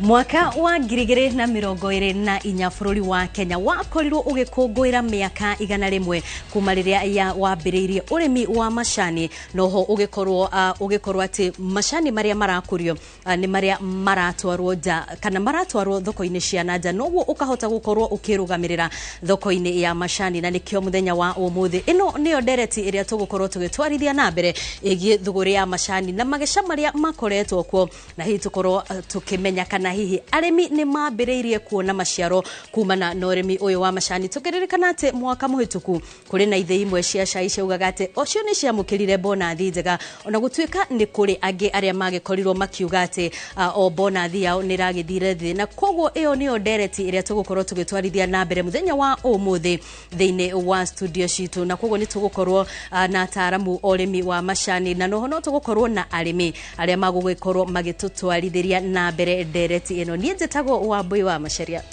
Mwaka wa 2024 bũrũri wa Kenya wakorirwo ũgĩkũngũĩra mĩaka 100 kuma rĩrĩa ya wambĩrĩirie ũrĩmi wa macani, noho ũgĩkorwo atĩ macani marĩa marakũrio nĩ marĩa maratwarwo nja kana maratwarwo thoko-inĩ cia na nja, noguo ũkahota gũkorwo ũkĩrũgamĩrĩra thoko-inĩ ya macani. Na nĩkĩo mũthenya wa ũmũthĩ ĩno nĩyo ndereti ĩrĩa tũgũkorwo tũgĩtwarithia na mbere ĩgiĩ thũgũrĩ ya macani na mageca marĩa makoretwo kuo, na hihi tũkorwo tũkĩmenya kana hihi arĩmi nĩ mambĩrĩirie kuona maciaro kumana na ũrĩmi ũyũ wa macani. Tũkĩririkana atĩ mwaka mũhĩtũku kũrĩ na ithĩi imwe cia cai ciaugaga atĩ ocio nĩ ciamũkĩrire bonathi njega, ona gũtuĩka nĩ kũrĩ angĩ arĩa magĩkorirwo makiuga atĩ o bonathi yao nĩ ĩragĩthire thĩ. Na koguo ĩyo nĩyo ndereti ĩrĩa tũgũkorwo tũgĩtwarithia na mbere mũthenya wa ũmũthĩ thĩinĩ wa studio citũ. Na koguo nĩ tũgũkorwo na ataaramu ũrĩmi wa macani, na noho no tũgũkorwo na arĩmi arĩa magũgĩkorwo magĩtũtwarithĩria na mbere ndereti ĩno. Niĩ njĩtagwo Wambui wa Macharia.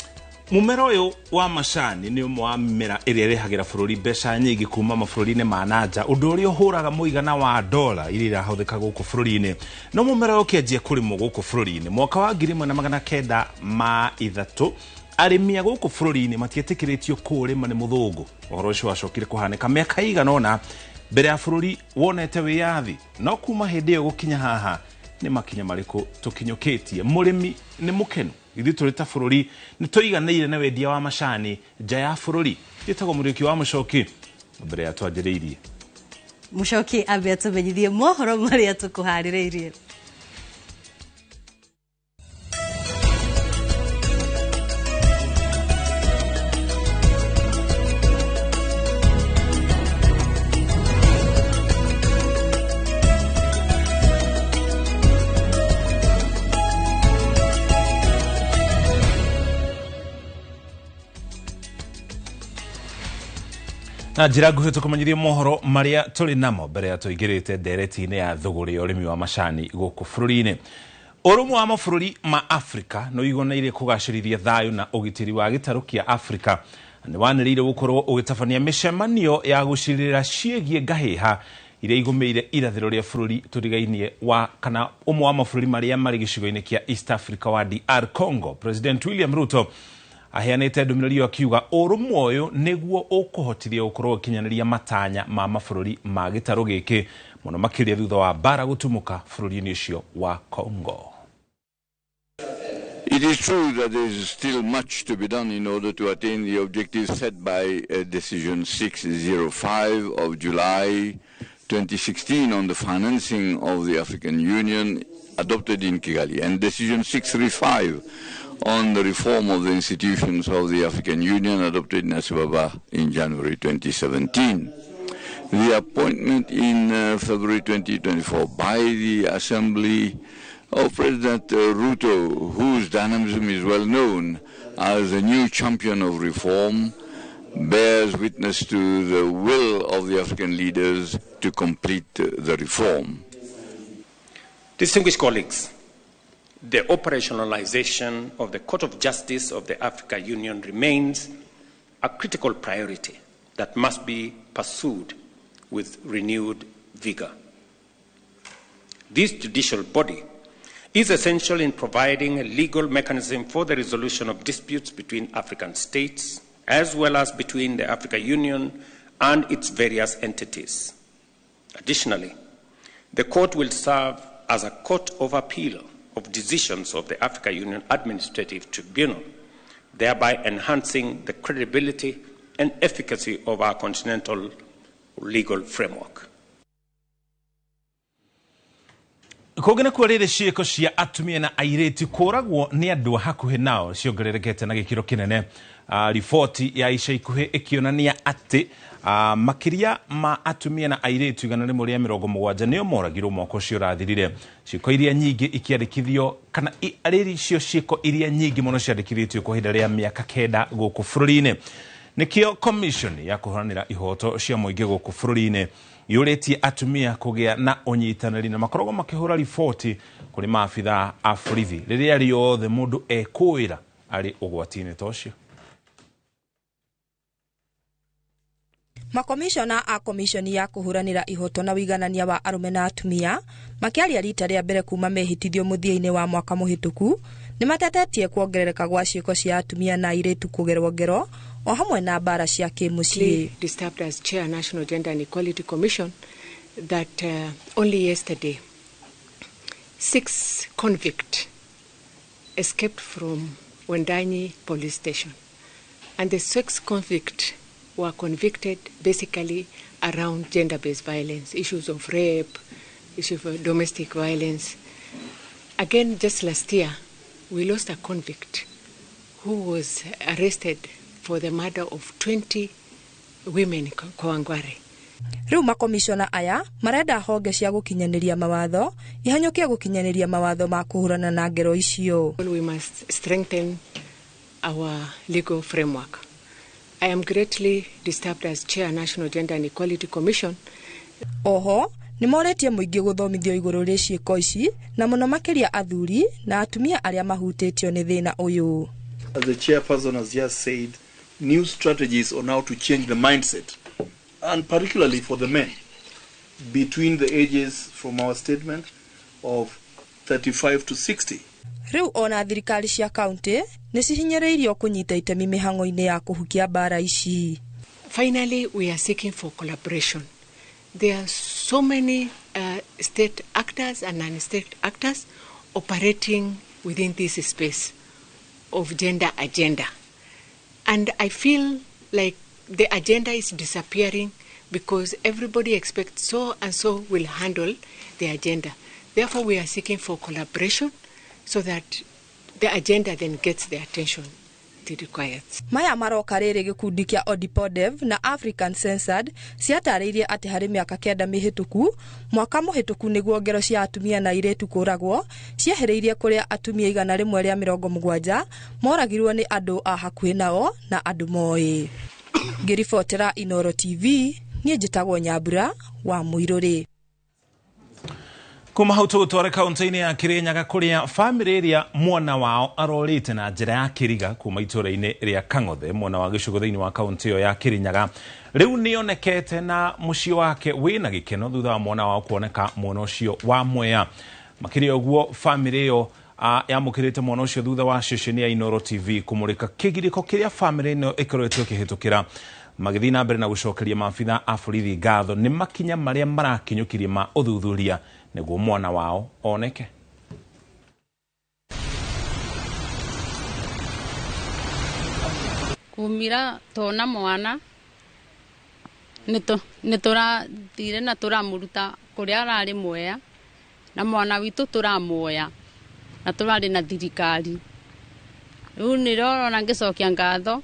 Mũmera ũyũ wa macani nĩ ũmwe wa mĩmera ĩrĩa ĩrehagĩra bũrũri mbeca nyingĩ kuma mabũrũri-inĩ ma na nja, ũndũ ũrĩa ũhũraga mũigana wa dola iria irahũthĩka gũkũ bũrũri-inĩ. No mũmera ũyũ ũkĩanjia kũrĩmwo gũkũ bũrũri-inĩ mwaka wa 1903, arĩmi a gũkũ bũrũri-inĩ matietĩkĩrĩtio kũũrĩma nĩ mũthũngũ. Ũhoro ũcio wacokire kũhanĩka mĩaka ĩigana ũna mbere ya bũrũri wonete wĩyathi. No kuma hĩndĩ ĩyo gũkinya haha nĩ makinya marĩkũ tũkinyũkĩtie? Mũrĩmi nĩ mũkenu? Ithuĩ tũrĩ ta bũrũri nĩ tũiganĩire na wendia wa macani nja ya bũrũri? Njĩtagwo Mũriũki wa Mũcoki, mbere ya twanjĩrĩirie Mũcoki ambe atũmenyithie mohoro marĩa tũkũharĩrĩirie. Na njĩra nguhĩ tũkũmenyithie mohoro marĩa tũrĩ namo mbere ya tũingĩrĩte ndereti-inĩ ya thũgũrĩ ya ũrĩmi wa macani gũkũ bũrũri-inĩ. Ũrũmwe wa mabũrũri ma Afrika nĩ ũiganĩire kũgacĩrithia thayũ na ũgitĩri wa gĩtarũ kĩa Afrika. Nĩ wanĩrĩire gũkorwo ũgĩtabania mĩcemanio ya gũcirĩra ciĩgiĩ ngahĩha iria igũmĩire irathĩro rĩa bũrũri tũrigainie wa kana ũmwe wa mabũrũri marĩa marĩ gĩcigo-inĩ kĩa East Africa wa DR Congo. President William Ruto aheanĩte ndũmĩrĩri ĩyo akiuga ũrũmwe ũyũ nĩguo ũkũhotithia gũkorwo ũgĩkinyanĩria matanya ma mabũrũri ma gĩtarũ gĩkĩ, mũno makĩria thutha wa mbara gũtumũka bũrũri-inĩ ũcio wa Congo. It is true that there is still much to be done in order to attain the objectives set by Decision 605 of July 2016 on the financing of the African Union adopted in Kigali, and Decision 635 on the reform of the institutions of the African Union adopted in Addis Ababa in January 2017. The appointment in February 2024 by the Assembly of President Ruto, whose dynamism is well known as a new champion of reform, bears witness to the will of the African leaders to complete the reform. Distinguished colleagues, the operationalization of the Court of Justice of the Africa Union remains a critical priority that must be pursued with renewed vigor. This judicial body is essential in providing a legal mechanism for the resolution of disputes between African states, as well as between the Africa Union and its various entities. Additionally, the court will serve as a court of appeal of decisions of the Africa Union Administrative Tribunal, thereby enhancing the credibility and efficacy of our continental legal framework. Kũngĩ nĩkuo rĩrĩ ciĩko cia atumia na airĩtu kũragwo nĩ andũ a hakuhĩ nao ciongererekete na gĩkĩro kĩnene. Riboti ya ica ikuhĩ ĩkĩonania atĩ makĩria ma atumia na airĩtu 170 nĩo moragirwo mwaka ũcio ũrathirire. Ciĩko iria nyingĩ ikĩandĩkithio kana arĩ cio ciĩko iria nyingĩ mũno ciandĩkithĩtio kwa ihinda rĩa mĩaka 9 gũkũ bũrũri-inĩ. Nĩkĩo commission ya kũhũranĩra ihoto cia mũingĩ gũkũ bũrũri-inĩ yũrĩtie atumia kũgĩa na ũnyitanĩri na makoragwo makĩhũra riboti kũrĩ maabithaa a borithi rĩrĩa rĩothe mũndũ ekũĩra arĩ ũgwati-inĩ ta ũcio. Makomishona a komishoni ya kũhũranĩra ihoto na ũiganania wa arũme na atumia makĩaria rita rĩa mbere kuma mehĩtithio mũthia-inĩ wa mwaka mũhĩtũku Nĩ matetetie kuongerereka gwa ciĩko cia atumia na airĩtu kũgerwo ngero o hamwe na mbara cia kĩmũciĩ. Disturbed as Chair National Gender and Equality Commission that only yesterday 6 convicts escaped from Wundanyi police station, and the 6 convicts were convicted basically around gender-based violence, issues of rape, issues of domestic violence. Again, just last year, we lost a convict who was arrested for the murder of 20 women in Kawangware. Rĩu makomishona aya marenda honge cia gũkinyanĩria mawatho ihanyũkie gũkinyanĩria mawatho ma kũhũrana na ngero icio. We must strengthen our legal framework. I am greatly disturbed as Chair National Gender and Equality Commission. Oho nĩ morĩtie mũingĩ gũthomithio igũrũ rĩ ciĩko ici na mũno makĩria athuri na atumia arĩa mahutĩtio nĩ thĩna ũyũ. As the chairperson has just said, new strategies on how to change the mindset, and particularly for the men, between the ages from our statement of 35 to 60. Rĩu ona thirikari cia kaunti nĩ cihinyĩrĩirio kũnyita itemi mĩhang'o-inĩ ya kũhukia mbara ici. Finally, we are seeking for collaboration. There are so many state actors and non-state actors operating within this space of gender agenda. And I feel like the agenda is disappearing because everybody expects so and so will handle the agenda. Therefore, we are seeking for collaboration so that the agenda then gets the attention it requires. Maya maroka rĩrĩ gĩkundi kĩa Odipodev na African Censored ciatarĩirie atĩ harĩ mĩaka 9 mĩhĩtũku, mwaka mũhĩtũku nĩguo ngero cia atumia na airĩtu kũragwo ciehereirie kũrĩa atumia 170 moragirwo nĩ andũ a hakuhĩ nao na andũ moĩ. Ngĩribotera Inoro TV, niĩ njĩtagwo Nyambura wa Mũirũrĩ. Kuma hau tũgũtware kaunti-inĩ ya Kirinyaga kũrĩa bamĩrĩ ĩrĩa mwana wao arorĩte na njĩra ya kĩriga kuma itũũra-inĩ rĩa Kang'othe mwena wa Gĩcũgũ thĩinĩ wa kaunti ĩyo ya Kirinyaga rĩu nĩonekete na mũciĩ wake wĩna gĩkeno thutha wa mwana wao kuoneka mwena ũcio wa Mwea. Makĩria ũguo bamĩrĩ ĩyo yamũkĩrĩte mwana ũcio thutha wa ceceni ya Inoro TV kũmũrĩka kĩgirĩko kĩrĩa bamĩrĩ ĩno ĩkoretwo ĩkĩhĩtũkĩra magĩthiĩ na mbere na gũcokeria maabitha a borithi ngatho nĩ makinya marĩa marakinyũkirie ma ũthuthuria nĩguo mwana wao oneke. Kumira tona mwana nĩ tũrathire na tũramũruta kũrĩa ararĩ Mwea na mwana witũ tũramuoya na tũrarĩ na thirikari. Rĩu nĩrĩo ngĩcokia ngatho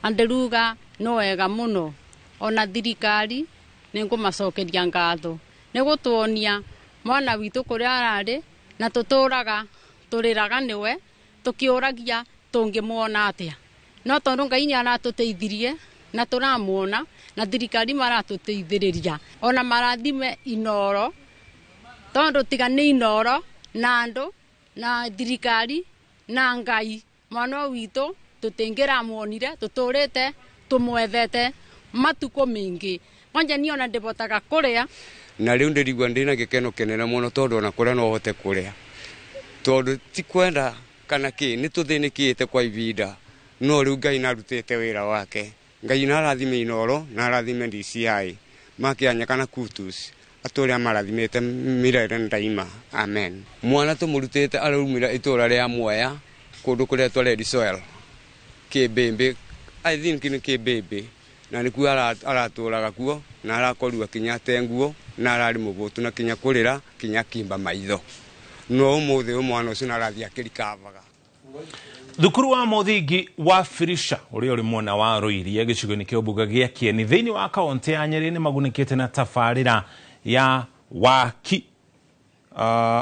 andĩruga no wega mũno ona thirikari nĩngũmacokeria ngatho nĩ gũtuonia mwana witũ kũrĩa ararĩ na tũtũraga tũrĩraga nĩwe tũkĩũragia tũngĩmuona atĩa no tondũ Ngai nĩ aratũteithirie na tũramuona na thirikari maratũteithĩrĩria ona marathime Inoro tondũ tiga nĩ Inoro na andũ na thirikari na Ngai mwana witũ tũtingĩramuonire tũtũrĩte tũmwethete matukũ maingĩ kwanja niĩ ona ndĩbotaga kũrĩa na rĩu ndĩrigua ndĩna gĩkeno kĩnene mũno tondũ ona kũrĩa no hote kũrĩa tondũ ti kwenda kana kĩ nĩ tũthĩnĩkĩte kwa ibinda no rĩu Ngai nĩarutĩte wĩra wake. Ngai nĩarathime Inoro na arathime DCI makĩanya kana Kutus atũrĩa marathimĩte mirere ndaima. Amen. Mwana tũmũrutĩte araumĩra itũra rĩa Mwea kũndũ kũretwo Red Soil kĩmbĩmbĩ, I think nĩ kĩmbĩmbĩ na nĩkuo aratũraga kuo na arakorwo akinya nguo na ararĩ mũbũtu na kinya kũrĩra kinya kimba maitho no ũmũthĩ ũyũ mwana ũcio nĩarathiĩ akĩrikavaga. Thukuru wa mũthingi wa Firisha ũrĩa ũrĩ mwena wa Rũiria gĩcigo-inĩ kĩa ũmbunge gĩa Kieni thĩinĩ wa kaunti ya Nyĩrĩ nĩmagunĩkĩte na tabarĩra ya waki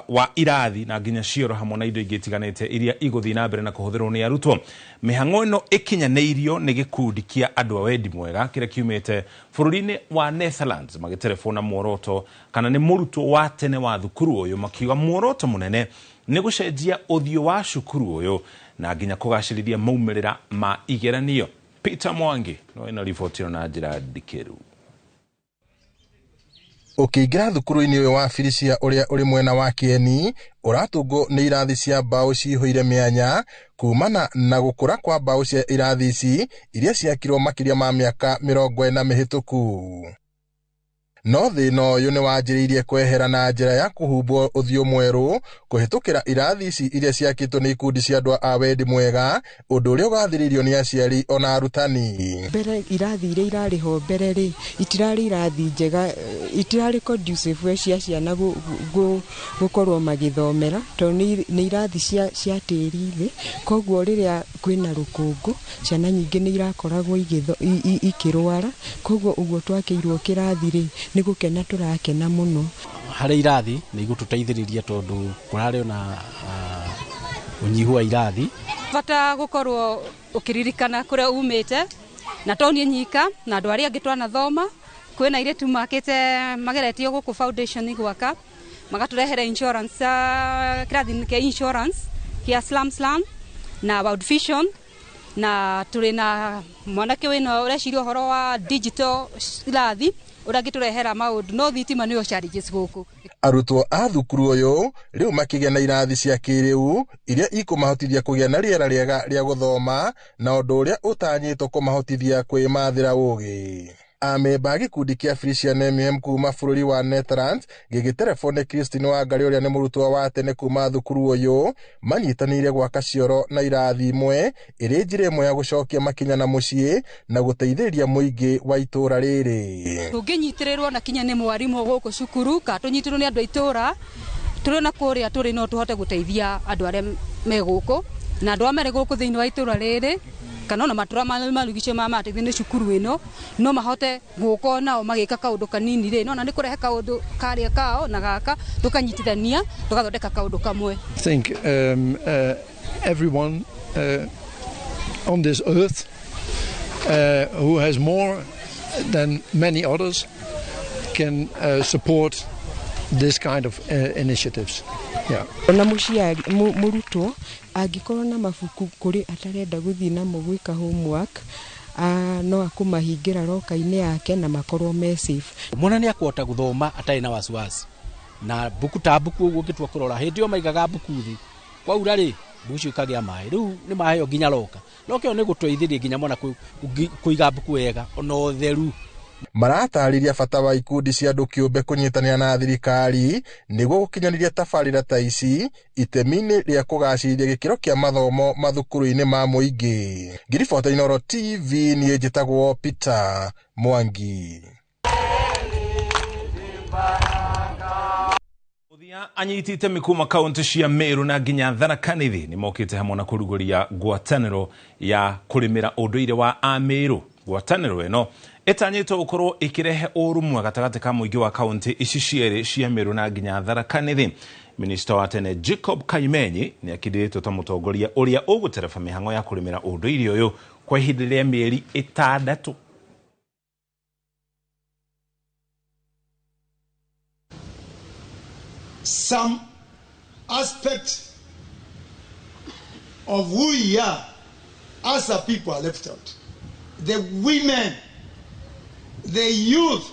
wa irathi na nginya cioro hamwe na indo ingĩ itiganĩte iria igũthiĩ na mbere na kũhũthĩrwo nĩ arutwo. Mĩhang'o ĩno ĩkinyanĩirio nĩ gĩkundi kĩa andũ a wendi mwega kĩrĩa kiumĩte bũrũri-inĩ wa Netherlands magĩterebona muoroto kana nĩ mũrutwo wa tene wa thukuru ũyũ makiuga muoroto mũnene nĩ gũcenjia ũthiũ wa cukuru ũyũ na nginya kũgacĩrithia maumĩrĩra ma igeranio. Peter Mwangi no ĩno riboti ĩno na njĩra ndikĩru. Ũkĩingĩra thukuru-inĩ ũyũ wa Birisia ũrĩa ũrĩ mwena wa Kĩeni, ũratũngwo nĩ irathi cia mbaũ cihũire mĩanya kumana na gũkũra kwa mbaũ cia irathi ici iria ciakirwo makĩria ma mĩaka 40 mĩhĩtũku. No thĩna ũyũ nĩ wanjĩrĩirie kwehera na njĩra ya kũhumbwo ũthiũ mwerũ kũhĩtũkĩra irathi ici iria ciakĩtwo nĩ ikundi cia andũ a wendi mwega, ũndũ ũrĩa ũgathĩrĩirio nĩ aciari ona arutani. Mbere irathi iria irarĩ ho mbere rĩ, itirarĩ irathi njega, itirarĩ conducive cia ciana gũkorwo magĩthomera, tondũ nĩ irathi cia tĩri thĩ, koguo rĩrĩa kwĩna rũkũngũ ciana nyingĩ nĩ irakoragwo ikĩrwara, koguo ũguo twakĩirwo kĩrathi rĩ, nĩ gũkena tũrakena mũno. Harĩ irathi nĩ igũtũteithĩrĩria tondũ kũrarĩ ona ũnyihu wa irathi. Bata gũkorwo ũkĩririkana kũrĩa umĩte, na to niĩ nyika na andũ arĩa angĩ twanathoma, kwĩna airĩtu makĩte mageretio gũkũ foundation gwaka, magatũrehere insurance, kĩrathi kĩa insurance kĩa Slum Slam na World Vision, na tũrĩ na mwanake wĩna ũreciria ũhoro wa digital irathi ũrĩa angĩtũrehera maũndũ, no thitima nĩyo challenges gũkũ. Arutwo a thukuru ũyũ rĩu makĩgĩa na irathi cia kĩrĩu iria ikũmahotithia kũgĩa na rĩera rĩega rĩa gũthoma, na ũndũ ũrĩa ũtanyĩtwo kũmahotithia kwĩmathĩra ũgĩ. Amemba a gĩkundi kĩa Frisian MM kuma bũrũri wa Netherlands gĩgĩterebone Christine Wangari ũrĩa nĩ mũrutwo wa tene kuma thukuru ũyũ, manyitanĩire gwaka cioro na irathi imwe ĩrĩ njĩra ĩmwe ya gũcokia makinya na mũciĩ na gũteithĩrĩria mũingĩ wa itũũra rĩrĩ. Tũngĩnyitĩrĩrwo na kinya nĩ mwarimũ gũkũ cukuru, kana tũnyitĩrĩrwo nĩ andũ a itũũra, tũrĩ na kũrĩa tũrĩ no tũhote gũteithia andũ arĩa me gũkũ, na andũ arĩa marĩ gũkũ thĩinĩ wa itũũra rĩrĩ kana ona matũra marigicĩirio marĩa marateithio nĩ cukuru ĩno, no mahote gũka nao magĩka kaũndũ kanini rĩ, nona nĩ kũrehe kaũndũ karĩa kao na gaka tũkanyitithania tũgathondeka kaũndũ kamwe. I think everyone on this earth who has more than many others can support this kind of initiatives. Yeah. Ona mũciari mũrutwo angĩkorwo na mabuku kũrĩ atarenda gũthiĩ namo gwĩka homework, no akũmahingĩra roka-inĩ yake na makorwo me safe. Mwana nĩ akũhota gũthoma atarĩ na wasiwasi, na mbuku ta mbuku ũguo ũngĩtua kũrora hĩndĩ ĩyo maigaga mbuku thĩ, kwaura rĩ mbuku icio ikagĩa maĩ, rĩu nĩ maheo nginya roka. Roka ĩyo nĩ gũteithĩrĩria nginya mwana kũiga mbuku wega ona ũtheru. Maratarĩria bata wa ikundi cia andũ kĩũmbe kũnyitanĩra na thirikari nĩguo gũkinyanĩria tabarĩra ta ici itemi-inĩ rĩa kũgacĩrithia gĩkĩro kĩa mathomo mathukuru-inĩ ma mũingĩ. Ngiribota Inooro TV, niĩ njĩtagwo Peter Mwangi. Anyiti itemi kuma kaunti cia Meru na nginya Tharaka Nithi nĩ mokĩte hamwe na kũrugũria ngwatanĩro ya kũrĩmĩra ũndũire wa Ameru. Ngwatanĩro ĩno ĩtanyĩtwo gũkorwo ĩkĩrehe ũrũmwe gatagatĩ ka mũingĩ wa kaunti ici cierĩ cia Meru na nginya Tharaka Nithi. Minista wa tene Jacob Kaimenyi nĩ akindĩrĩtwo ta mũtongoria ũrĩa ũgũtereba mĩhang'o ya kũrĩmĩra ũndũire ũyũ kwa ihinda rĩa mĩeri 6. Some aspect of who we are as a people are left out. The women, the youth,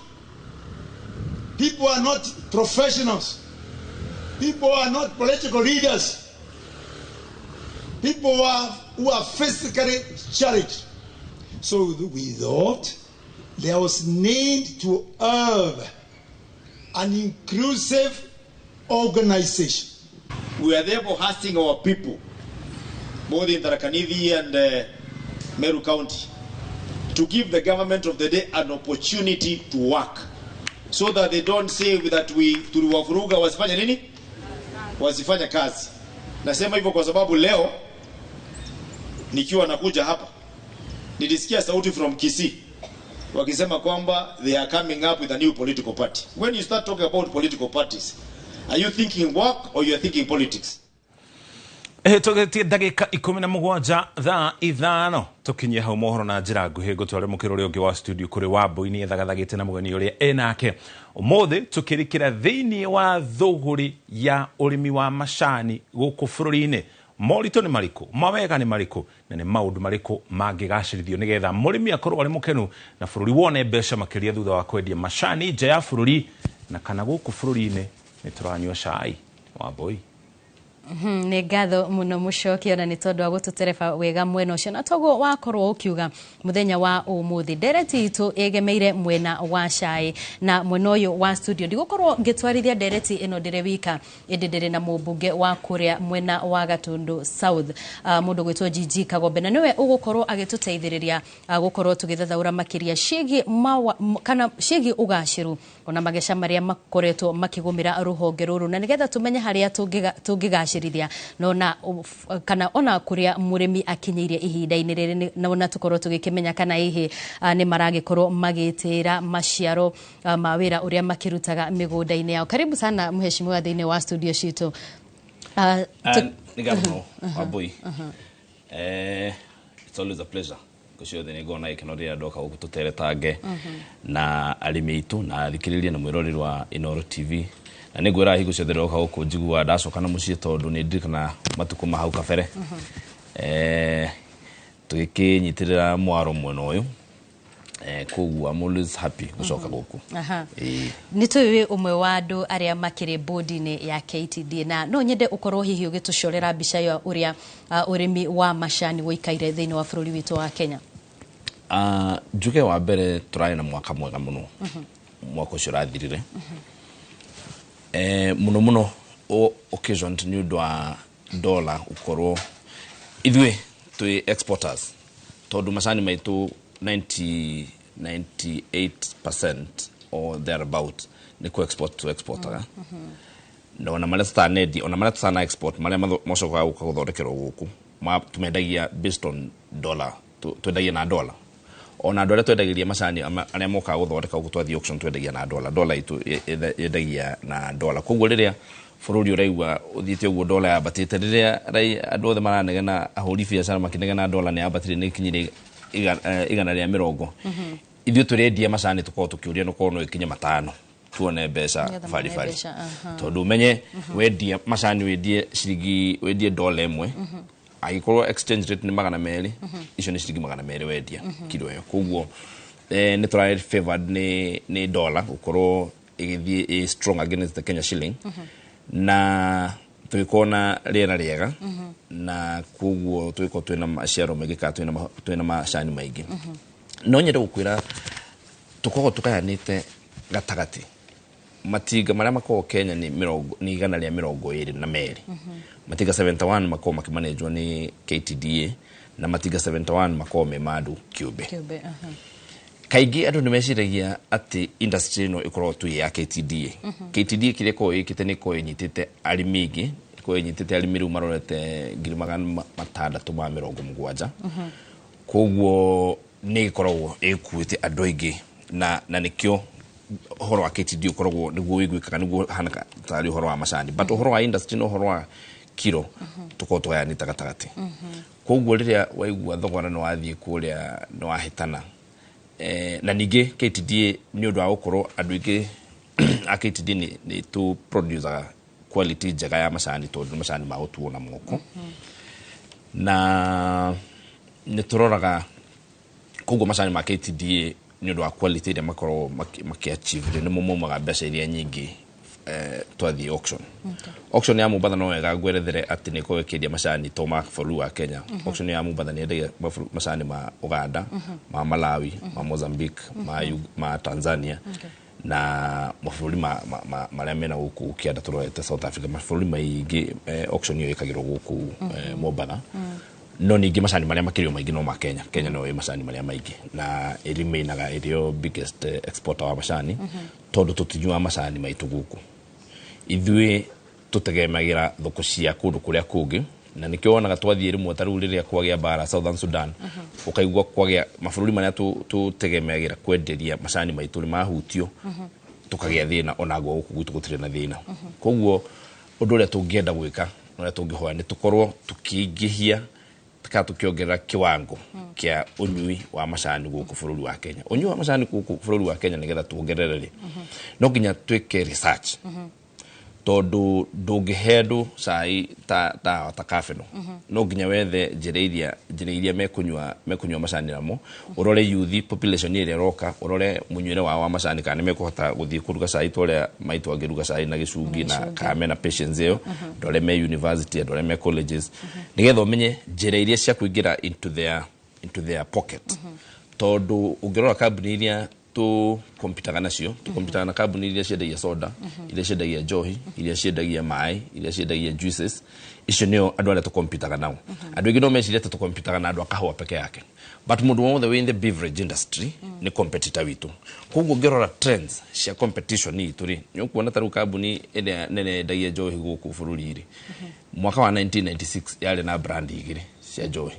people are not professionals, people are not political leaders, people who are physically challenged. So we thought there was need to have an inclusive organization. We are therefore asking our people, both in Tharaka Nithi and Meru County, to give the government of the day an opportunity to work, so that they don't say that we tuliwavuruga wasifanye nini, wasifanye kazi. Nasema hivyo kwa sababu leo nikiwa nakuja hapa nilisikia sauti from Kisii wakisema kwamba they are coming up with a new political party. When you start talking about political parties, are you thinking work or you are thinking politics? Tũgetie ndagĩka 17 thaa 5 tũkinyie hau mohoro na njĩra nguhĩ ngũtware mũkĩro ũrĩa ũngĩ wa studio kũrĩ Wambui-inĩ ethagathagĩte na mũgeni ũrĩa enake. Ũmũthĩ tũkĩrĩkĩra thĩinĩ wa thũgũrĩ ya ũrĩmi wa macani gũkũ bũrũri-inĩ. Moritũ nĩ marĩkũ, mawega nĩ marĩkũ, na nĩ maũndũ marĩkũ mangĩgacĩrithio nĩgetha mũrĩmi akorwo arĩ mũkenu na bũrũri wone mbeca makĩria thutha wa kwendia macani nja ya bũrũri. Na kana gũkũ bũrũri-inĩ nĩ tũranyua cai wa mbũi. Nĩ ngatho mũno mũcoki ona nĩ tondũ wa gũtũtereba wega mwena ũcio, na toguo wakorwo ũkiuga mũthenya wa ũmũthĩ ndereti itũ ĩgemeire mwena wa cai, na mwena ũyũ wa studio ndigũkorwo ngĩtwarithia ndereti ĩno ndĩrĩ wika, ĩndĩ ndĩrĩ na mũmbunge wa kũrĩa mwena wa Gatundu South, mũndũ gwĩtwo Gigi Kagombe, na nĩwe ũgũkorwo agĩtũteithĩrĩria gũkorwo tũgĩthathaũra makĩria ciĩgiĩ kana ciĩgiĩ ũgacĩru ona mageca marĩa makoretwo makĩgũmĩra rũhonge rũrũ, na nĩgetha tũmenye harĩa tũngĩgacĩrithia nona kana ona kũrĩa mũrĩmi akinyĩirie ihinda-inĩ rĩrĩ, na ona tũkorwo tũgĩkĩmenya kana hihi nĩ maragĩkorwo magĩtĩĩra maciaro ma wĩra ũrĩa makĩrutaga mĩgũnda-inĩ yao. Karibu sana mheshimiwa thĩinĩ wa studio citũ. Nĩ ngatho mũno, Wambui. It's always a pleasure hingo ciothe nĩ ngoragwo na gĩkeno rĩrĩa ndoka gũkũ tũteretange na arĩmi aitũ na athikĩrĩria na mwĩroreri wa Inooro TV, na nĩ ngwĩraga hingo ciothe ndoka gũkũ njiguaga ndacoka na mũciĩ, tondũ nĩ ndirikana matukũ ma hau kabere tũgĩkĩnyitĩrĩra mwaro mwena ũyũ. Koguo I'm always happy gũcoka gũkũ. Ĩĩ. Nĩ tũĩ wĩ ũmwe wa andũ arĩa makĩrĩ bodi-inĩ ya KTDA, na no nyende ũkorwo hihi ũgĩtũcorera mbica ya ũrĩa ũrĩmi wa macani ũikaire thĩinĩ wa bũrũri witũ wa Kenya. Njuge wa mbere tũrarĩ na mwaka mwega mũno mwaka ũcio ũrathirire, mũno mũno occasioned nĩ ũndũ wa dollar gũkorwo ithuĩ twĩ exporters, tondũ macani maitũ 90 98% or thereabout nĩ ku export to exportaga, na ona marĩa tũtanendi, ona marĩa tũtana export, marĩa macokaga gũka gũthondekerwo gũkũ, tũmendagia based on dollar, twendagia na dollar. Ona andũ arĩa twendagĩria macani arĩa mokaga gũthondeka gũkũ twathiĩ auction, twendagia na dollar, dollar itũ yendagia na dollar. Koguo rĩrĩa bũrũri ũraigua ũthiĩte ũguo, dollar yambatĩte, rĩrĩa andũ othe maranegena, ahũri biacara makĩnegena dollar nĩ yambatĩre, nĩ ĩkinyire 120, ithuĩ tũrendia macani tũkorwo tũkĩũria nũkorwo no ĩkinye 5 tuone mbeca. Nĩgetha muone baribari. Mbeca, aha. Tondũ ũmenye wendia macani, wendie ciringi, wendie dola 1, angĩkorwo exchange rate nĩ 200, icio nĩ ciringi 200 wendia kiro ĩyo. Koguo nĩ tũrarĩ favored nĩ dollar gũkorwo ĩgĩthiĩ ĩ strong against the Kenya shilling, na tũgĩkorwo na rĩera rĩega, na koguo tũgĩkorwo twĩna maciaro maingĩ kana twĩna macani maingĩ. No nyende gũkwĩra tũkoragwo tũgayanĩte gatagatĩ. Matinga marĩa makoragwo Kenya nĩ mĩrongo, nĩ 122. Matinga 71 makoragwo makĩmanenjwo nĩ KTDA, na matinga 71 makoragwo me ma andũ kĩũmbe. Kĩũmbe, aha. Kaingĩ andũ nĩ meciragia atĩ industry ĩno ĩkoragwo tu ĩ ya KTDA. KTDA kĩrĩa ĩkoragwo ĩkĩte nĩ ĩkoragwo ĩnyitĩte arĩmi aingĩ, ĩkoragwo ĩnyitĩte arĩmi rĩu marorete 670,000. Koguo nĩ ĩkoragwo ĩkuĩte andũ aingĩ, na nĩkĩo ũhoro wa KTDA ũkoragwo nĩguo wĩiguĩkaga, nĩguo ũhana tarĩ ũhoro wa macani, but ũhoro wa industry na ũhoro wa kiro tũkoragwo tũgayanĩte gatagatĩ. Koguo rĩrĩa waigua thogora nĩ wathiĩ kũrĩa nĩ wahĩtana, na ningĩ KTDA nĩ ũndũ wa gũkorwo andũ aingĩ a KTDA nĩ tũ producaga quality njega ya macani, tondũ nĩ macani ma gũtuo na moko, na nĩ tũroraga. Koguo macani ma KTDA nĩ ũndũ wa quality ĩrĩa makoragwo maki-achieve nĩmo maumaga mbeca iria nyingĩ twathiĩ auction. Auction ya Mombatha no wega ngwerethere atĩ nĩ ĩkoragwo ĩkĩendia macani to ma bũrũri wa Kenya. Auction ya Mombatha nĩ yendagia macani ma Uganda, ma Malawi, ma Mozambique, ma Tanzania na mabũrũri marĩa mena gũkũ kĩanda tũrorete South Africa, mabũrũri maingĩ. Auction ĩyo ĩkagĩrwo gũkũ Mombatha. No ningĩ macani marĩa makĩrio maingĩ no ma Kenya. Kenya no ĩ macani marĩa maingĩ na ĩremainaga ĩrĩo biggest exporter wa macani, tondũ tũtinyuaga macani maitũ gũkũ, ithuĩ tũtegemagĩra thoko cia kũndũ kũrĩa kũngĩ, na nĩkĩo wonaga twathiĩ rĩmwe ta rĩu rĩrĩa kwagĩa mbara Southern Sudan, ũkaigua kwagĩa mabũrũri marĩa tũtegemeagĩra kwenderia macani maitũ nĩ mahutio, tũkagĩa thĩna. Onaguo gũkũ gwitũ gũtirĩ na thĩna. Koguo ũndũ ũrĩa tũngĩenda gwĩka na ũrĩa tũngĩhoya nĩ tũkorwo tũkĩingĩhia kana tũkĩongerera kĩwango kĩa ũnyui wa macani gũkũ bũrũri wa Kenya. Ũnyui wa macani gũkũ bũrũri wa Kenya, nĩgetha tuongerere rĩ, no nginya twĩke research. Tondu ndũngĩhe andũ cai ta Kafeno, no nginya wethe njĩra iria mekũnyua macani namo, ũrore youth population ĩrĩa ĩroka, ũrore mũnyuĩre wao wa macani, kana nĩ mekũhota gũthiĩ kũruga cai ta ũrĩa maitũ angĩruga cai na gĩcungi, na kana mena patience ĩyo, andũ arĩa me university, andũ arĩa me colleges, nĩgetha ũmenye njĩra iria cia kũingĩra into their pocket. Tondũ ũngĩrora kambuni iria tũ-competaga nacio, tũ-competaga na kambuni iria ciendagia soda, iria ciendagia njohi, iria ciendagia maĩ, iria ciendagia juices. Icio nĩo andũ arĩa tũ-competaga nao. Andũ aingĩ no meciria atĩ tũ-competaga na andũ a kahũa peke yake, but mũndũ wothe wĩ in the beverage industry nĩ competitor witũ. Koguo ũngĩrora trends cia competition itũ rĩ, nĩ ũkuona ta rĩu kambuni ĩrĩa nene yendagia njohi gũkũ bũrũri rĩ, mwaka wa 1996 yarĩ na brand igĩrĩ cia njohi.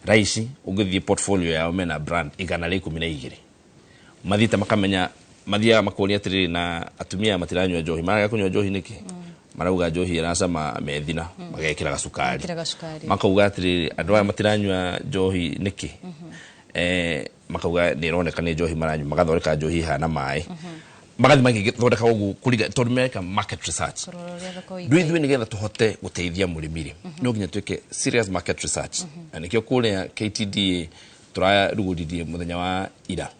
Raici ũngĩthiĩ portfolio yao, mena brand 112. Mathiĩte makamenya, mathiaga makoria atĩrĩrĩ, na atumia matiranyua njohi, maraga kũnyua njohi nĩkĩ? Marauga njohi ĩracama methina, magekĩra gacukari. Mekĩraga cukari. Makauga atĩrĩrĩ, andũ aya matiranyua njohi nĩkĩ? Makauga nĩ ĩroneka nĩ njohi maranyua, magathondeka njohi ihana maĩ, magathiĩ magĩthondeka ũguo kũringa tondũ meka market research. Kũrora ũrĩa thoko Rĩu ithuĩ nĩgetha tũhote gũteithia mũrĩmi rĩ, no nginya twĩke serious market research, na nĩkĩo kũrĩa KTDA tũrarugũririe mũthenya wa ira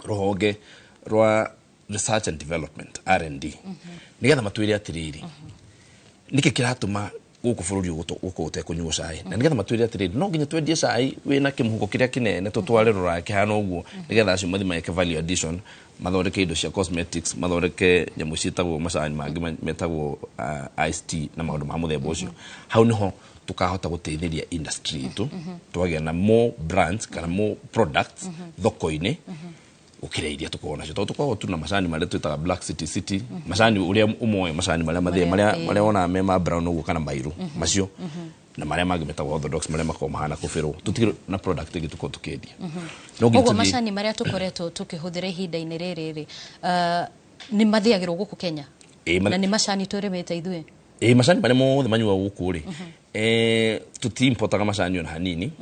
rũhonge rwa research and development, R&D, nĩgetha matwĩre atĩrĩrĩ, nĩkĩ kĩratũma gũkũ bũrũri ũyũ gũkorwo ũtekũnyuo cai, na nĩgetha matwĩre atĩrĩrĩ, no nginya twendie cai wĩna kĩmũhuko kĩrĩa kĩnene, tũtware rũraya kĩhana ũguo, nĩgetha acio mathiĩ meke value addition, mathondeke indo cia cosmetics, mathondeke nyamũ ciĩtagwo macani mangĩ metagwo iced tea na maũndũ ma mũthemba ũcio. Hau nĩho tũkahota gũteithĩria industry itũ, twagĩa na more brands kana more products thoko-inĩ gũkĩra iria tũkoragwo nacio, tondũ tũkoragwo tu na macani marĩa twĩtaga Black City City, macani ũrĩa ũmoĩ, macani marĩa mathĩe, marĩa marĩa wonaga me ma brown ũguo kana mairũ macio, na marĩa mangĩ metagwo orthodox, marĩa makoragwo mahana kũbĩrwo. Tũtigĩ na product ĩngĩ tũkoragwo tũkĩendia. No nginya Ũguo macani marĩa tũkoretwo tũkĩhũthĩra ihinda-inĩ rĩrĩ rĩ, nĩ mathĩagĩrwo gũkũ Kenya? Ĩĩ, Na nĩ macani tũrĩmĩte ithuĩ? Ĩĩ, macani marĩa mothe manyuagwo gũkũ rĩ, tũti-importaga macani ona hanini.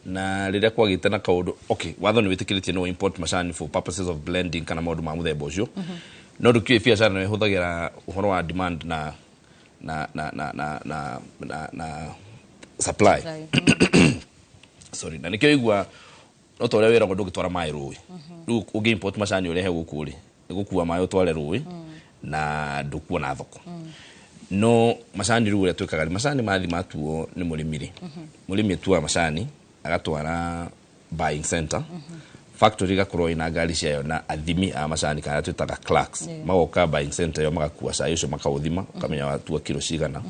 Na rĩrĩa kwagĩte na kaũndũ, okay, watho nĩ wĩtĩkĩrĩtie no import macani for purposes of blending kana maũndũ ma mũthemba ũcio, no ndũkiũĩ biacara nĩ ĩhũthagĩra ũhoro wa demand na supply. Sorry. Na nĩkĩo igua no ta ũrĩa wĩragwo ndũngĩtwara maĩ rũĩ. Rĩu ũngĩ import macani ũrehe gũkũ rĩ, nĩ gũkua maĩ ũtware rũĩ na ndũkuona thoko. No macani rĩu ũrĩa twĩkaga rĩ, macani mathi matuo nĩ mũrĩmi rĩ, mũrĩmi atuaga macani agatwara buying center, factory igakorwo ina ngari ciayo na athimi a macani kana twĩtaga clerks. Magoka buying center ĩyo, magakua cai ũcio, makaũthima, ũkamenya watua kiro cigana.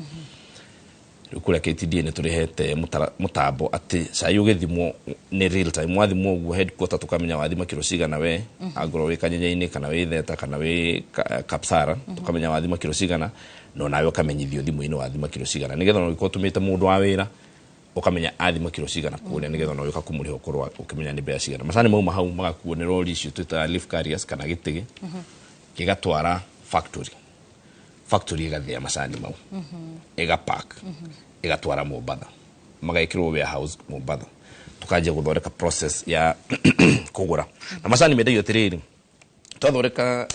Rĩu kũrĩa KTDA nĩ tũrehete mũtambo atĩ cai ũgĩthimwo nĩ real time. Wathimwo ũguo headquarter, tũkamenya wathima kiro cigana we, angorwo wĩ Kanyenya-inĩ kana wĩ Theta kana wĩ Kapsara, tũkamenya wathima kiro cigana, no nawe ũkamenyithio thimũ-inĩ wathima kiro cigana, nĩgetha ona ũngĩkorwo ũtũmĩte mũndũ wa wĩra, ũkamenya athima kiro cigana kũrĩa, nĩgetha ona ũgĩũka kũmũrĩha ũkorwo ũkĩmenya nĩ mbeca cigana. Macani mauma hau magakuo nĩ rori icio twĩtaga leaf carriers kana gĩtĩgĩ, gĩgatwara factory. Factory ĩgathĩa macani mau, ĩgapack, ĩgatwara Mombatha, magekĩrwo warehouse Mombatha, tukanjia gũthondeka process ya kũgũra. Na macani mendagio atĩrĩrĩ, twathondeka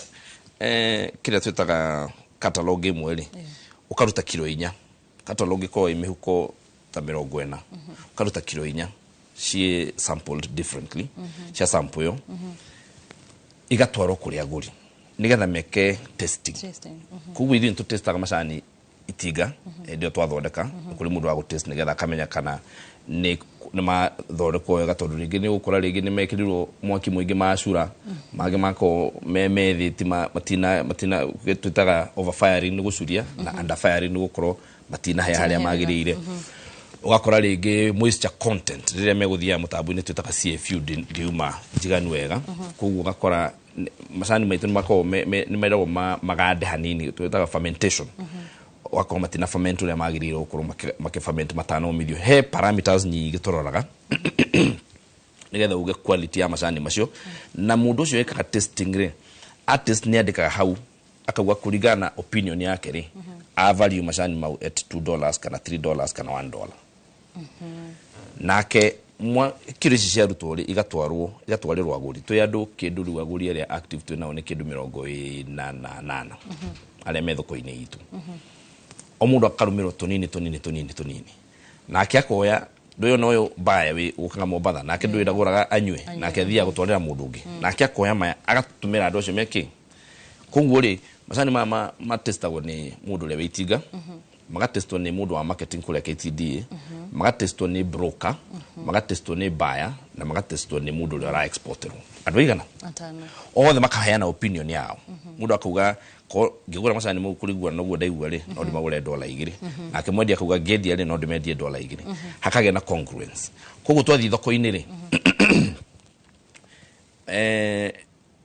kĩrĩa twĩtaga catalog ĩmwe rĩ, ũkaruta kiro 4. Catalog ĩkoragwo ĩ mĩhuko ta 40, ũkaruta kiro 4 ciĩ sampled differently, cia sample ĩyo igatwarwo kũrĩ agũri nĩgetha meke testing. Koguo ithuĩ nĩtũtestaga macani itinga hĩndĩ ĩyo twathondeka, kũrĩ mũndũ wa gũtest nĩgetha akamenya kana nĩ mathondekwo wega, tondũ rĩngĩ nĩ ũgũkora rĩngĩ nĩ mekĩrirwo mwaki mũingĩ macura, mangĩ makorwo me methĩ, ti matina twĩtaga over firing nĩ gũcuria, na under firing nĩ gũkorwo matinahĩa harĩa magĩrĩire. Ũgakora rĩngĩ moisture content rĩrĩa megũthiaga mũtambo-inĩ twĩtaga CFU ndiuma njiganu wega. Koguo ũgakora macani maitũ nĩ makoragwo nĩ meragwo magande hanini, twĩtaga fermentation, ũgakorwo matina ferment ũrĩa magĩrĩirwo gũkorwo makĩ-ferment matanomithio. He parameters nyingĩ tũroraga nĩgetha uge quality ya macani macio. Na mũndũ ũcio wĩkaga testing rĩ, artist nĩ andĩkaga hau akauga kũringana na opinion yake rĩ, a value macani mau at $2 kana $3 kana $1. Nake kiro ici ciarutwo rĩ, igatwarwo, igatwarĩrwo agũri. Twĩ andũ kĩndũ rĩu agũri arĩa active twĩ nao nĩ kĩndũ 48 Arĩa me thoko-inĩ itũ, o mũndũ akarũmĩrwo tũnini tũnini tũnini tũnini, nake akoya ndũyũ na ũyũ mbaya wĩ ũkaga Mombatha, nake ndũyũ ndagũraga anyue, nake athiaga gũtwarĩra mũndũ ũngĩ, nake akoya maya agatũmĩra andũ acio mekĩ. Koguo rĩ, macani maya matestagwo nĩ mũndũ ũrĩa wĩ itinga, magatestwo nĩ mũndũ wa marketing kũrĩa KTDA, magatestwo nĩ broker, magatestwo nĩ buyer, na magatestwo nĩ mũndũ ũrĩa ũra exporterwo. Andũ aigana? Atano. Othe makaheana opinion yao. Mũndũ akauga ko ngĩgũra macani mau kũrigua noguo ndaigua rĩ, no ndĩmagũre $2. Nake mwendia akauga ngĩendia rĩ, no ndĩmendie $2. Hakagĩa na congruence. Koguo twathiĩ thoko-inĩ rĩ,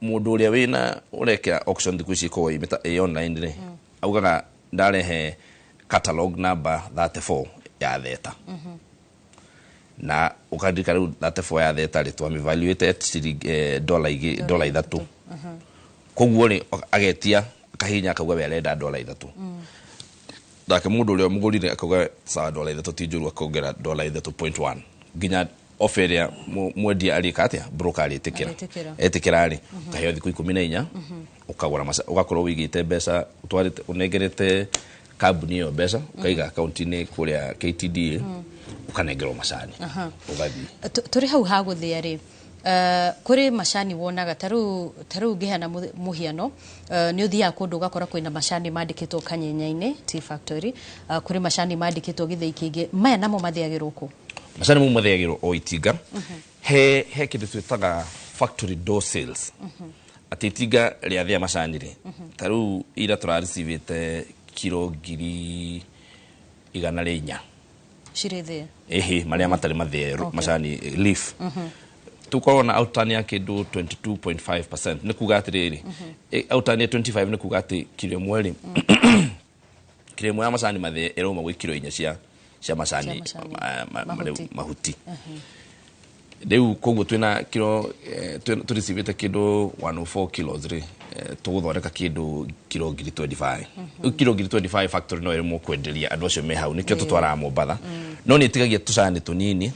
mũndũ ũrĩa wĩna ũrekĩra auction thikũ ici ĩkoragwo ĩ online rĩ, augaga ndarehe catalog number 34 ya theta, na ũkaririkana rĩu 34 ya theta rĩ, twamĩvaluate at ciringi $3. Koguo rĩ, agetia akahihinya akauga we arenda $3, nake mũndũ ũrĩa mũgũrire akauga sawa, $3 ti njũru, akongera $3.1 nginya offer ĩrĩa mwendia arĩka atĩa, broker arĩtĩkĩra. Arĩtĩkĩra. Etĩkĩra rĩ, ũkaheo thikũ 14, ũkagũra ũgakorwo wĩigĩte mbeca, ũtwarĩte ũnengerete kambuni ĩyo mbeca, ũkaiga akaunti-inĩ kũrĩa KTDA, ũkanengerwo macani, ũgathiĩ. Tũrĩ hau ha gũthĩa rĩ, kũrĩ macani wonaga ta rĩu ngĩheana mũhiano, nĩ ũthiaga kũndũ ũgakora kwĩna macani mandĩkĩtwo Kanyenya-inĩ Tea Factory, kũrĩ macani mandĩkĩtwo gĩthĩi kĩngĩ, maya namo mathĩagĩrwo kũ? Macani mau mathĩagĩrwo o itinga. He kĩndũ twĩtaga factory door sales, atĩ itinga rĩathĩa macani rĩ, ta rĩu ira tũrarecivĩte kiro 400,000. Cirĩ thĩĩ? Ĩhĩ, marĩa matarĩ mathĩe. Macani leaf tukorwo na outturn ya kĩndũ 22.5%. Nĩ kuga atĩrĩrĩ, outturn ya 25 nĩ kuga atĩ kiro ĩmwe rĩ, kiro ĩmwe ya macani mathĩe ĩrauma gwĩ kiro 4 cia macani. Cia macani. Mahuti. Mahuti. Mahuti. Rĩu koguo twĩna kiro tũrecivĩte kĩndũ 104 kilos rĩ, tũgũthondeka kĩndũ kiro 25,000. Rĩu kiro 25,000 factory no ĩremwo kwenderia andũ acio me hau, nĩkĩo tũtwaraga Mombatha, no nĩ ĩtigagia tũcani tũnini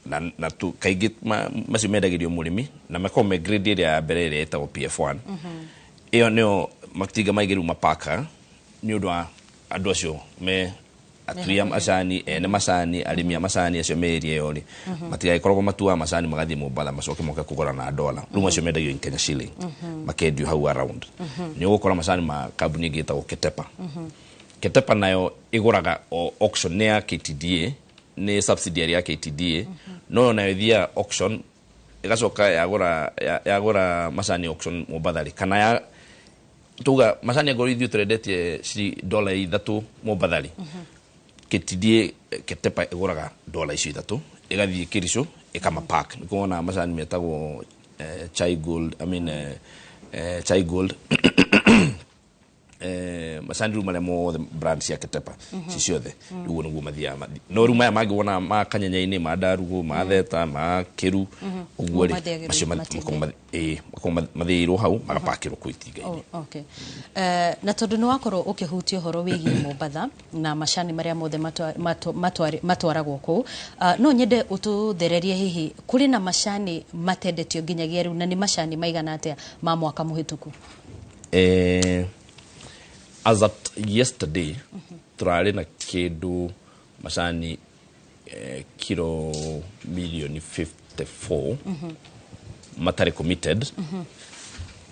na kaingĩ macio mendagĩrio mũrĩmi na makoragwo me grade ĩrĩa ya mbere ĩrĩa ĩtagwo PF1. Ĩyo nĩyo matinga maingĩ rĩu mapaka nĩ ũndũ wa andũ acio me atui a macani, ene macani, arĩmi a macani acio me area ĩyo rĩ, matigagĩkoragwo matuaga macani magathiĩ Mombatha macoke moke kũgũra na dola. Rĩu macio mendagio in Kenya shilling, makendio hau around. Nĩ ũgũkora macani ma kambuni ĩngĩ ĩtagwo Ketepa. Ketepa nayo ĩgũraga o auction, nĩ ya KTDA, nĩ subsidiary ya KTDA, no yo nayo ĩthiaga auction, ĩgacoka yagũra yagũra macani auction Mombatha rĩ, kana ya tuga macani angorwo ithuĩ tũrendetie $3 Mombatha rĩ, KTDA, Ketepa ĩgũraga $icio 3, ĩgathiĩ Kericho ĩkamapack. Nĩkuo wonaga macani metagwo Chai Gold, I mean, Chai Gold, macani rĩu marĩa mothe brand cia Ketepa ci ciothe. Rĩu ũguo nĩguo mathiaga no rĩu maya mangĩ wona ma Kanyenya-inĩ, ma Ndarugũ, ma Theta, ma Kĩru, ũguo rĩ, mathĩagĩrwo macio matinga. Makoragwo mathĩirwo hau, magapakĩrwo kũu itinga-inĩ. Oh, okay. Na tondũ nĩ wakorwo ũkĩhutia ũhoro wĩgiĩ Mombatha na macani marĩa mothe matwaragwo kũu, no nyende ũtũthererie hihi kũrĩ na macani matendetio nginyagia rĩu, na nĩ macani maigana atĩa ma mwaka mũhĩtũku? As at yesterday turarĩ na kĩndũ macani kiro milioni 54 matarĩ committed,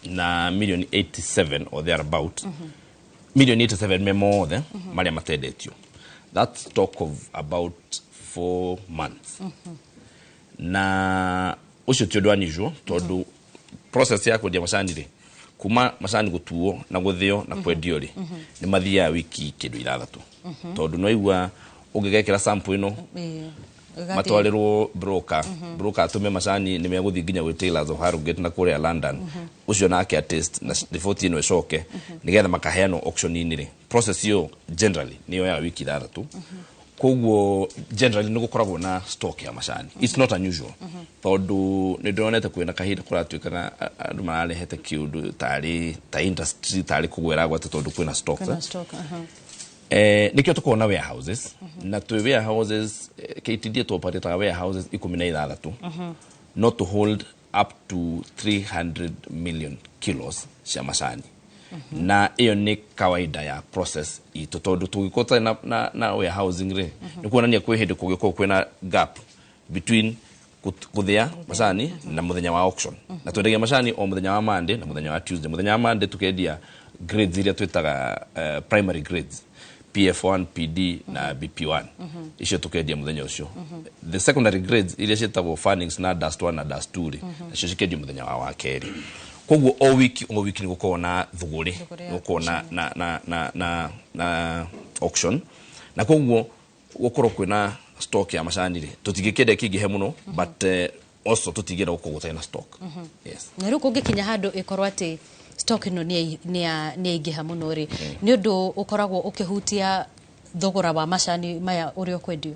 na milioni 87 or thereabout, milioni 87 me mothe marĩa matendetio. That's talk of about 4 months, na ũcio ti ũndũ unusual, tondũ process ya kwendia macani rĩ, kuma macani gũtuo na gũthĩo na kwendio rĩ, nĩ mathiaga wiki kĩndũ 6, tondũ no igua ũngĩgekĩra sample ĩno, matwarĩrwo broker, broker atũme macani nĩ megũthiĩ nginya gwĩ Taylors of Harrogate na kũrĩa London, ũcio nake atest na riboti ĩno ĩcoke nĩgetha makaheanwo auction-inĩ rĩ, process ĩyo generally nĩ yoyaga wiki 6. Koguo generally nĩ gũkoragwo na stock ya macani. It's not unusual, tondũ nĩ ndĩronete kwĩna kahinda kũratuĩkaga andũ mararehete kĩũndũ tarĩ ta industry tarĩ kũgwĩra gwate tondũ kwĩna stocks. Kwĩna stock, aha. Nikio tukorwo na warehouses, na twĩ warehouses, KTDA tuoperataga warehouses 16, not to hold up to 300 million kilos cia macani. Na ĩyo nĩ kawaida ya process itũ, tondũ tũngĩkorwo tũtarĩ na warehousing rĩ, nĩ kuonania kwĩ hĩndĩ kũngĩkorwo kwĩna gap between gũthĩa macani na mũthenya wa auction. Na twendagia macani o mũthenya wa Monday na mũthenya wa Tuesday. Mũthenya wa Monday tukendia grades iria twĩtaga primary grades, PF1, PD na BP1. Icio tukendia mũthenya ũcio. The secondary grades iria ciĩtagwo Fannings na Dust 1 na Dust 2 rĩ, nacio cikendio mũthenya wa wakerĩ. Koguo o wiki nĩ gũkoragwo na thũgũrĩ, Thũgũrĩ ya nĩ gũkoragwo na auction, na koguo gũkorwo kwĩna stock ya macani rĩ, tũtingĩkĩenda kĩingĩhe mũno, but also tũtingĩenda gũkorwo gũtarĩ na stock. Yes. Na rĩu kũngĩkinya handũ ĩkorwo atĩ stock ĩno nĩ yaingĩha mũno rĩ, nĩ ũndũ ũkoragwo ũkĩhutia thogora wa macani maya ũrĩa ũkwendio?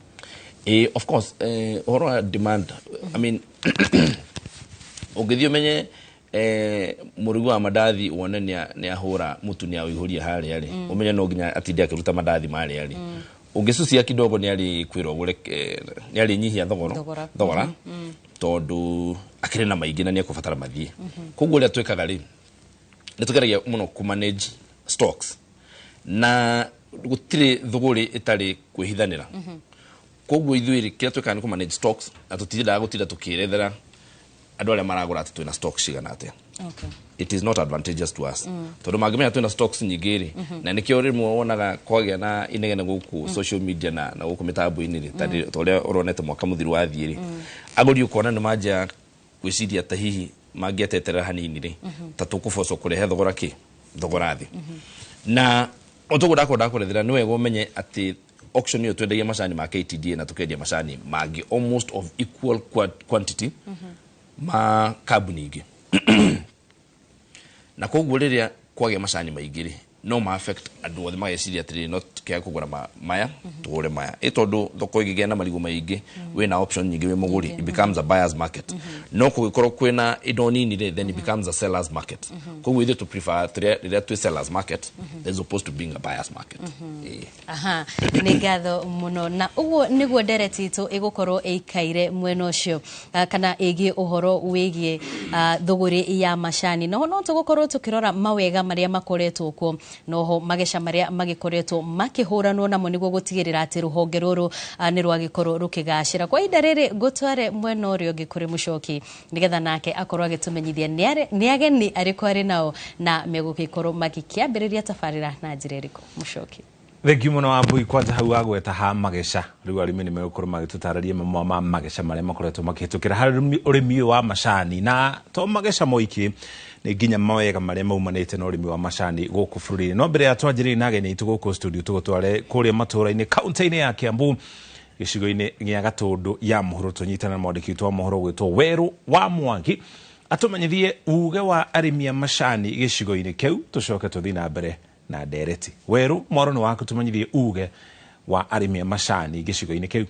Of course, ũhoro wa demand, I mean, ũngĩthiĩ ũmenye mũrugi wa mandathi wone nĩ ahũra mũtu, nĩ awĩihũria harĩa rĩ, ũmenye no nginya atinde akĩruta mandathi marĩa rĩ, ũngĩcucia kidogo nĩ arĩ kwĩrwo ũgũre, nĩ arĩ nyihia thogoro. Thogora. Thogora, tondũ akĩrĩ na maingĩ na nĩ ekũbatara mathiĩ. Koguo ũrĩa twĩkaga rĩ, nĩ tũgeragia mũno kũ manage stocks, na gũtirĩ thũgũrĩ ĩtarĩ kwĩhithanĩra. Koguo ithuĩ rĩ, kĩrĩa twĩkaga nĩ kũ manage stocks, na tũtindaga gũtinda tũkĩerethera andũ arĩa maragũra atĩ twĩna stocks cigana atĩa. It is not advantageous to us, tondũ mangĩmenya twĩna stocks nyingĩ rĩ, na nĩkĩo rĩmwe wonaga kwagĩa na inegene gũkũ social media na gũkũ mĩtambo-inĩ rĩ, ta ũrĩa ũronete mwaka mũthiru wathiĩ rĩ, agũri ũkona nĩ manjia gwĩciria ta hihi mangĩeteterera hanini rĩ, ta tũkũbocwo kũrehe thogora kĩ thogora thĩ. Na otoguo ndakorwo ndakũrethera, nĩ wega ũmenye atĩ auction ĩyo twendagia macani ma KTDA na tũkendia macani mangĩ almost of equal quantity ma kambuni ingĩ. Na koguo rĩrĩa kwagĩa macani maingĩ rĩ, no ma affect andũ othe, mageciria atĩrĩrĩ, no tũkĩaga kũgũra maya, tũgũre maya, ĩ tondũ thoko ĩngĩgĩa na marigũ maingĩ, wĩna option nyingĩ wĩ mũgũri, it becomes a buyer's market. No kũngĩkorwo kwĩna indo nini rĩ, then it becomes a seller's market. Koguo ithuĩ tũ prefer rĩrĩa twĩ seller's market as opposed to being a buyer's market. Ĩĩ. Aha, nĩ ngatho mũno. Na ũguo nĩguo ndereti itũ ĩgũkorwo ĩikaire mwena ũcio, kana ĩgiĩ ũhoro wĩgiĩ thũgũrĩ ya macani. Noho no tũgũkorwo tũkĩrora mawega marĩa makoretwo kuo, noho mageca marĩa magĩkoretwo makĩhũranwo namo nĩguo gũtigĩrĩra atĩ rũhonge rũrũ nĩ rwagĩkorwo rũkĩgacĩra. Kwa ihinda rĩrĩ ngũtware mwena ũrĩa ũngĩ kũrĩ Mũcoki, nĩgetha nake akorwo agĩtũmenyithia nĩ ageni arĩkũ arĩ nao na megũgĩkorwo magĩkĩambĩrĩria tabarĩra na njĩra ĩrĩkũ. Mũcoki. Thengiũ mũno, Wambui. Kwanja hau wagweta ha mageca, rĩu arĩmi nĩ megũkorwo magĩtũtarĩria mamwe ma mageca marĩa makoretwo makĩhĩtũkĩra harĩ ũrĩmi ũyũ wa macani. Na to mageca moiki, nĩ nginya mawega marĩa maumanĩte na ũrĩmi wa macani gũkũ bũrũri-inĩ. No mbere ya twanjĩrĩrie na ageni aitũ gũkũ studio, tũgũtware kũrĩa matũũra-inĩ, kaunti-inĩ ya Kiambu, gĩcigo-inĩ gĩa Gatũndũ ya Mũhuro, tũnyitana na mwandĩki witũ wa mohoro gwĩtwo Werũ wa Mwangi, atũmenyithie uge wa arĩmi a macani gĩcigo-inĩ kĩu, tũcoke tũthiĩ na mbere na ndereti. Werũ, mwaro nĩ waku, tũmenyithie uge wa arĩmi a macani gĩcigo-inĩ kĩu.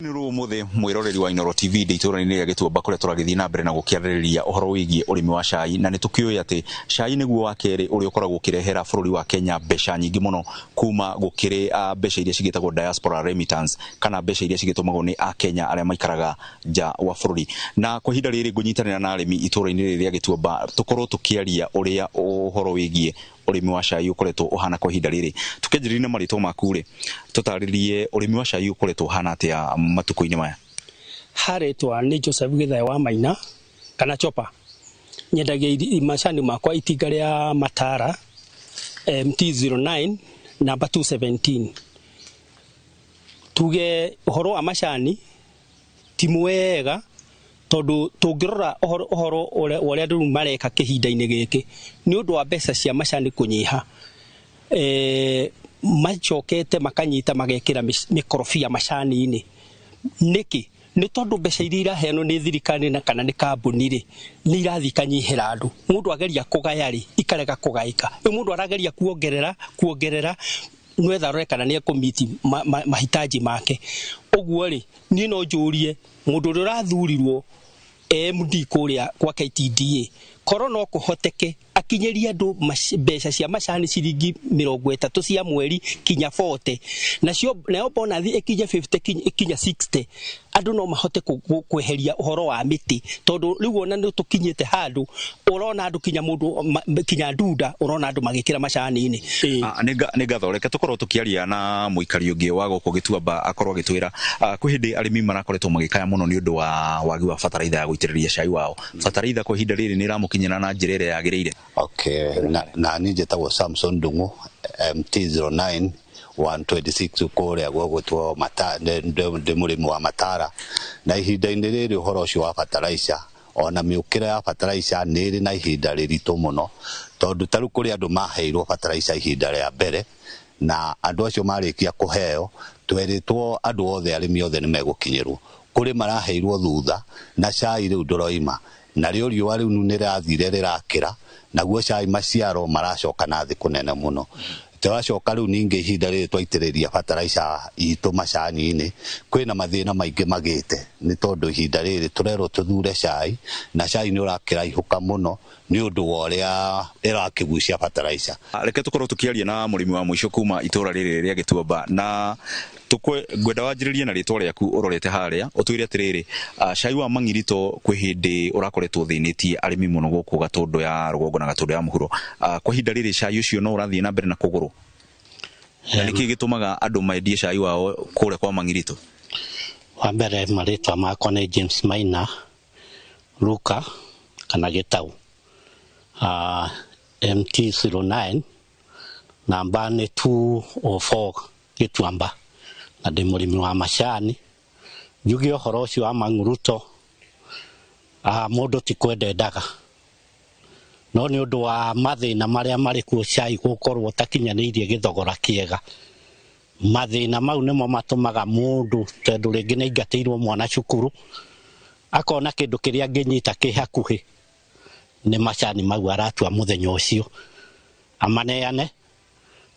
Nĩ rũ ũmũthĩ, mwĩroreri wa Inooro TV, ndĩ itũũra-inĩ rĩa Gĩtuamba kũrĩa tũragĩthiĩ na mbere na gũkĩarĩrĩria ũhoro wĩgiĩ ũrĩmi wa cai. Na nĩ tũkĩũĩ atĩ cai nĩguo wa kerĩ ũrĩa ũkoragwo ũkĩrehera bũrũri wa Kenya mbeca nyingĩ mũno kuma gũkĩrĩ mbeca iria cigĩtagwo diaspora remittance, kana mbeca iria cigĩtũmagwo nĩ akenya arĩa maikaraga nja wa bũrũri. Na kwa ihinda rĩrĩ ngũnyitanĩra na arĩmi itũũra-inĩ rĩrĩ rĩa Gĩtuamba, tũkorwo tũkĩaria ũrĩa ũhoro wĩgiĩ ũrĩmi wa cai ũkoretwo ũhana kwa ihinda rĩrĩ. Tũkĩanjĩrĩria na marĩtwa maku rĩ, tũtarĩrie ũrĩmi wa cai ũkoretwo ũhana atĩa matukũ-inĩ maya. Harĩtwa nĩ Joseph Gĩthae wa Maina kana Chopa. Nyendagia macani makwa itinga rĩa Matara MT09 namba 217. Tuge ũhoro wa macani ti mwega, tondũ tũngĩrora ũhoro ũrĩa andũ rĩu mareka kĩhinda-inĩ gĩkĩ nĩ ũndũ wa mbeca cia macani kũnyiha, macokete makanyita magekĩra mĩkorobia macani-inĩ. Nĩkĩ? Nĩ tondũ mbeca iria iraheanwo nĩ thirikari na kana nĩ kambuni rĩ, nĩ irathiĩ ikanyihĩra andũ. Mũndũ ageria kũgaya rĩ, ikarega kũgaĩka. Rĩu mũndũ arageria kuongerera nwetha arore kana nĩ ekũmiti mahitaji make. Ũguo rĩ, niĩ no njũrie mũndũ ũrĩa ũrathurirwo MD kũrĩa kwa KTDA. Korwo no kũhoteke akinyeria andũ mbeca cia macani ciringi 30 cia mweri kinya 40, nacio nayo bonathi ĩkinye 50 ĩkinye 60, andũ no mahote kweheria ũhoro wa mĩtĩ, tondũ rĩu ona nĩ tũkinyĩte handũ ũrona andũ kinya mũndũ kinya ndunda ũrona andũ magĩkĩra macani-inĩ. Nĩ ngatho, reke tũkorwo tũkĩaria na mũikari ũngĩ wa gũkũ Gĩtuamba akorwo agĩtwĩra kwĩ hĩndĩ arĩmi marakoretwo magĩkaya mũno nĩ ũndũ wa wagi wa bataraitha ya gũitĩrĩria cai wao. Bataraitha kwa ihinda rĩrĩ nĩ ĩramũkinyĩra na njĩra ĩrĩa yagĩrĩire? Okay, na niĩ njĩtagwo Samson Ndung'u, MT09 126 kũrĩa gwĩtwo ndĩ mũrĩmi wa Matara, na ihinda-inĩ rĩrĩ ũhoro ũcio wa bataraica ona mĩũkĩre ya bataraica nĩ ĩrĩ na ihinda rĩritũ mũno, tondũ ta rĩu kũrĩ andũ maheirwo bataraica ihinda rĩa mbere, na andũ acio marĩkia kũheo twerĩtwo andũ othe arĩmi othe nĩ megũkinyĩrwo, kũrĩ maraheirwo thutha na cai rĩu ndũroima, narĩo riũa rĩu nĩ rĩrathire rĩrakĩra, naguo cai maciaro maracoka na thĩ kũnene mũno. Tũracoka rĩu ningĩ ihinda rĩrĩ twaitĩrĩria bataraica itũ macani-inĩ, kwĩna mathĩna maingĩ magĩte, nĩ tondũ ihinda rĩrĩ tũrerwo tũthure cai, na cai nĩ ũrakĩraihũka mũno nĩ ũndũ wa ũrĩa ĩrakĩgucia bataraica. Reke tũkorwo tũkĩaria na mũrĩmi wa mũico kuma itũra rĩrĩ rĩa Gĩtuamba, na ngwenda wanjĩrĩrie na rĩtwa rĩaku ũrorete harĩa, ũtwĩre atĩrĩrĩ, cai wa mang'irito kwĩ hĩndĩ ũrakoretwo ũthĩnĩtie arĩmi mũno gũkũ Gatũndũ ya rũgongo na Gatũndũ ya mũhuro, kwa ihinda rĩrĩ cai ũcio no ũrathiĩ na mbere na kũgũrwo, na nĩkĩ gĩtũmaga andũ mendie cai wao kũrĩa kwa mang'irito? Wa mbere marĩtwa makwa nĩ James Maina Luka kana Gĩtau, MT09 namba nĩ 204 Gĩtuamba, na ndĩ mũrĩmi wa macani. Njuge ũhoro ũcio wa mang'uruto, mũndũ ti kwenda endaga, no nĩ ũndũ wa mathĩna marĩa marĩ kuo cai gũkorwo ũtakinyanĩirie gĩthogora kĩega, mathĩna mau nĩmo matũmaga mũndũ, tondũ rĩngĩ nĩ aingatĩirwo mwana cukuru, akona kĩndũ kĩrĩa angĩnyita kĩ hakuhĩ nĩ macani mau aratua mũthenya ũcio amaneane,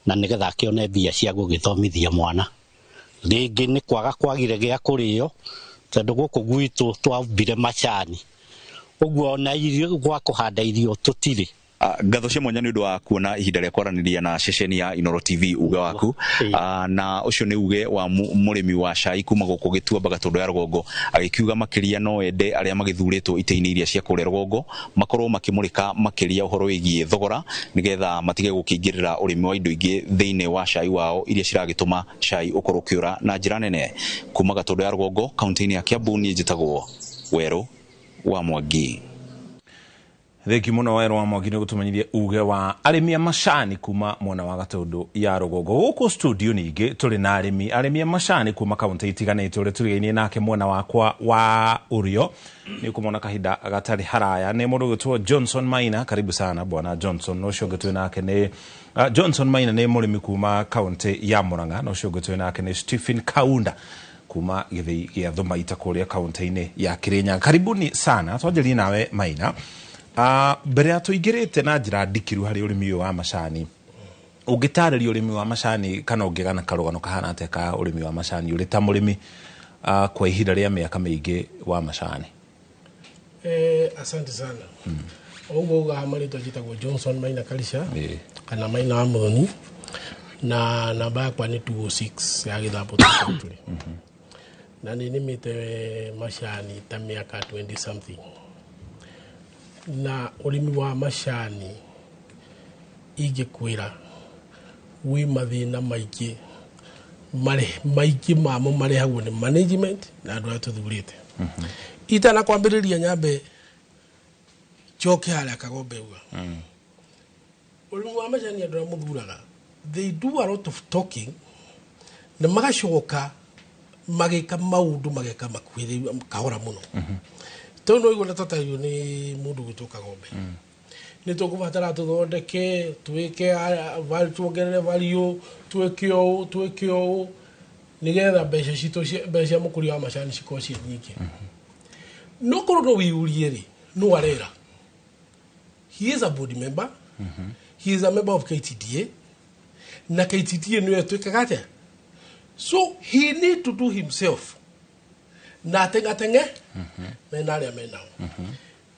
na nĩgetha akĩone mbia cia gũgĩthomithia mwana. Rĩngĩ nĩ kwaga kwagire gĩa kũrĩo, tondũ gũkũ gwitũ twambire macani, ũguo ona irio gwa kũhanda irio tũtirĩ. Ngatho cia mwanya nĩ ũndũ wa kuona ihinda rĩa kwaranĩria na ceceni ya Inooro TV uge waku, na ũcio nĩ uge wa mũrĩmi wa cai kuma gũkũ Gĩtuamba Gatũndũ ya rũgongo, agĩkiuga makĩria no ende arĩa magĩthurĩtwo itĩ-inĩ iria cia kũrĩa rũgongo makorwo makĩmũrĩka makĩria ũhoro wĩgiĩ thogora, nĩgetha matige gũkĩingĩrĩra ũrĩmi wa indo ingĩ thĩinĩ wa cai wao iria ciragĩtũma cai ũkorwo ũkĩũra na njĩra nene. Kuma Gatũndũ ya rũgongo kaunti-inĩ ya Kiambu, niĩ njĩtagwo Werũ wa Mwangi. Thengi muno Werũ wa Mwangi nĩ gũtũmenyithia uge wa arĩmi a macani kuma mwena wa Gatũndũ ya rũgongo. Gũkũ studio ningĩ tũrĩ na arĩmi a macani kuma kaunti itiganĩte, ũrĩa tũrigainie nake mwena wakwa wa ũrĩo nĩ ũkũmona kahinda gatarĩ haraya nĩ mũndũ ũgwĩtwo Johnson Maina. Karibu sana bwana Johnson. Na ũcio ũngĩ twĩ nake nĩ Johnson Maina nĩ mũrĩmi kuma kaunti ya Murang'a, na ũcio ũngĩ twĩ nake nĩ Stephen Kaunda kuma gĩthĩi gĩa Thumaita kũrĩa kaunti-inĩ ya Kirinyaga. Karibuni sana. Twanjĩrĩrie nawe Maina. Mbere ya tũingĩrĩte na njĩra ndikiru harĩ ũrĩmi ũyũ wa macani, ũngĩtarĩria ũrĩmi wa macani kana ũngĩgana karũgano kahana atĩa ka ũrĩmi wa macani ũrĩ ta mũrĩmi kwa ihinda rĩa mĩaka mĩingĩ wa macani? Asante sana. Ũguo ugaga marĩtwa njĩtagwo Johnson Maina Karisha kana Maina wa Mũthoni, na namba yakwa nĩ 206 ya Gĩthambo tũrĩ. Na nĩ nĩmĩte macani ta mĩaka 20 something. Na ũrĩmi wa macani ingĩkwĩra wĩ mathĩna maingĩ, maingĩ mamo marehagwo nĩ management na andũ arĩa tũthurĩte. Itanakwambĩrĩria nyambe njoke harĩa Kagombe uga, ũrĩmi wa macani andũ arĩa mũthuraga, they do a lot of talking na magacoka magĩka maũndũ mageka makuhĩrĩria kahora mũno. Tondũ no igua tatario nĩ mũndũ gwĩtwo Kagombe, nĩ tũkũbatara tũthondeke twĩke tuongerere value, twĩke ũũ twĩke ũũ nĩgetha mbeca citũ mbeca cia mũkũria wa macani cikorwo ciĩ nyingĩ. No korwo no wĩyũrie rĩ, no arera, he is a board member, he is a member of KTDA, na KTDA nĩyo ĩtwĩkaga atĩa, so he need to do himself na atengatenge mena arĩa menao.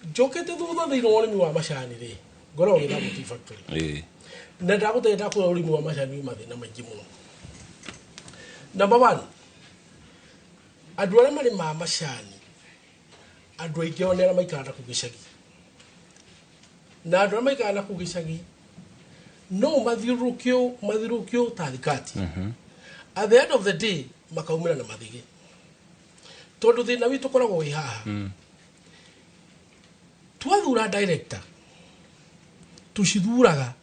Njũkĩte thutha thĩinĩ wa ũrĩmi wa macani rĩ, ngoragwo Gĩthambo Tea Factory. Na ndagũtenda ndakũra ũrĩmi wa macani wĩ mathĩna maingĩ mũno. Number one, andũ arĩa marĩmaga macani, andũ aingĩ ao nĩ arĩa maikaraga na kũu gĩcagi. Na andũ arĩa maikaraga na kũu gĩcagi no mathiũrũrũkio ta thikati. At the end of the day makaumĩra na mathigĩ. Tondũ thĩna witũ ũkoragwo wĩ haha. Twathura director, tũcithuraga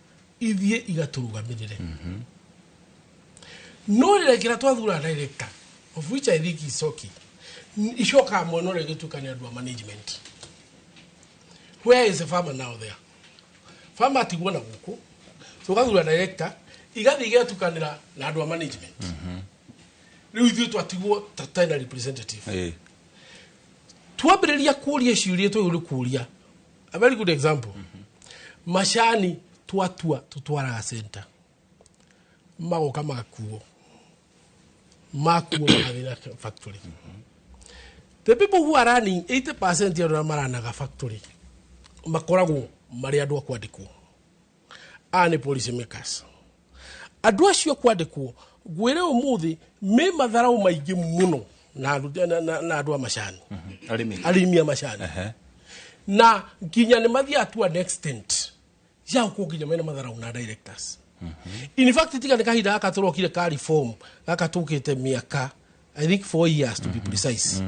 ithiĩ igatũrũgamĩrĩre. No rĩrĩa kĩrĩa twathura director, of which I think is okay, icokaga mwena ũrĩa ĩgĩtuĩka nĩ andũ a management. Where is the farmer now there? Farmer atigwo na gũkũ, tũgathura director, igathiĩ igatukanĩra na andũ a management. Rĩu ithuĩ twatigwo ta na representative. Twambĩrĩria kũria ciũria twagĩrĩirwo kũria. A very good example. Macani twatua tutwaraga center. Magoka magakuo. Makuo magathiĩ na factory. The people who are running 80% ya andũ arĩa maranaga factory makoragwo marĩ andũ a kwandĩkwo. Aya nĩ policy makers. Andũ acio kwandĩkwo ngwĩre ũmũthĩ me matharau maingĩ mũno na andũ a macani. Arĩmi. Arĩmi a macani. Na nginya nĩ mathiaga to an extent ya gũkorwo nginya mena matharau na directors. In fact tiga nĩ kahinda gaka tũrokire ka reform gaka tũkĩte mĩaka I think 4 years to be precise.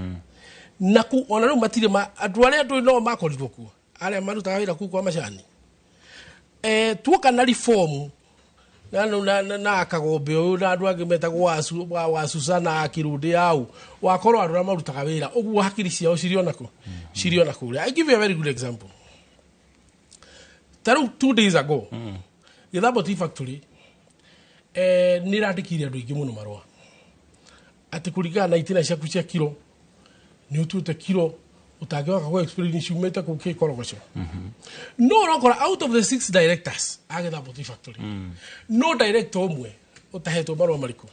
Na ku ona rĩu matirĩ andũ arĩa andũ no makorirwo kuo arĩa marutaga wĩra kuu kwa macani. Tuoka na reform na Kagombe ũyũ na andũ angĩ metagwo wa Susana Kirunde au wakorwo andũ arĩa marutaga wĩra ũguo hakiri ciao cirĩ ona kũrĩa. I give you a very good example. Ta rĩu 2 days ago Gĩthambo Tea Factory nĩ ĩrandĩkire andũ aingĩ mũno marũa atĩ kũringana na itina ciaku cia kiro nĩ ũtuĩte kiro ũtangĩhoka kũ explain ciumĩte kũu kĩkorogoco. No ũrakora out of the 6 directors a Gĩthambo Tea Factory no director ũmwe ũtahetwo marũa marĩkũ.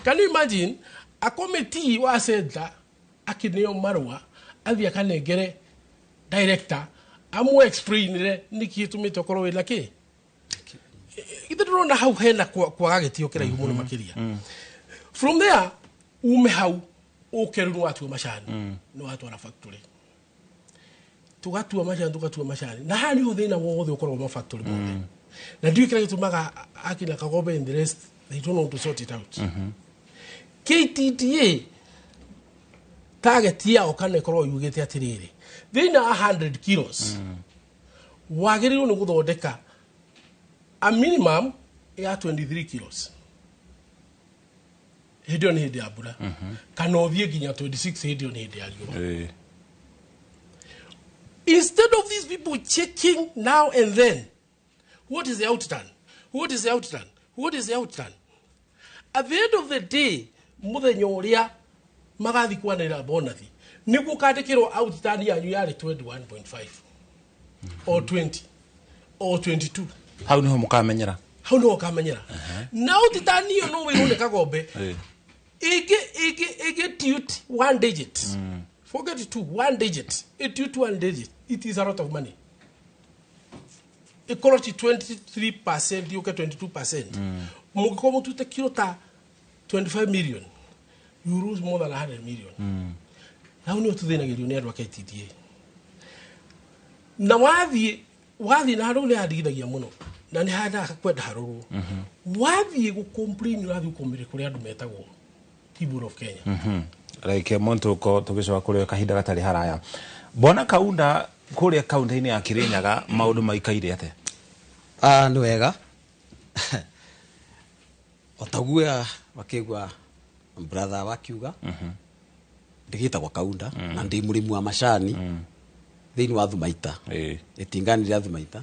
Can you imagine a committee wa center akĩneo marũa athiĩ akanengere director amwe explainire nĩkĩ gĩtũmĩte ũkorwo wĩna kĩ? Ithe ndĩrona hau hena kwaga gĩtĩo kĩraihu mũno makĩria. From there ume hau ũke rĩu nĩwatua macani nĩwatwara factory. Tũgatua macani na haha nĩho thĩna wothe ũkoragwo ma factory mothe. Na ndiũĩ kĩrĩa gĩtũmaga akina Kagombe and the rest they don't know to sort it out. KTDA target yao kana ĩkorwo yugĩte atĩrĩrĩ thĩinĩ wa 100 kilos wagĩrĩirwo nĩ gũthondeka a minimum ya 23 kilos. Hĩndĩ ĩyo nĩ hĩndĩ ya mbura. Kana ũthiĩ nginya 26 hĩndĩ ĩyo nĩ hĩndĩ ya riũa. Instead of these people checking now and then, what is the outturn? What is the outturn? What is the outturn? At the end of the day, mũthenya ũrĩa magathi kwanĩrĩra bonathi nĩguo kandĩkĩrwo outturn yanyu yarĩ 21.5 or 20 or 22. Hau niho mũkamenyera. Hau niho ũkamenyera. Na outturn ĩyo no wĩrwo nĩ Kagombe ĩngĩ tilt one digit. Forget two, one digit. It tilt one digit. It is a lot of money. Ĩkorwo ti 23% yũke 22%. Mũngĩkorwo mũtuĩte kiro ta 25 million, you lose more than 100 million. Hau nĩho tũthĩnagĩrio nĩ andũ a KTDA. Na wathiĩ na handũ nĩ handigithagia mũno na nĩ handaga kwenda harorwo. Wathiĩ gũ complain ũrathiĩ gũ kũrĩ andũ metagwo Tea Board of Kenya. Like muntu ko tugicoka kuri kahinda gatari haraya. Bwana Kaunda kuria kaunti-inĩ ya Kirinyaga maundu maikaire atia? Nĩ wega. Otaguo wakigwa brother wakiuga ndigitagwo Kaunda na ndi mũrĩmi wa macani thĩinĩ wa Thumaita itingani rĩa Thumaita.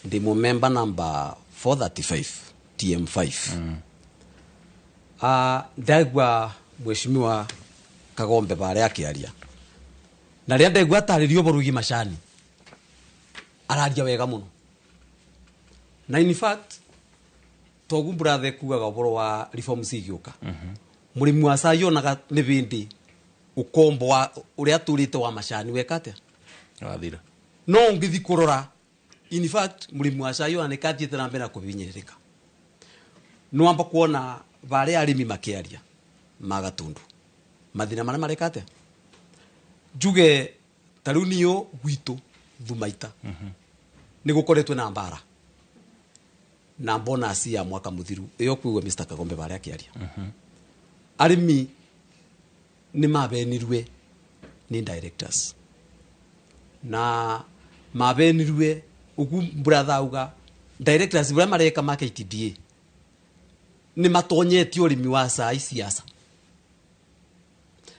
Ndi mu member number 435 TM5. Ndaigua mheshimiwa Kagombe bare akiaria na rĩa ndaigua atarĩrio ũhoro wĩgiĩ macani araria wega mũno, na in fact togu brother kugaga ũhoro wa reforms igĩũka mũrĩmi wa cai onaga nĩ bĩndĩ ũkombo wa ũrĩa atũrĩte wa macani weka atĩa Wathira. No ungithi kurora in fact murimi wa cai ona nĩkathiĩte na mbere na kũhinyĩrĩrĩka. Nĩwamba kuona barĩa arĩmi makĩaria ma Gatundu mathĩna marĩa mareka atĩa. Njuge ta rĩu niũ gwitũ Thumaita nĩ gũkoretwo na mbara na bonus ya mwaka mũthiru ĩyo kuigua Mr. Kagombe barĩa akĩaria. Arĩmi nĩ mabenirwe nĩ directors na mabenirwe ugu brother auga directors buria mareka ma KTDA ni matonyetie urimi wa cai siasa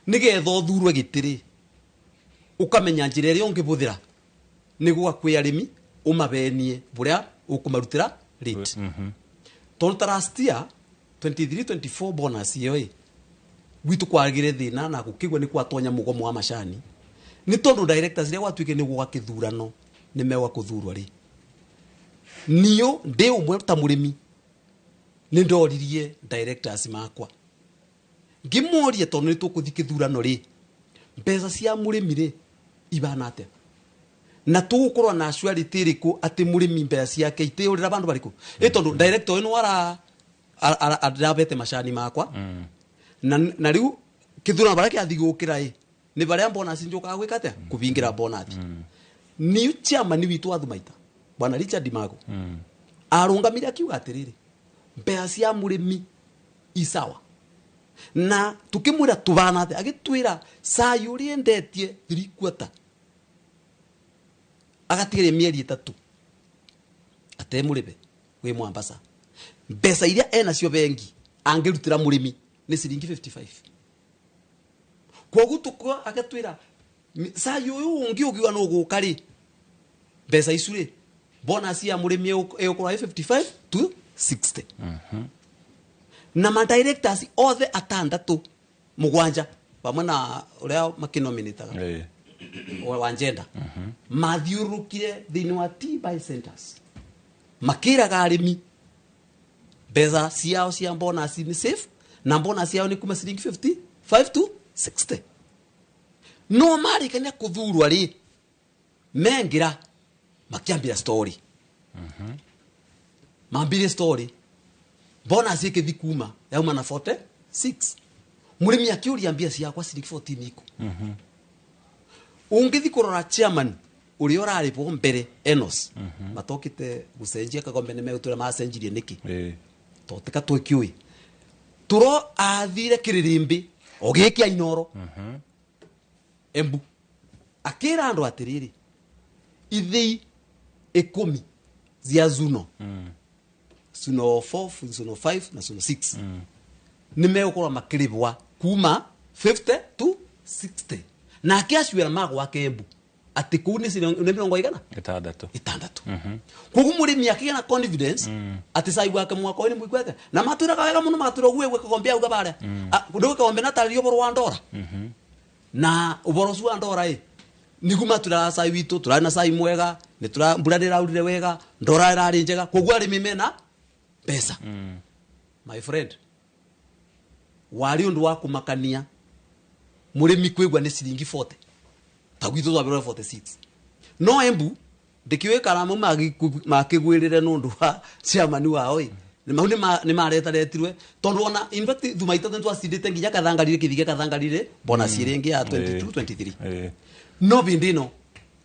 nigetha uthurwe gitiri ukamenya njira iria ungibuthira niguo kwi arimi umabenie buria ukumarutira rate. Tondu ta last year 23 24 bonus iyo i gwitu kwagire thina na gukigwa ni kwatonya mugomo wa macani ni tondu directors ria gwatuike ni gwa kithurano ni mewa kuthurwa ri niyo ndi umwe ta murimi ni ndoririe directors makwa ngimurie tondu ni tukuthi kithurano ri mbeca cia murimi ri ibana atia na tugukorwo na surety iriku ati murimi mbeca ciake itiurira bandu bariku i tondu director ino ara arabete macani makwa na riu kithurano baria kiathi gukira i ni baria bonus njukaga gwika atia kubingira bonus. Ni chairman witu wa Thumaita bwana Richard Mago arungamire akiuga atiriri mbeca cia murimi isawa na tukimwira tubana atia agitwira cai uria endetie 3/4 agatigeria mieri 3 atemuribe wi Mwambasa mbeca iria enacio bengi angirutira murimi ni ciringi 55. Koguo tukwa agatwira cai uyu ungi ugiwa no guka ri mbeca icu ri bonus ya murimi igukorwo 55 to 60. Na ma directors othe atandatu mugwanja pamwe na uria makinominitaga wa njenda mathiurukire thiini wa tea buy centers makiraga arimi mbeca ciao cia bonus ni safe na bonus yao ni kuma ciringi 55 to 60. No marikania kuthurwa ri mengira makiambira story. Mambire story bonus ikithi kuma yauma na 46 murimi akiuria mbia ciakwa ciringi 14 iko. Ungithi kurora chairman uria uraribwo mbere Enos matokite gucenjia Kagombe ni megutura macenjirie niki to tika twikiui turo athire kiririmbi ogikia Inoro Embu akira andu atiriri ithei 10 cia Zuno Zuno 4 Zuno 5 na Zuno 6 ni megukorwo makiribwa kuma 50 to 60 na akiaciwira magwake Embu ati kuu ni mirongo igana itandatu. Koguo murimi akigia na confidence ati cai wake mwaka ni mwigwete na matwiraga wega muno magatwira ugue gwe Kagombe auga baria ndu Kagombe nataririo uboro wa ndora na uboro ucio wa ndora i nigu matwiraga cai witu turari na cai mwega ni tura mbura ndiraurire wega ndora irari njega koguo arimi mena mbeca. My friend wari undu wa kumakania murimi kwigua ni ciringi 40 ta gwitũ twambĩrwo 46 no Embu ndikiũĩ kana mau makĩgwĩrĩre nũndũ wa chairman wao ĩ mau nĩ maretaretirwe tondũ ona in fact Thumaita nĩ twacindĩte nginya Kathangarire kĩthige Kathangarire bonus ĩrĩa ĩngĩ ya 22 23 no bindi ĩno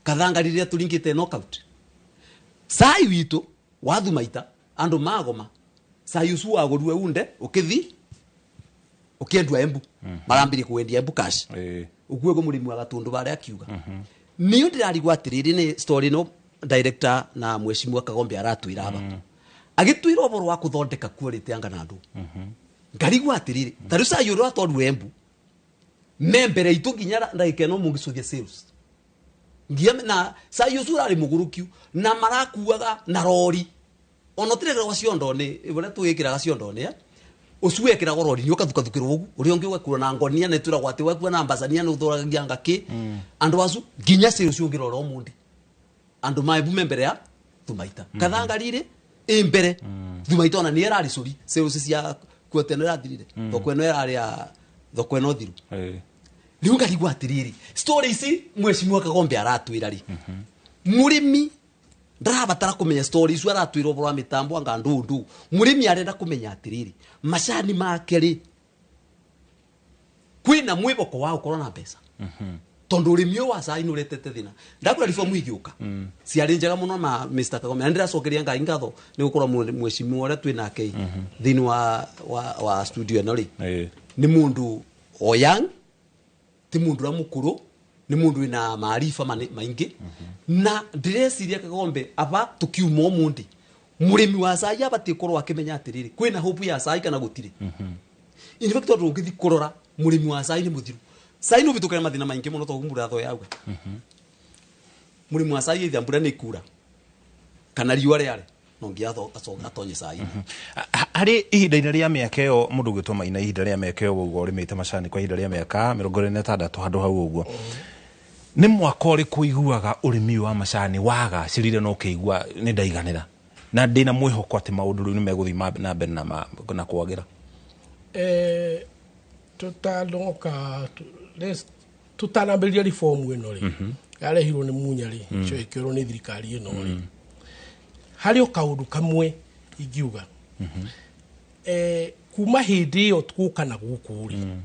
Kathangarire tũringĩte knockout cai witũ wa Thumaita andũ magoma cai ũcio wagũrue unde ũkĩthi ukiendwa Embu marambire kuendia Embu cash uguo go murimi wa Gatundu baria akiuga niyo ndirarigwa atiriri ni story no director na mheshimiwa Kagombe aratwira aba agitwira uboro wa kuthondeka quality anga na andu ngarigwa atiriri ta riu cai uria atwarwo Embu me mbere itu nginya ndagika ino mungicuthia sales nginya na cai ucio urari mugurukiu na marakuaga na rori ona tiregagwo ciondo-ini uria twikiraga ciondo-ini ucio wekiragwo rori-inĩ ũkathukathukĩrwo ũguo ũrĩa ũngĩ ũgakuo na ngonia nĩ twĩragwo atĩ wakua na mbacania nĩ ũthũragia ngakĩ andũ acu nginya sales ũngĩrora ũmũthĩ andũ maembu me mbere ya Thumaita Kathangarire ĩ mbere Thumaita ona nĩ ĩrarĩ cũri sales cia kuota ĩno ĩrathirire thoko ĩno ĩrarĩ ya thoko ĩno thiru Riu ngarigwo atiriri, story ici mheshimiwa Kagombe aratwira ri, murimi ndarabatara kumenya story icio aratwira ũhoro wa mitambo anga ndundu. Murimi arenda kumenya atiriri, macani make ri kwina mwiboko wa gukorwo na mbeca, tondu urimi ũyũ wa cai nĩ thina. Ndakwĩra reform igĩũka ciarĩ njega mũno ma Mr. Kagombe, na ndĩracokeria Ngai ngatho nĩ gũkorwo mheshimiwa ũrĩa twĩ nake thĩinĩ wa studio ĩno rĩ, nĩ mũndũ o young, ti mũndũ ũrĩa mũkũrũ, nĩ mũndũ wĩna maarifa maingĩ. Na ndĩreciria Kagombe aba tũkiuma ũmũthĩ, mũrĩmi wa cai abatiĩ gũkorwo akĩmenya atĩrĩrĩ, kwĩna hope ya cai kana gũtirĩ. In fact, tondũ ũngĩthiĩ kũrora mũrĩmi wa cai nĩ mũthiru. Cai nĩ ũhĩtũkĩra mathĩna maingĩ mũno tondũ mbura tho yauga. Mũrĩmi wa cai either mbura nĩ ĩkura kana riũa rĩare, no nginya atonye cai. Harĩ ihinda-inĩ rĩa mĩaka ĩyo mũndũ ũgĩtwo Maina, ihinda rĩa mĩaka ĩyo ũguo ũrĩmĩte macani kwa ihinda rĩa mĩaka 26 handũ hau ũguo, nĩ mwaka ũrĩkũ ũiguaga ũrĩmi wa macani wagacĩrire na ũkĩigua nĩ ndaiganĩra na ndĩna mwĩhoko atĩ maũndũ rĩu nĩ megũthiĩ na mbere na kwagĩra? Tutanoka tutanambĩrĩria reform ĩno rĩ, yarehirwo nĩ Munya rĩ, cio ĩkĩorwo nĩ thirikari ĩno rĩ, harĩ o kaũndũ kamwe ingiuga. Kuma hĩndĩ ĩyo gũka na gũkũ rĩ,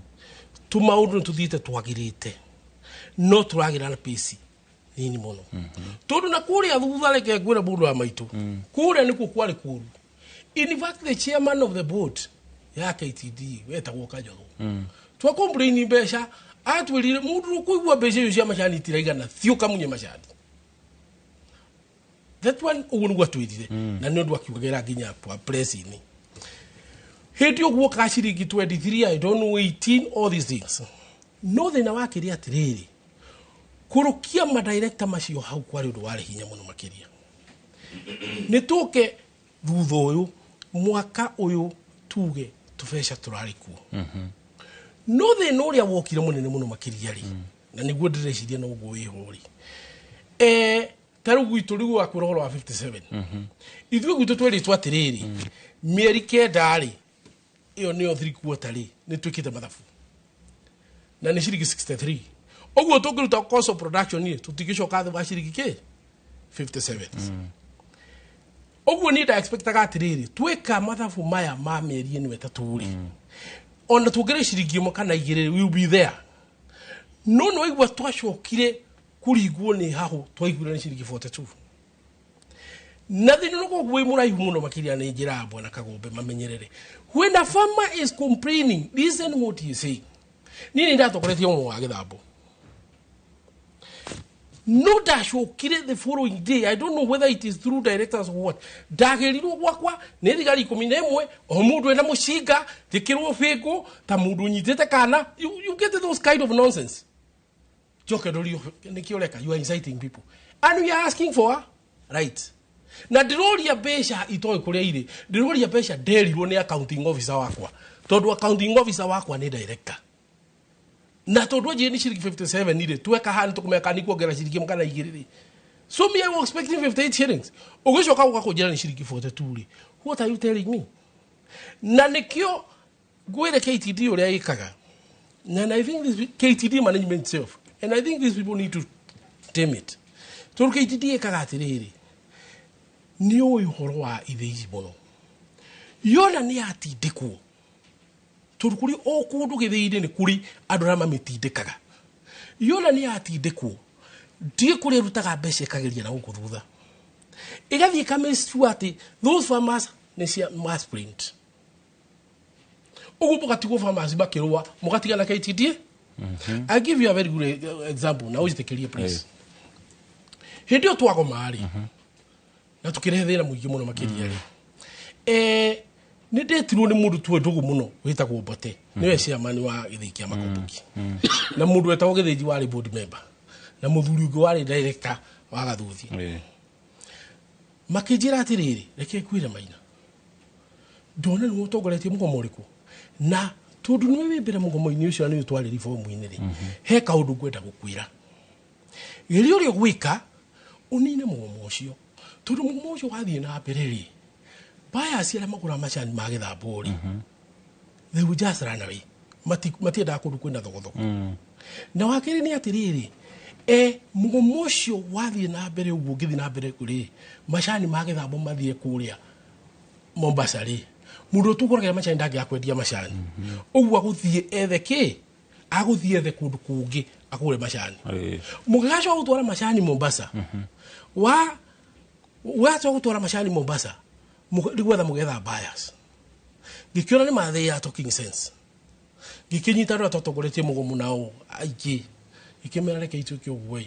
tũmaũndũ nĩ tũthiĩte twagĩrĩte, no tũragĩra na pace nini mũno, tondũ na kũrĩa thutha, reke ngwĩre mũndũ wa maitũ, kũrĩa nĩkuo kwarĩ kũru. In fact, the chairman of the board ya KTD wetagwo Kajotho, twa complain mbeca, atwĩrire mũndũ ũkũigua mbeca icio cia macani itiraigana, thiĩ ũkamunye macani. That one ũguo nĩguo atwĩrire, na nĩ ũndũ akiugagĩra nginya press-inĩ hĩndĩ ĩyo guokaga ciringi 23, I don't know, 18, all these things. No thĩna wakĩrĩ atĩrĩrĩ, kũrũkia madirector macio hau kwarĩ ũndũ warĩ hinya mũno makĩria. Nĩ tũke thutha ũyũ, mwaka ũyũ, tuge tũbeca tũrarĩ kuo, no thĩna ũrĩa wokire mũnene mũno makĩria rĩ, na nĩguo ndĩreciria noguo wĩho rĩ, ta rĩu gwitũ rĩu wakwĩra ũhoro wa 57, ithuĩ gwitũ twerĩtwo atĩrĩrĩ, mĩeri 9 rĩ, ĩyo nĩyo 3 quarter rĩ, nĩ twĩkĩte mathabu na nĩ ciringi 63. Ũguo tũngĩruta cost of production rĩ, tũtingĩcoka thĩ wa ciringi kĩ 57. Ũguo niĩ nda expectaga atĩrĩrĩ, twĩka mathabu maya ma mĩeri ĩno 3 rĩ, ona tuongerere ciringi 1 kana 2, we will be there. No nĩ waigua twacokire kũringwo nĩ hahũ, twaiguire nĩ ciringi 42, na thĩna ũkoragwo wĩ mũraihu mũno makĩria. Nĩ njĩra ya bwana Kagombe mamenyerere, when a farmer is complaining, listen what he is saying. Niĩ nĩ ndatongoretie ũmwe wa gĩthambo, no ndacokire the following day, I don't know whether it is through directors or what, ndagĩrirwo gwakwa nĩ thigari 11, o mũndũ ena mũcinga, njĩkĩrwo bĩngũ ta mũndũ ũnyitĩte kana. You get those kind of nonsense. Njoke ndũrio nĩkĩ ũreka? You are inciting people and we are asking for a right. Na ndĩroria mbeca itoĩ kũrĩa irĩ, ndĩroria mbeca nderirwo nĩ accounting officer wakwa, tondũ accounting officer wakwa nĩ director, na tondũ anjĩrire nĩ ciringi 57 rĩ, tweka haha nĩ tũkũmenya kana nĩ kuongerera ciringi 1 kana 2 rĩ. So me, I was expecting 58 shillings, ũgĩcoka gũka kũnjĩra nĩ ciringi 42 rĩ, what are you telling me? Na nĩkĩo ngwĩre KTD ũrĩa ĩkaga, and I think this KTD management itself, and I think these people need to tame it, tondũ KTD ĩkaga atĩrĩrĩ, nĩ ũĩ ũhoro wa ithĩ ici mũno, yona nĩ yatindĩkwo, tondũ kũrĩ o kũndũ gĩthĩi-inĩ nĩ kũrĩ andũ arĩa mamĩtindĩkaga. Yona nĩ yatindĩkwo, ndiĩ kũrĩa ĩrutaga mbeca, ĩkageria na gũkũ thutha, ĩgathiĩ ĩkamĩcua atĩ those farmers nĩ cia mass print. Ũguo mũgatigwo farmers makĩrũa, mũgatiga na KTD. I give you a very good example na ũnjĩtĩkĩrie, please. Hĩndĩ ĩyo twagoma rĩ, na tũkĩrehe thĩna mũingĩ mũno makĩria rĩ, nĩ ndetirwo nĩ mũndũ tuwe ndũgũ mũno wĩtagwo Mbote, nĩwe chairman wa gĩthĩi kĩa Makomboki, na mũndũ wetagwo Gĩthĩnji warĩ board member, na mũthuri ũngĩ warĩ director wa Gathuthi. Makĩnjĩra atĩrĩrĩ, reke ngwĩre Maina, ndona nĩwe ũtongoretie mũgomo ũrĩkũ, na tondũ nĩwe wĩ mbere mũgomo-inĩ ũcio na nĩwe twarĩ reform-inĩ rĩ, he kaũndũ ngwenda gũkwĩra. Geria ũrĩa ũgwĩka ũnine mũgomo ũcio, tondũ mũgomo ũcio wathiĩ na mbere rĩ, buyers arĩa magũraga macani ma gĩthambũ rĩ, they will just run away. Matiendaga kũndũ kwĩna thogothoko. Na wa kerĩ nĩ atĩrĩrĩ, mũgomo ũcio wathiĩ na mbere ũguo, ũngĩthiĩ na mbere rĩ, macani magethambwo mathiĩ kũrĩa Mombasa rĩ, mũndũ ũtũgũragĩra macani ndangĩaga kwendia macani. Ũguo agũthiĩ ethe kĩ, agũthiĩ ethe kũndũ kũngĩ agũre macani. Mũngĩgacoka gũtwara macani Mombasa, wa ũgacoka gũtwara macani Mombasa, nĩ gwetha mũgetha buyers. Ngĩkĩona nĩ ma they are talking sense. Ngĩkĩnyita andũ arĩa twatongoretie mũgomo nao aingĩ, ngĩkĩmera reke ituĩke ũguo ĩ,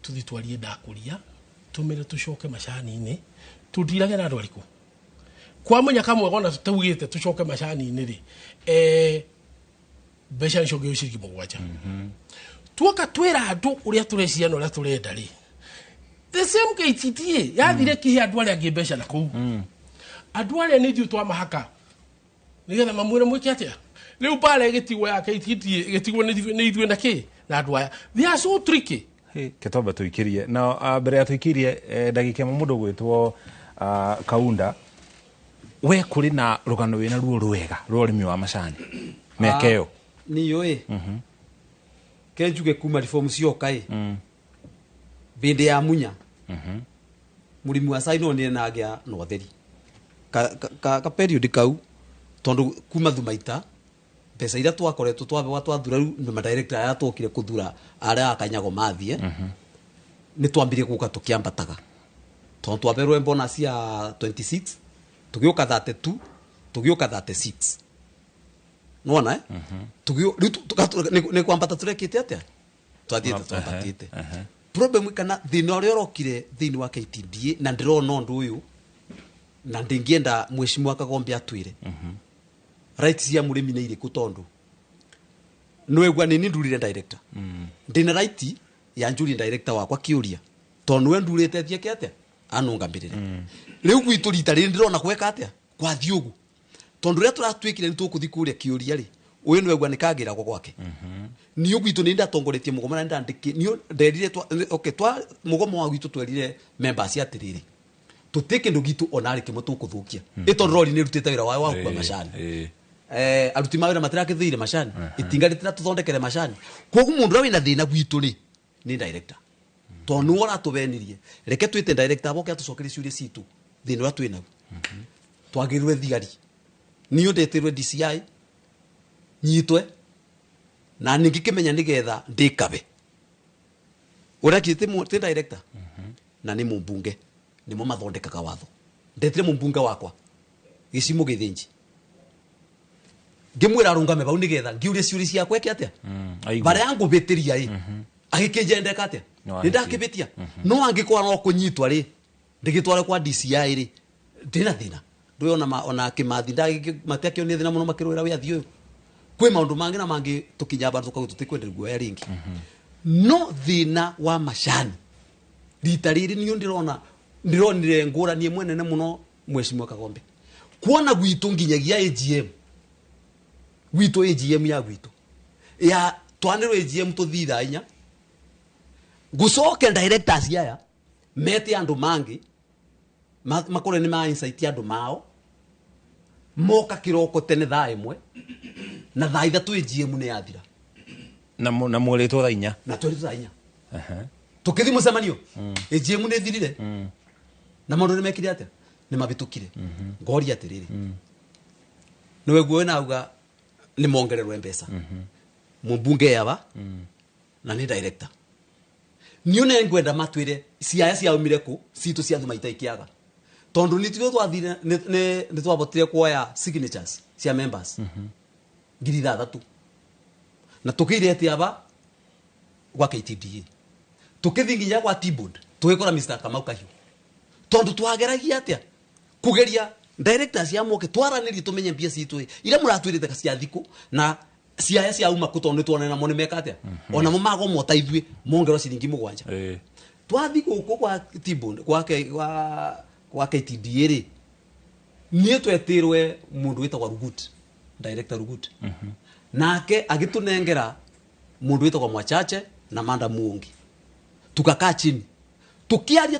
tũthiĩ twarie ndakũria, tũmere tũcoke macani-inĩ, tũndirage na andũ arĩkũ kwa mũnya kamwe ona tutaugĩte tũcoke macani-inĩ rĩ, mbeca nĩciongererwo ciringi 7. Tuoka twĩra andũ ũrĩa tũreciria na ũrĩa tũrenda rĩ, the same KTDA yathire kĩhe andũ arĩa angĩ mbeca na kũu. Andũ arĩa nĩ ithuĩ twamahaka nĩgetha mamwĩre mwĩke atĩa. Rĩu mbara ĩgĩtigwo ya KTDA ĩgĩtigwo nĩ ithuĩ na kĩ na andũ aya. They are so tricky. Ketombe tuikirie na mbere ya tuikirie ndagĩka ĩmwe mũndũ gwĩtwo Kaunda, we kũrĩ na rũgano wĩna ruo rwega rwa ũrĩmi wa macani mĩaka ĩyo? Niyo ĩ ke njuge kuma reform cioka ĩ bĩndĩ ya munya mũrĩmi wa cai no nĩ nagĩa na ũtheri ka period kau, tondu kuma thumaita mbeca iria twakoretwo twabewa twathura rĩu nĩ madirector aya twokire kũthura arĩa akanyago mathie, nĩ twambirie gũka tũkĩambataga, tondu twaberwo bonus ya 26 tũgĩũka 32 tũgĩũka 36, nĩwona eh? Rĩu nĩ kwambata tũrekĩte atĩa, twathiĩte twambatĩte. Problem kana thĩna ũrĩa ũrokire thĩinĩ wa KTDA, na ndĩrona ũndũ ũyũ na ndĩngĩenda mheshimiwa Kagombe atwĩre rights cia mũrĩmi nĩ irĩkũ, tondũ nĩwegua nĩ ndurire director, ndĩna right ya njũrie director wakwa kĩũria, tondũ nĩwe ndurĩte thiĩke atĩa anũngamĩrĩre. Rĩu gwitũ rita rĩrĩ ndĩrona gweka atĩa kwathiĩ ũguo, tondũ rĩrĩa tũratuĩkire nĩ tũkũthiĩ kũrĩa kĩũria rĩ, ũyũ nĩwegua nĩ kangĩragwo gwake. Niĩ gwitũ nĩ ndatongoretie mũgomo na ndandĩki niĩ nderire okay, twa mũgomo wa gwitũ twerire members atĩrĩrĩ, tũtĩ kĩndũ gitũ ona arĩ kĩmwe tũkũthũkia, ĩ tondũ rori nĩ ĩrutĩte wĩra wayo wa gũkua macani, aruti ma wĩra matirakĩthĩire macani, itinga rĩtiratũthondekere macani. Koguo mũndũ ũrĩa wĩna thĩna gwitũ rĩ nĩ director, tondũ nĩwe ũratũbenirie. Reke twĩte director boke atũcokerie ciũria citũ thĩna ũrĩa twĩ naguo. Twagĩrĩrwe thigari, niĩ ndetĩrwe DCI nyitwe na ningĩ kĩmenya nĩgetha ndĩkabe ũrĩa kĩ ti director na nĩ mũmbunge, nĩmo mathondekaga watho. Ndetire mũmbunge wakwa gĩcimo gĩthĩnji, ngĩmwĩra arũngame bau nĩgetha ngĩũrie ciũria ciakwa eke atĩa barĩa ngũbĩtĩria ĩ agĩkĩnjendeka atĩa nĩ ndakĩbĩtia. No angĩkorwo no kũnyitwa rĩ ndĩgĩtware kwa DCI rĩ, ndĩna thĩna ndũĩ ona ona Kĩmathi matiakĩonire thĩna mũno makĩrũĩra wĩyathi ũyũ. Kwĩ maũndũ mangĩ na mangĩ tũkinya bandũ tũkauga tũtikwenda guoya rĩngĩ. No thĩna wa macani rita rĩrĩ niĩ ndĩronire ngũrani ĩmwe nene mũno mheshimiwa Kagombe, kuona gwitũ nginyagia AGM gwitũ, AGM ya gwitũ ya twanĩrwo AGM tũthiĩ thaa 4 gũcoke directors aya mete andũ mangĩ makorwo nĩ ma insight andũ mao moka kĩroko tene thaa 1 na thaa 3 AGM nĩ yathira na mwerĩtwo thaa 4 na twerĩtwo thaa 4 tũkĩthiĩ mũcemanio AGM nĩ ĩthirire na maũndũ nĩ mekire atĩa, nĩ mabĩtũkire. Ngoria atĩrĩrĩ, nĩwe guo nauga nĩ mongererwe mbeca mũmbunge yaba na nĩ director, niĩ nĩ ngwenda matwĩre ciaya ciaumire kũ citũ cia thumaita ikĩaga, tondũ nĩ tiguo twathire nĩ twabotire kuoya signatures cia members 6,000 na tũkĩire atĩ aba gwa KTDA tũkĩthiĩ nginya gwa T-board tũgĩkora Mr. Kamau Kahiũ, tondũ twageragia atĩa kũgeria directors ya moke twaranĩrie tũmenye mbia citũ iria mũratwĩrĩte cia thikũ na ciaya ciauma kũ, tondũ nĩtuonana namo nĩ meka atĩa onamo magomwo ta ithuĩ mongerwo ciringi 7. Twathiĩ gũkũ gwa T-board kwa KTDA rĩ, niĩ twetĩrwe mũndũ wĩtagwo Rugut, director Rugut, nake agĩtũnengera mũndũ wĩtagwo Mwachache na Manda Muongi, tukakaa chini tukiaria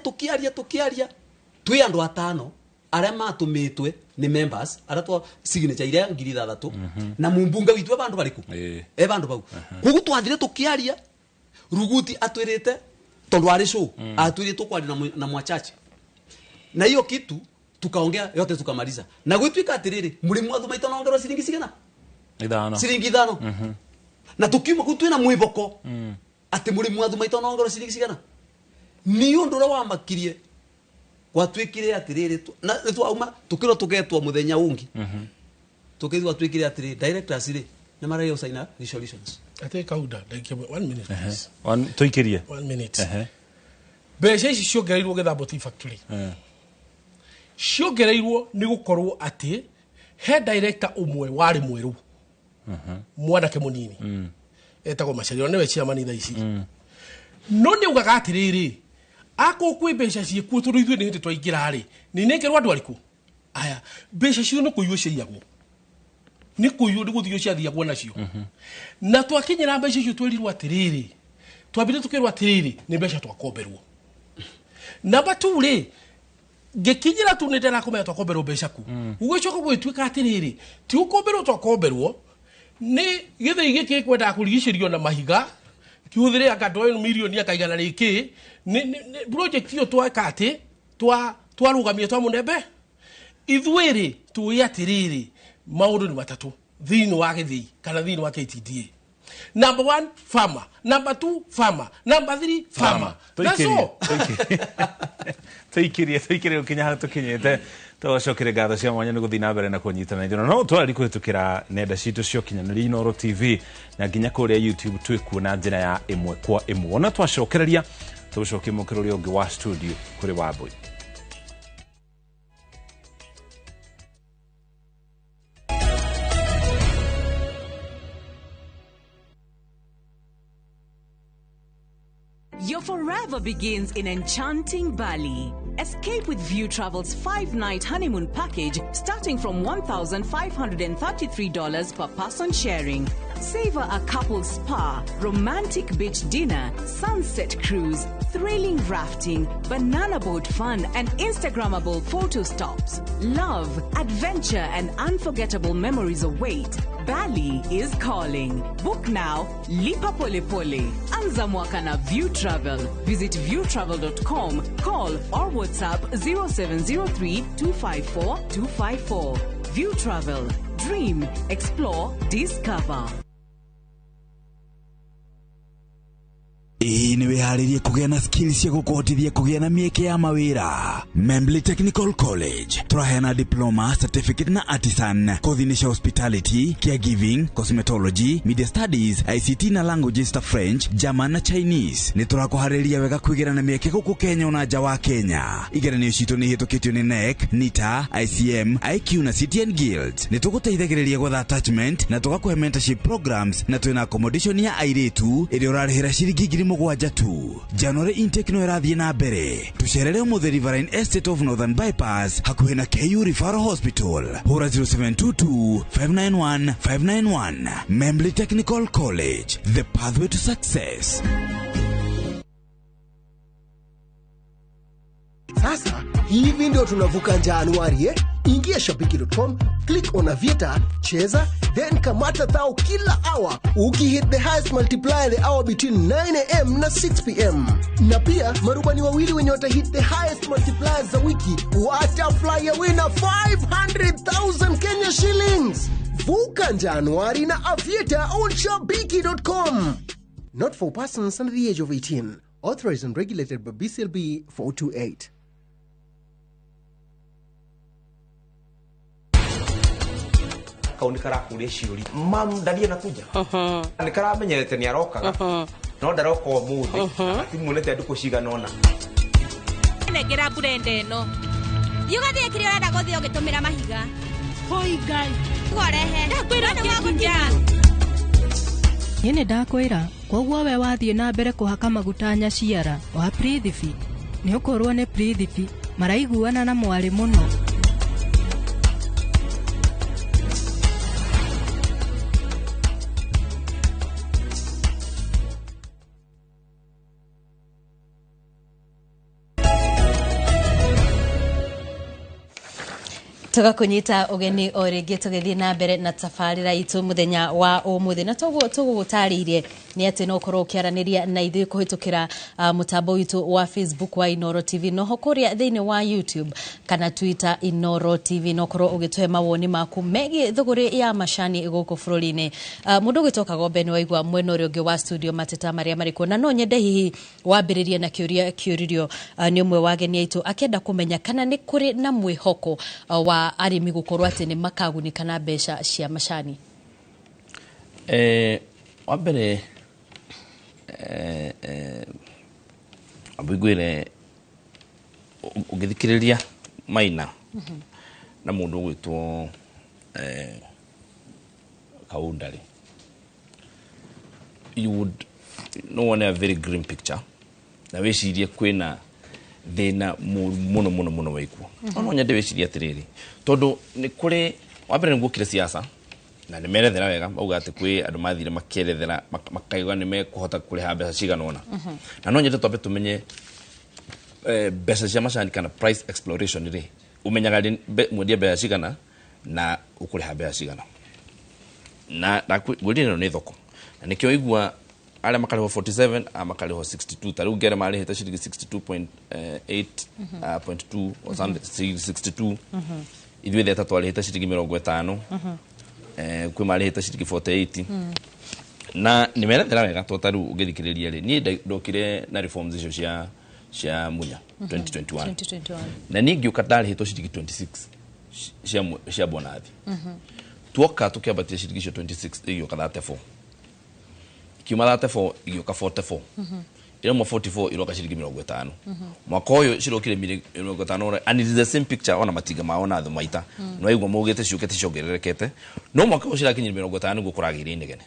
twĩ andũ atano Aria matumitwe ni members aria twa signature iria 6,000 na mumbunge witu bandu bariku e bandu bau koguo twathire tukiaria Ruguti atwirite tondu ari show atwirite tukwaria na mwachache na hiyo kitu tukaongea yote tukamaliza na gwituika atiriri murimu wa thumaita nongerwa ciringi cigana ithano ciringi ithano na tukiuma ku twina mwiboko ati murimu wa thumaita nongerwa ciringi cigana ni undu uria wamakirie gwatuikire atiriri na twauma tukirwo tugetwa muthenya ungi tukithwa twikire atiriri directors ri ni marario sign resolutions. I think kauda like 1 minute please. One tuikirie 1 minute. Mbeca ici ciongereirwo Githambo Tea Factory ciongereirwo ni gukorwo ati he director umwe wari mweru mwanake munini etagwo Macharia niwe chairman thaa ici no ni ugaga atiriri ako kwi mbeca ciekuo tondu ithuĩ nĩ hĩndĩ twaingĩra rĩ nĩ nengerwo andũ arĩkũ aya mbeca cio nĩ kũiywo ciaiyagwo nĩ kũiywo nĩ gũthio ciathiagwo nacio na twakinyĩra mbeca icio twerirwo atĩrĩrĩ twambire tũkĩrwo atĩrĩrĩ nĩ mbeca twakomberwo namba 2 rĩ ngĩkinyĩra tu nĩ ndĩrakũmenya twakomberwo mbeca ku gũgĩcoka gũgĩtuĩka atĩrĩrĩ ti gũkomberwo twakomberwo nĩ gĩthĩi gĩkĩ kwendaga kũrigicĩrio na mahiga kihuthire akatoa milioni akaigana riki ni project iyo tweka ati twarugamie twa munembe ithuĩ tuĩ atiriri maundu ni matatu thiini wa githii kana thiini wa KTDA. Number 1 farmer, number 2 farmer, number 3 farmer. That's all. Tuikirie ukinya hau tukinyite twacokire ngatho cia mwanya nĩ gũthiĩ na mbere na kũnyitana ithuĩ no twarari kũhĩtũkĩra nenda citũ cia ũkinyanĩria Inooro TV na nginya kũrĩa YouTube twĩkuo na njĩra ya ĩmwe kwa ĩmwe ona twacokereria tũgũcokia mũkĩro ũrĩa ũngĩ wa studio kũrĩ Wambui. Your forever begins in enchanting Bali. Escape with View Travel's 5-night honeymoon package starting from $1,533 per person sharing. Savor a couple's spa, romantic beach dinner, sunset cruise, thrilling rafting, banana boat fun, and Instagrammable photo stops. Love, adventure, and unforgettable memories await. Bali is calling. Book now. Lipa pole pole. Anza mwaka na View Travel. Visit viewtravel.com, call or WhatsApp 0703 254 254. View Travel. Dream, explore, discover. Ĩĩ nĩ wĩharĩrie kũgĩa na skills cia gũkũhotithia kũgĩa na mĩeke ya mawĩra. Membly Technical College tũraheana diploma, certificate na artisan kothi-inĩ cia hospitality, caregiving, cosmetology, media studies, ICT na languages ta French, German na Chinese. Nĩ tũrakũharĩria wega kwĩgĩra na mĩeke gũkũ Kenya ona nja wa Kenya. Igeranio citũ nĩ ihĩtũkĩtio nĩ NEC, NITA, ICM, IQ na CTN Guild. Nĩ tũgũteithagĩrĩria gwetha attachment na tũgakũhe mentorship programs na twĩna accommodation ya airĩtu ĩrĩa ũrarĩhĩra ciringi 7,000 tu. January intake no ĩrathiĩ na mbere. Tũcerere ũmũthĩ Riverine Estate of Northern Bypass hakuhĩ na KU Referral Hospital. Hũra 0722 591 591. Membly Technical College, the pathway to success. Sasa hivi ndio tunavuka Januari eh? Ingia shabiki.com, click on Aviator, cheza, then kamata thao kila hour ukihit the highest multiplier the hour between 9 am na 6 pm. Na pia marubani wawili wenye watahit the highest multipliers za wiki wata fly away na 500,000 Kenya shillings. Vuka Januari na Aviator on shabiki.com. Not for persons under the age of 18. Authorized and regulated by BCLB 428. Kau nĩ karakũria ciũri mam ndarie na kuja nĩ karamenyerete nĩ arokaga no ndaroka ũmũthĩ atimuonete ndukũ cigana ũna. Nengera burenda ĩno thiĩ ũgathiĩ kĩrĩa ũrenda gũthiĩ ũgĩtũmĩra mahiga. Hoi Ngai gorehe ndakwĩra nginya niĩ nĩ ndakwĩra koguo we wathiĩ na mbere kũhaka maguta nyaciara wa Prithvi nĩ ũkorwo nĩ Prithvi maraiguana na mwarĩ mũno. Tugakunyita ugeni o rĩngĩ tũgĩthiĩ na mbere na tabarĩra itũ mũthenya wa ũmũthĩ, na toguo tũgũgũtarĩirie nĩ atĩ no ũkorwo ũkĩaranĩria na ithuĩ kũhĩtũkĩra mũtambo witũ wa Facebook wa Inoro TV, noho kũrĩa thĩinĩ wa YouTube kana Twitter Inoro TV, no ũkorwo ũgĩtũhe mawoni maku megiĩ thũgũrĩ ya macani gũkũ bũrũri-inĩ. Mũndũ ũgĩtwo Kagombe nĩ waigua mwena ũrĩa ũngĩ wa studio mateta marĩa marĩ kuo, na no nyende hihi wambĩrĩrie na kĩũria kĩũririo nĩ ũmwe wa ageni aitũ akĩenda kũmenya kana nĩ kũrĩ na mwĩhoko wa arĩmi gũkorwo atĩ nĩ makagunĩka na mbeca cia macani. Wa mbere ambĩngwĩre ũngĩthikĩrĩria Maina na mũndũ ũgwĩtwo Kaunda rĩ, you would no wone a very grim picture na wĩcirie kwĩna thĩna mũru mũno mũno mũno wa ikuũ. No no nyende wĩcirie atĩrĩrĩ, tondũ nĩ kũrĩ wa mbere nĩ guokire siasa na nĩ merethera wega, mauga atĩ kwĩ andũ mathire makĩerethera makaiga nĩ mekũhota kũrĩha mbeca cigana ũna. Na no nyende twambe tũmenye mbeca cia macani kana price exploration rĩ, ũmenyaga rĩ mwendia mbeca cigana na ũkũrĩha mbeca cigana. Na ngwĩrire ĩno nĩ thoko, na nĩkĩo igua arĩa makarĩhwo 47 a makarĩhwo 62. Ta rĩu ngere marĩhĩte ciringi 62.8 point 2 or something, ciringi 62. Ithuĩ theta twarĩhĩte ciringi 50, kwĩ marĩhĩte ciringi 48. Na nĩ merethera wega, to ta rĩu ũngĩthikĩrĩria rĩ, niĩ ndokire na reforms icio cia Munya 2021. 2021. Na niĩ ngĩũka ndarĩhĩtwo ciringi 26 cia bonathi. Tuoka tũkĩambatia ciringi icio 26, igĩũka 34, ikiuma 34 igĩũka 44, irauma 44 iroka ciringi 50. Mwaka ũyũ cirokire 50, and it is the same picture. Ona matinga mao na thũ maita no aigua maugĩte ciũkĩte ciongererekete, no mwaka ũyũ cirakinyire 50 nĩguo kũragĩire inegene.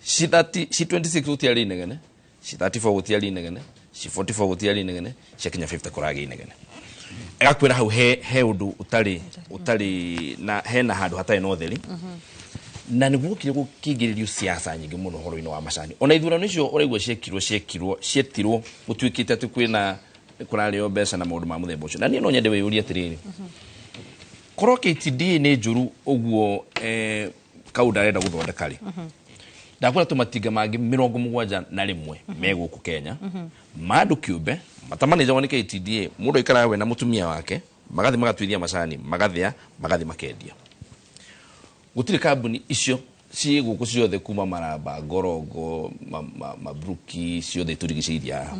Ci 30, ci 26 gũtiarĩ inegene, ci 34 gũtiarĩ inegene, ci 44 gũtiarĩ inegene, ciakinya 50 kũragĩa inegene. Agakwĩra hau he ũndũ ũtarĩ na hena handũ hatarĩ na ũtheri, na nĩguo gũkire gũkĩingĩrĩrio siasa nyingĩ mũno ũhoro-inĩ wa macani. Ona ithurano icio ũraigua ciekirwo cietirwo gũtuĩkĩte atĩ kwĩna kũrarĩo mbeca na maũndũ ma mũthemba ũcio. Na niĩ no nyende wĩyũrie atĩrĩrĩ, korwo KTDA nĩ njũru ũguo Kaunda arenda gũthondeka rĩ, ndakwĩra tũmatinga mangĩ 71 me gũkũ Kenya ma andũ kĩũmbe matamanĩjagwo nĩ KTDA. Mũndũ aikaraga we na mũtumia wake, magathi magatuithia macani, magathĩa, magathi makendia. Gũtirĩ kambuni icio ciĩ gũkũ ciothe, kuma Maraba, Ngorongo, Mabruki, ciothe itũrigicĩirie haha,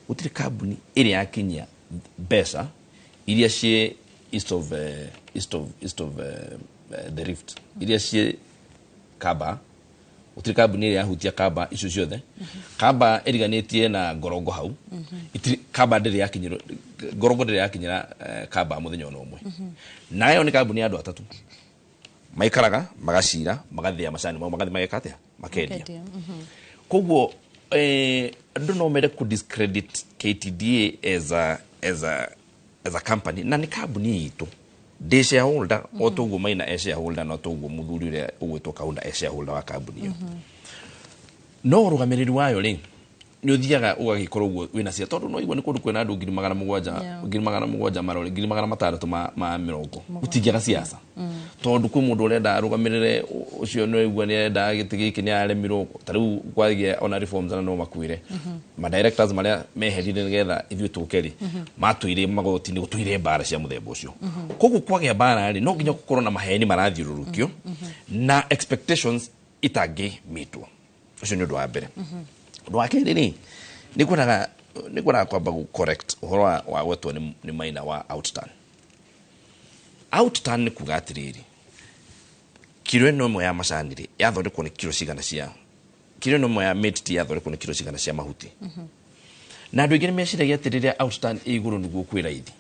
gũtirĩ kambuni ĩrĩa yakinyia mbeca iria ciĩ east of the Rift, iria ciĩ Kamba. Gũtirĩ kambuni ĩrĩa yahutia Kamba icio ciothe. Kamba ĩriganĩtie na Ngorongo hau. Kamba ndĩrĩ yakinyĩrwo, Ngorongo ndĩrĩ yakinyĩra Kamba mũthenya ona ũmwe. Nayo nĩ kambuni ya andũ atatũ maikaraga magacira, magathĩa macani mao, magathi mageka atĩa, makendia. Koguo andũ no mende ku discredit KTDA as a company, na nĩ kambuni itũ. Ndĩ shareholder o toguo Maina e shareholder, no toguo mũthuri ũrĩa ũgwĩtwo Kaunda e shareholder wa kambuni ĩyo. No ũrũgamĩrĩri wayo rĩ, nĩ ũthiaga ũgagĩkorwo ũguo wĩna cia, tondũ no igua nĩ kũndũ kwĩna andũ 700,000, 700,000 marore 680,000 ma gũtingĩaga siasa, tondũ kwĩ mũndũ ũrenda arũgamĩrĩre ũcio, nĩ waigua nĩ arenda gĩtĩ gĩkĩ, nĩ aremirwo. Ta rĩu kwagĩa ona reforms, na no makwĩre ma directors marĩa meherire nĩgetha ithuĩ tũke rĩ, matũire magoti-inĩ, gũtũire mbara cia mũthemba ũcio. Koguo kwagĩa mbara rĩ, no nginya gũkorwo na maheni marathiũrũrũkio na expectations itangĩmitwo. Ũcio nĩ ũndũ wa mbere. Ũndũ wa kerĩ rĩ, nĩ ngwendaga kwamba gũ correct ũhoro wa gwetwo nĩ Maina wa outturn. Outturn nĩ kuga atĩrĩrĩ, kiro ĩno ĩmwe ya macani rĩ, yathondekwo nĩ kiro cigana cia, kiro ĩno ĩmwe ya mate tea yathondekwo nĩ kiro cigana cia mahuti. Na andũ aingĩ nĩ meciragia atĩ rĩrĩa outturn ĩ igũrũ nĩguo kwĩ raithi.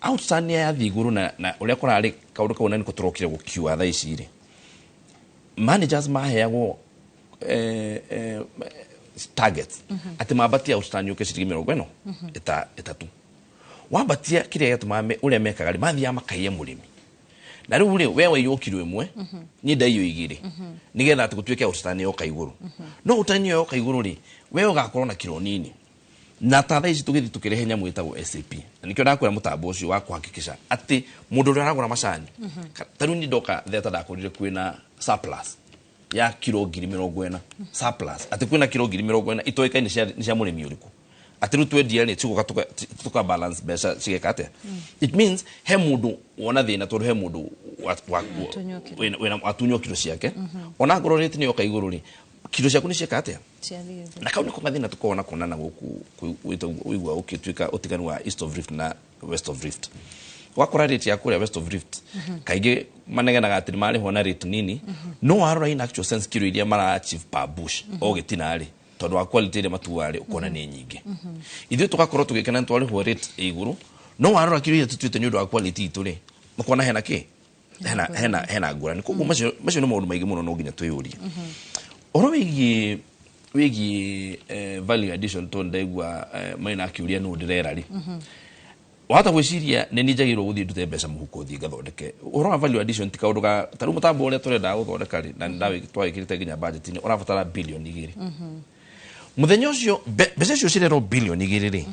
Outturn nĩ yathiĩ igũrũ na ũrĩa kũrarĩ kaũndũ kau, na nĩko tũrokire gũkiua thaa ici rĩ, managers maheagwo targets atĩ mambatie outturn yũke ciringi mĩrongo ĩno 30. Wambatia, kĩrĩa gĩatũmaga ũrĩa mekaga rĩ, mathiaga makaiya mũrĩmi. Na rĩu rĩ, we waiywo kiro 1, niĩ ndaiywo 2, nĩgetha atĩ gũtuĩke outturn yoka igũrũ. No outturn ĩyo yoka igũrũ rĩ, we ũgakorwo na kiro nini. Na ta thaa ici tũgĩthiĩ tũkĩrehe nyamũ ĩtagwo SAP, na nĩkĩo ndakwĩra mũtambo ũcio wa kũhakikisha atĩ mũndũ ũrĩa aragũra macani, ta rĩu niĩ ndoka theta ndakorire kwĩna surplus ya kiro 40,000, surplus atĩ kwĩna kiro 40,000 itoĩkaine nĩ cia mũrĩmi ũrĩkũ, atĩ rĩu twendia rĩ cigũka tũka balance mbeca cigeka atĩa. It means he mũndũ wona thĩna tondũ he mũndũ watunywo kiro ciake, ona ngorwo rate nĩ yoka igũrũ rĩ, kiro ciaku nĩ cieka atĩa? Na kau nĩko gathĩna tũkoragwo nako na gũkũ ũigua ũgĩtuĩka ũtiganu wa East of Rift na West of Rift. Wakora rate ya kũrĩa West of Rift kaingĩ manegenaga atĩ nĩmarĩhwo na rate nini, no warora in actual sense kiro iria mara achieve per bush o gĩtina rĩ, tondũ wa quality ĩrĩa matuaga rĩ, ũkona nĩ nyingĩ. Ithuĩ tũgakorwo tũgĩkena nĩ twarĩhwo rate ĩ igũrũ, no warora kiro iria tũtuĩte nĩ ũndũ wa quality itũ rĩ, ũkona hena kĩ hena hena hena ngũrani. Koguo macio nĩ maũndũ maingĩ mũno no nginya twĩyũrie ũhoro wĩgiĩ value addition, tondũ ndaigua Maina akĩũria nũ ndĩrera rĩ, wahota gwĩciria nĩ niĩ njagĩrĩirwo gũthiĩ ndute mbeca mũhuko thiĩ ngathondeke ũhoro wa value addition. Ti kaũndũ ga ta rĩu mũtambo ũrĩa tũrenda gũthondeka rĩ, na twawĩkĩrĩte nginya budget-inĩ, ũrabatara 2 billion. Mũthenya ũcio mbeca icio cirerwo 2 billion rĩ,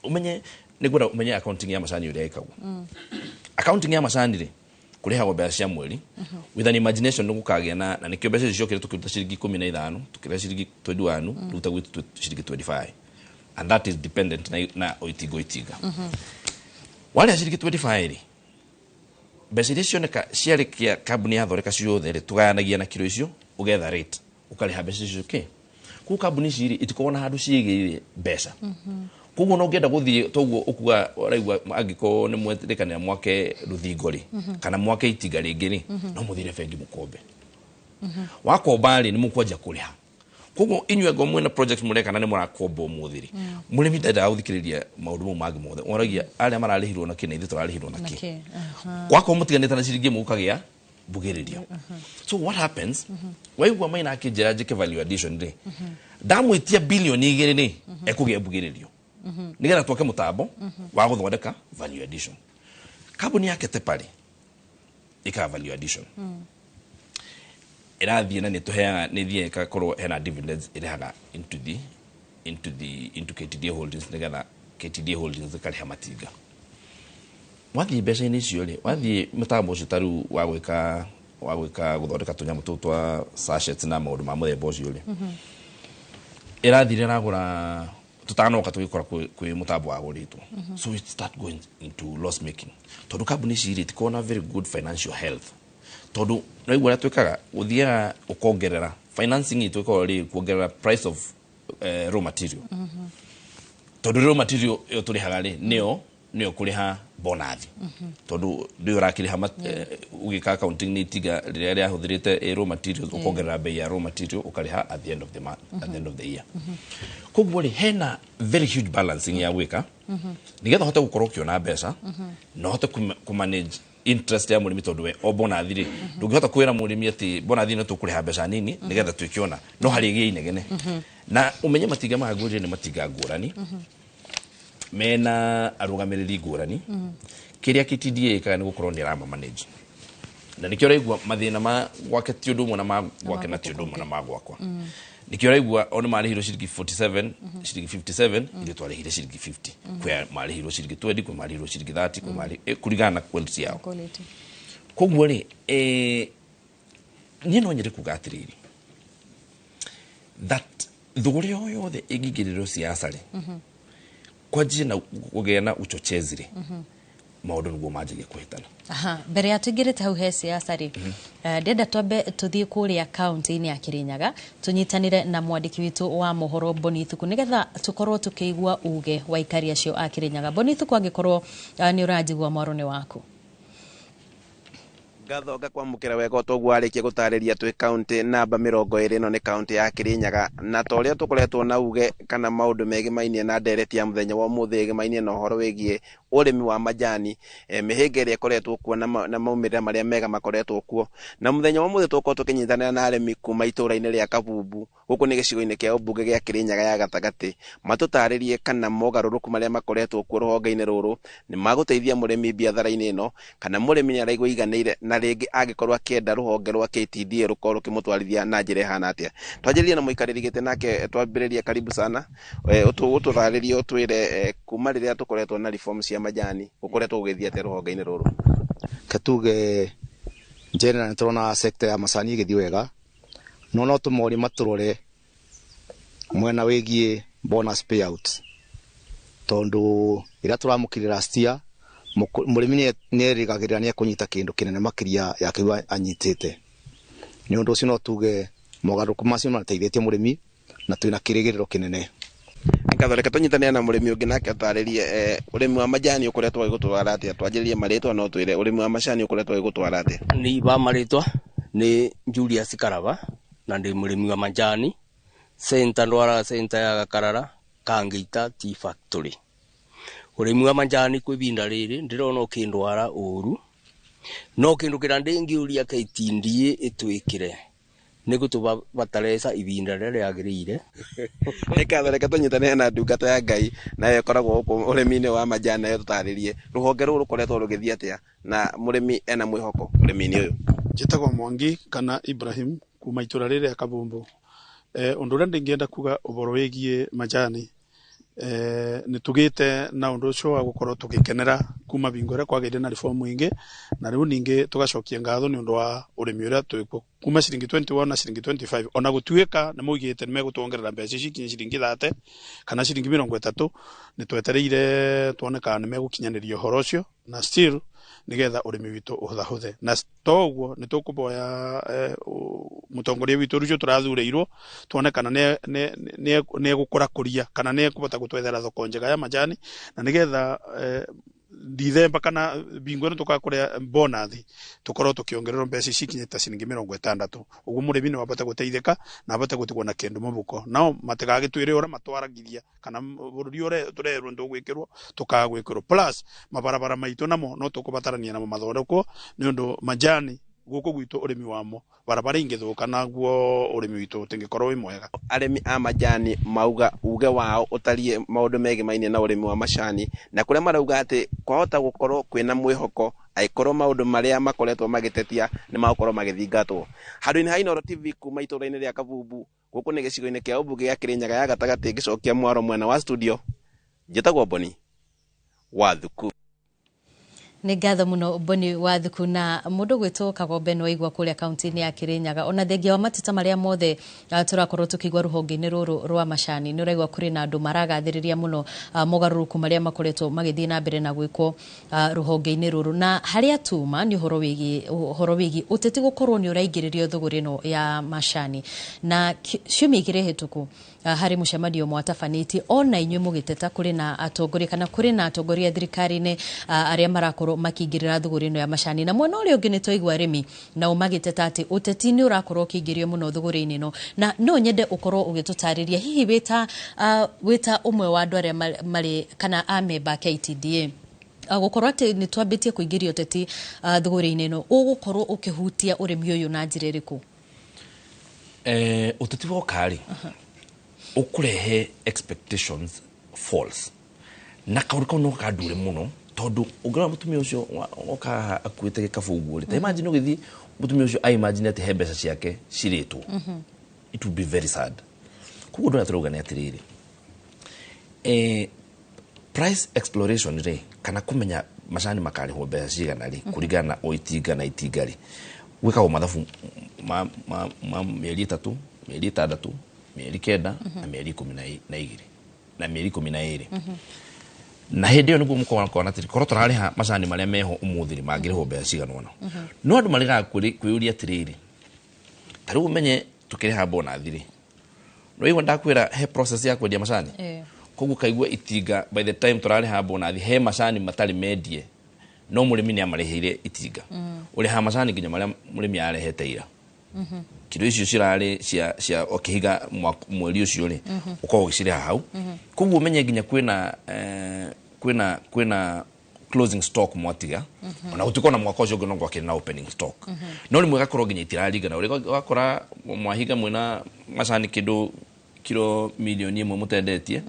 ũmenye nĩ ngwenda ũmenye accounting ya macani ũrĩa ĩkagwo. Accounting ya macani rĩ, kũrĩhagwo mbeca cia mweri with an imagination nĩ gũkagĩa na nĩkĩo mbeca icio ciokire tũkĩruta ciringi 15 tũkĩrehe ciringi 21, rĩu ta gwitũ ciringi 25, and that is dependent na oitinga oitinga. Warĩha ciringi 25 rĩ, mbeca iria cioneka ciarĩkia kambuni yathondeka ciothe rĩ, tũgayanagia na kiro icio, ũgetha rate, ũkarĩha mbeca icio kĩ. Koguo kambuni ici rĩ, itikoragwo na handũ ciĩgĩire mbeca. Koguo no ũngĩenda gũthiĩ toguo ũkuga ũraigua angĩkorwo nĩ mwetĩkanĩra mwake rũthingo rĩ, kana mwake itinga rĩngĩ rĩ, no mũthire bengi mũkombe. Wakomba rĩ, nĩ mũkwanjia kũrĩha. Koguo inyuĩ angorwo mwĩna project mũreka na nĩ mũrakomba ũmũthĩ rĩ, mũrĩmi ndendaga gũthikĩrĩria maũndũ mau mangĩ mothe, oragia arĩa mararĩhirwo na kĩ na ithuĩ tũrarĩhirwo na kĩ. Wakorwo mũtiganĩte na ciringi ĩmwe ũkagĩa mbugĩrĩrio. So what happens, waigua Maina akĩnjĩra njĩke value addition rĩ, ndamwĩtia 2 billion rĩ, ekũgĩa mbugĩrĩrio nĩgetha twake mũtambo wa gũthondeka value addition. Kambuni yake Tepa rĩ, ĩkaga value addition, ĩrathiĩ na nĩ tũheaga, nĩ thiaga ĩgakorwo hena dividends ĩrehaga into KTDA Holdings, nĩgetha KTDA Holdings ĩkarĩha matinga. Wathiĩ mbeca-inĩ icio rĩ, wathiĩ mũtambo ũcio ta rĩu wa gwĩka gũthondeka tũnyamũ tũu twa sachets na maũndũ ma mũthemba ũcio rĩ, ĩrathire ĩragũra tũtanoka tũgĩkora kwĩ mũtambo wagũrĩtwo. So it start going into loss making tondũ kambuni ici rĩ, itikoragwo na very good financial health, tondũ naigua ũrĩa twĩkaga ũthiaga ũkongerera financing itũ ĩkoragwo rĩ kuongerera price of raw material, tondũ raw material ĩyo tũrĩhaga rĩ, nĩyo kũrĩha bonathi, tondũ ndũĩ ũrakĩrĩha ũgĩka accounting nĩ itinga rĩrĩa rĩahũthĩrĩte raw materials, ũkongerera bei ya raw material, ũkarĩha at the end of the month, at the end of the year. Koguo rĩ, hena very huge balancing ya gwĩka nĩgetha ũhote gũkorwo ũkĩona mbeca na ũhote kũmanage interest ya mũrĩmi, tondũ we o bonathi rĩ, ndũngĩhota kwĩra mũrĩmi atĩ bonathi nĩ tũkũrĩha mbeca nini nĩgetha twĩkĩona no harĩ gĩa inegene. Na ũmenye matinga maya ngũrire nĩ matinga ngũrani mena arũgamĩrĩri ngũrani. Kĩrĩa KTDA ĩkaga nĩ gũkorwo nĩ ĩrama manage, na nĩkĩo ũraigua mathĩna ma gwake ti ũndũ ũmwe na ma gwake, na ti ũndũ ũmwe na ma gwakwa. Nĩkĩo ũraigua o nĩ marĩhirwo ciringi 47, ciringi 57, ithuĩ twarĩhire ciringi 50. Kwĩ marĩhirwo ciringi 20, kwĩ marĩhirwo ciringi 30, kwĩ kũringana na quality yao. Koguo rĩ, niĩ no nyende kuga atĩrĩrĩ, that thũgũrĩ o yothe ĩngĩingĩrĩrwo siasa rĩ, kwanjie na kũgĩa na uchochezi rĩ, maũndũ nĩguo manjagia kũhĩtana. Aha, mbere ya tũingĩrĩte hau he siasa rĩ, ndĩrenda twambe tũthiĩ kũrĩa kaunti-inĩ ya Kirinyaga tũnyitanĩre na mwandĩki witũ wa mohoro Boni Thuku nĩgetha tũkorwo tũkĩigua uge wa aikari acio a Kirinyaga. Boni Thuku, angĩkorwo nĩ ũranjigua, mwaro nĩ waku. Ngatho ngakwamũkĩra wega o toguo warĩkia gũtarĩria. Twĩ kaunti namba 20, ĩno nĩ kaunti ya Kirinyaga, na ta ũrĩa tũkoretwo na uge kana maũndũ megĩmainie na ndereti ya mũthenya wa ũmũthĩ ĩgĩmainie na ũhoro wĩgiĩ Ũrĩmi wa majani, mĩhĩnga ĩrĩa ĩkoretwo kuo na maumĩrĩra marĩa mega makoretwo kuo. Na mũthenya wa ũmũthĩ tũgũkorwo tũkĩnyitanĩra na arĩmi kuma itũra-inĩ rĩa Kabumbu, gũkũ nĩ gĩcigo-inĩ kĩa ũmbunge gĩa Kĩrĩnyaga ya gatagatĩ, matũtarĩrie kana mogarũrũku marĩa makoretwo kuo rũhonge-inĩ rũrũ nĩ magũteithia mũrĩmi biathara-inĩ ĩno, kana mũrĩmi nĩ araigua aiganĩire, na rĩngĩ angĩkorwo akĩenda rũhonge rwa KTDA rũkorwo rũkĩmũtwarithia na njĩra ĩhana atĩa. Twanjĩrĩrie na mũikarĩri gĩtĩ nake twambĩrĩrie, karibu sana. Ũtũtarĩrie, ũtwĩre kuma rĩrĩa tũkoretwo na reform cia majani gũkoretwo gũgĩthiĩ atĩa rũhonge-inĩ rũrũ? Katuge general nĩ tũrona sector ya macani ĩgĩthiĩ wega, no tũmorie matũrore mwena wĩgiĩ bonus payout, tondũ ĩrĩa tũramũkĩrire last year mũrĩmi nĩ erĩgagĩrĩra nĩ ekũnyita kĩndũ kĩnene makĩria ya kĩu anyitĩte. Nĩ ũndũ ũcio no tuge mogarũrũku macio mateithĩtie mũrĩmi na twĩna kĩrĩgĩrĩro kĩnene. Ngatho, reke tũnyitanĩre na mũrĩmi ũngĩ nake atarĩrie ũrĩmi wa majani ũkoretwo ũgĩgũtwara atĩa. Twanjĩrĩrie marĩtwa, no twĩre ũrĩmi wa macani ũkoretwo ũgĩgũtwara atĩa? Nĩ ba marĩtwa nĩ Julius Karaba na ndĩ mũrĩmi wa majani center, ndwaraga center ya Gakarara Kangita Tea Factory. Ũrĩmi wa majani kwa ibinda rĩrĩ ndĩrona ũkĩndwara ũru, no kĩndũ kĩrĩa ndĩngĩũria KTDA ĩtwĩkĩre nĩ gũtũba bataresa ibinda rĩrĩa rĩagĩrĩire. Nĩngatho, reke tũnyitanĩre na ndungata ya Ngai nayo ĩkoragwo gũkũ ũrĩmi-inĩ wa majani, nayo tũtarĩrie rũhonge rũrũ rũkoretwo rũgĩthiĩ atĩa na mũrĩmi ena mwĩhoko ũrĩmi-inĩ ũyũ. Njĩtagwo Mwangi kana Ibrahim kuma itũra rĩrĩa rĩa Kabumbu. Ũndũ ũrĩa ndingĩenda kuga ũhoro wĩgiĩ majani, nĩ tũgĩte na ũndũ ũcio wa gũkorwo tũgĩkenera kuma bingo ĩrĩa kwagĩire na reform ingĩ, na rĩu ningĩ tũgacokia ngatho nĩ ũndũ wa ũrĩmi ũrĩa twĩkuo kuma ciringi 21 na ciringi 25, ona gũtuĩka nĩ maugĩte nĩ megũtuongerera mbeca ici ikinye ciringi 30 kana ciringi 30. Nĩ twetereire tuone kana nĩ megũkinyanĩria ũhoro ũcio na still nĩgetha ũrĩmi witũ ũhũthahũthe. Na to ũguo, nĩ tũkũboya mũtongoria witũ ũcio tũrathurĩirwo tuone kana nĩ egũkũrakũria kana nĩ ekũhota gũtwethera thoko njega ya majani, na nĩgetha Dithemba kana bingo ĩno tũgakũrĩa bonathi tũkorwo tũkĩongererwo mbeca ici ikinyĩte ciringi 60, ũguo mũrĩmi no abote gũteithĩka na abote gũtigwo na kĩndũ mũhuko, nao matigagĩtwĩre ũrĩa matwaragiria kana bũrũri ũrĩa tũrerwo nĩtũgwĩkĩrwo tũkaga gwĩkĩrwo. Plus mabarabara maitũ namo no tũkũbatarania namo mathondekwo, nĩ ũndũ majani gũkũ gwitũ ũrĩmi wamo barabara ingĩthũka naguo ũrĩmi witũ ũtingĩkorwo wĩ mwega. Arĩmi a majani mauga uge wao ũtariĩ maũndũ megemainie na ũrĩmi wa macani, na kũrĩa marauga atĩ kwahota gũkorwo kwĩna mwĩhoko angĩkorwo maũndũ marĩa makoretwo magĩtetia nĩ magũkorwo magĩthingatwo. Handũ-inĩ ha Inooro TV kuma itũra-inĩ rĩa Kabumbu, gũkũ nĩ gĩcigo-inĩ kĩa ũmbunge gĩa Kĩrĩnyaga ya gatagatĩ, ngĩcokia mwaro mwena wa studio, njĩtagwo Boni wa Thuku. Nĩ ngatho mũno Boni wa Thuku. Na mũndũ gwĩtwo Kagombe nĩ waigua kũrĩa kaunti-inĩ ya Kĩrĩnyaga, ona thengia wa mateta marĩa mothe tũrakorwo tũkĩigua rũhonge-inĩ rũrũ rwa macani, nĩ ũraigua kũrĩ na andũ maragathĩrĩria mũno mogarũrũku marĩa makoretwo magĩthiĩ na mbere na gwĩkwo rũhonge-inĩ rũrũ. Na harĩa tuma nĩ ũhoro wĩgiĩ ũteti gũkorwo nĩ ũraingĩrĩrio thũgũrĩ ĩno ya macani. Na ciumia igĩrĩ hĩtũku harĩ mũcemanio mwatabanĩtie ona inyuĩ mũgĩteta kũrĩ na atongoria kana kũrĩ na atongoria thirikari-inĩ arĩa marakorwo makĩingĩrĩra thũgũrĩ ĩno ya macani. Na mwena ũrĩa ũngĩ nĩ twaigua arĩmi nao magĩteta atĩ ũteti nĩ ũrakorwo ũkĩingĩrio mũno thũgũrĩ-inĩ ĩno. Na no nyende ũkorwo ũgĩtũtarĩria hihi wĩta ũmwe wa andũ arĩa marĩ kana a memba a KTDA, gũkorwo atĩ nĩ twambĩtie kũingĩria ũteti thũgũrĩ-inĩ ĩno, ũgũkorwo ũkĩhutia ũrĩmi ũyũ na njĩra ĩrĩkũ? Ũteti woka rĩ, ũkũrehe expectations false, na kaũndũ kau no kandure mũno, tondũ ũngĩrora mũtumia ũcio oka haha akuĩte gĩkabũ ũguo rĩ, ta imagine ũgĩthiĩ mũtumia ũcio a imagine atĩ he mbeca ciake cirĩtwo, it would be very sad. Koguo ũndũ ũrĩa tũrauga nĩ atĩrĩrĩ, price exploration rĩ, kana kũmenya macani makarĩhwo mbeca cigana rĩ, kũringana na o itinga na itinga rĩ, gwĩkagwo mathabu ma mĩeri 3, mĩeri 6, mĩeri 9 na mĩeri 12 na mĩeri 12. Na hĩndĩ ĩyo nĩguo mũkorwo atĩ korwo tũrarĩha macani marĩa meho ũmũthĩ rĩ, mangĩrĩhwo mbeca cigana ũna. No andũ maregaga kwĩyũria atĩrĩrĩ, ta rĩu ũmenye tũkĩrĩha bonathi rĩ, no igua ndakwĩra he process ya kwendia macani, koguo kaigua itinga by the time tũrarĩha bonathi he macani matarĩ mendie, no mũrĩmi nĩ amarĩhĩire itinga. Ũrĩhaga macani nginya marĩa mũrĩmi arehete ira. Kiro icio cirarĩ cia ũkĩhiga mweri ũcio rĩ, ũkoragwo ũgĩcirĩha hau. Koguo ũmenye nginya kwĩna Closing stock mwatiga ona gũtuĩka ona mwaka ũcio ũngĩ no gwakĩrĩ na opening stock, no rĩmwe ĩgakorwo nginya itiraringana ũrĩa wakora mwahinga mwĩna macani kĩndũ kiro 1 million mũtendetie,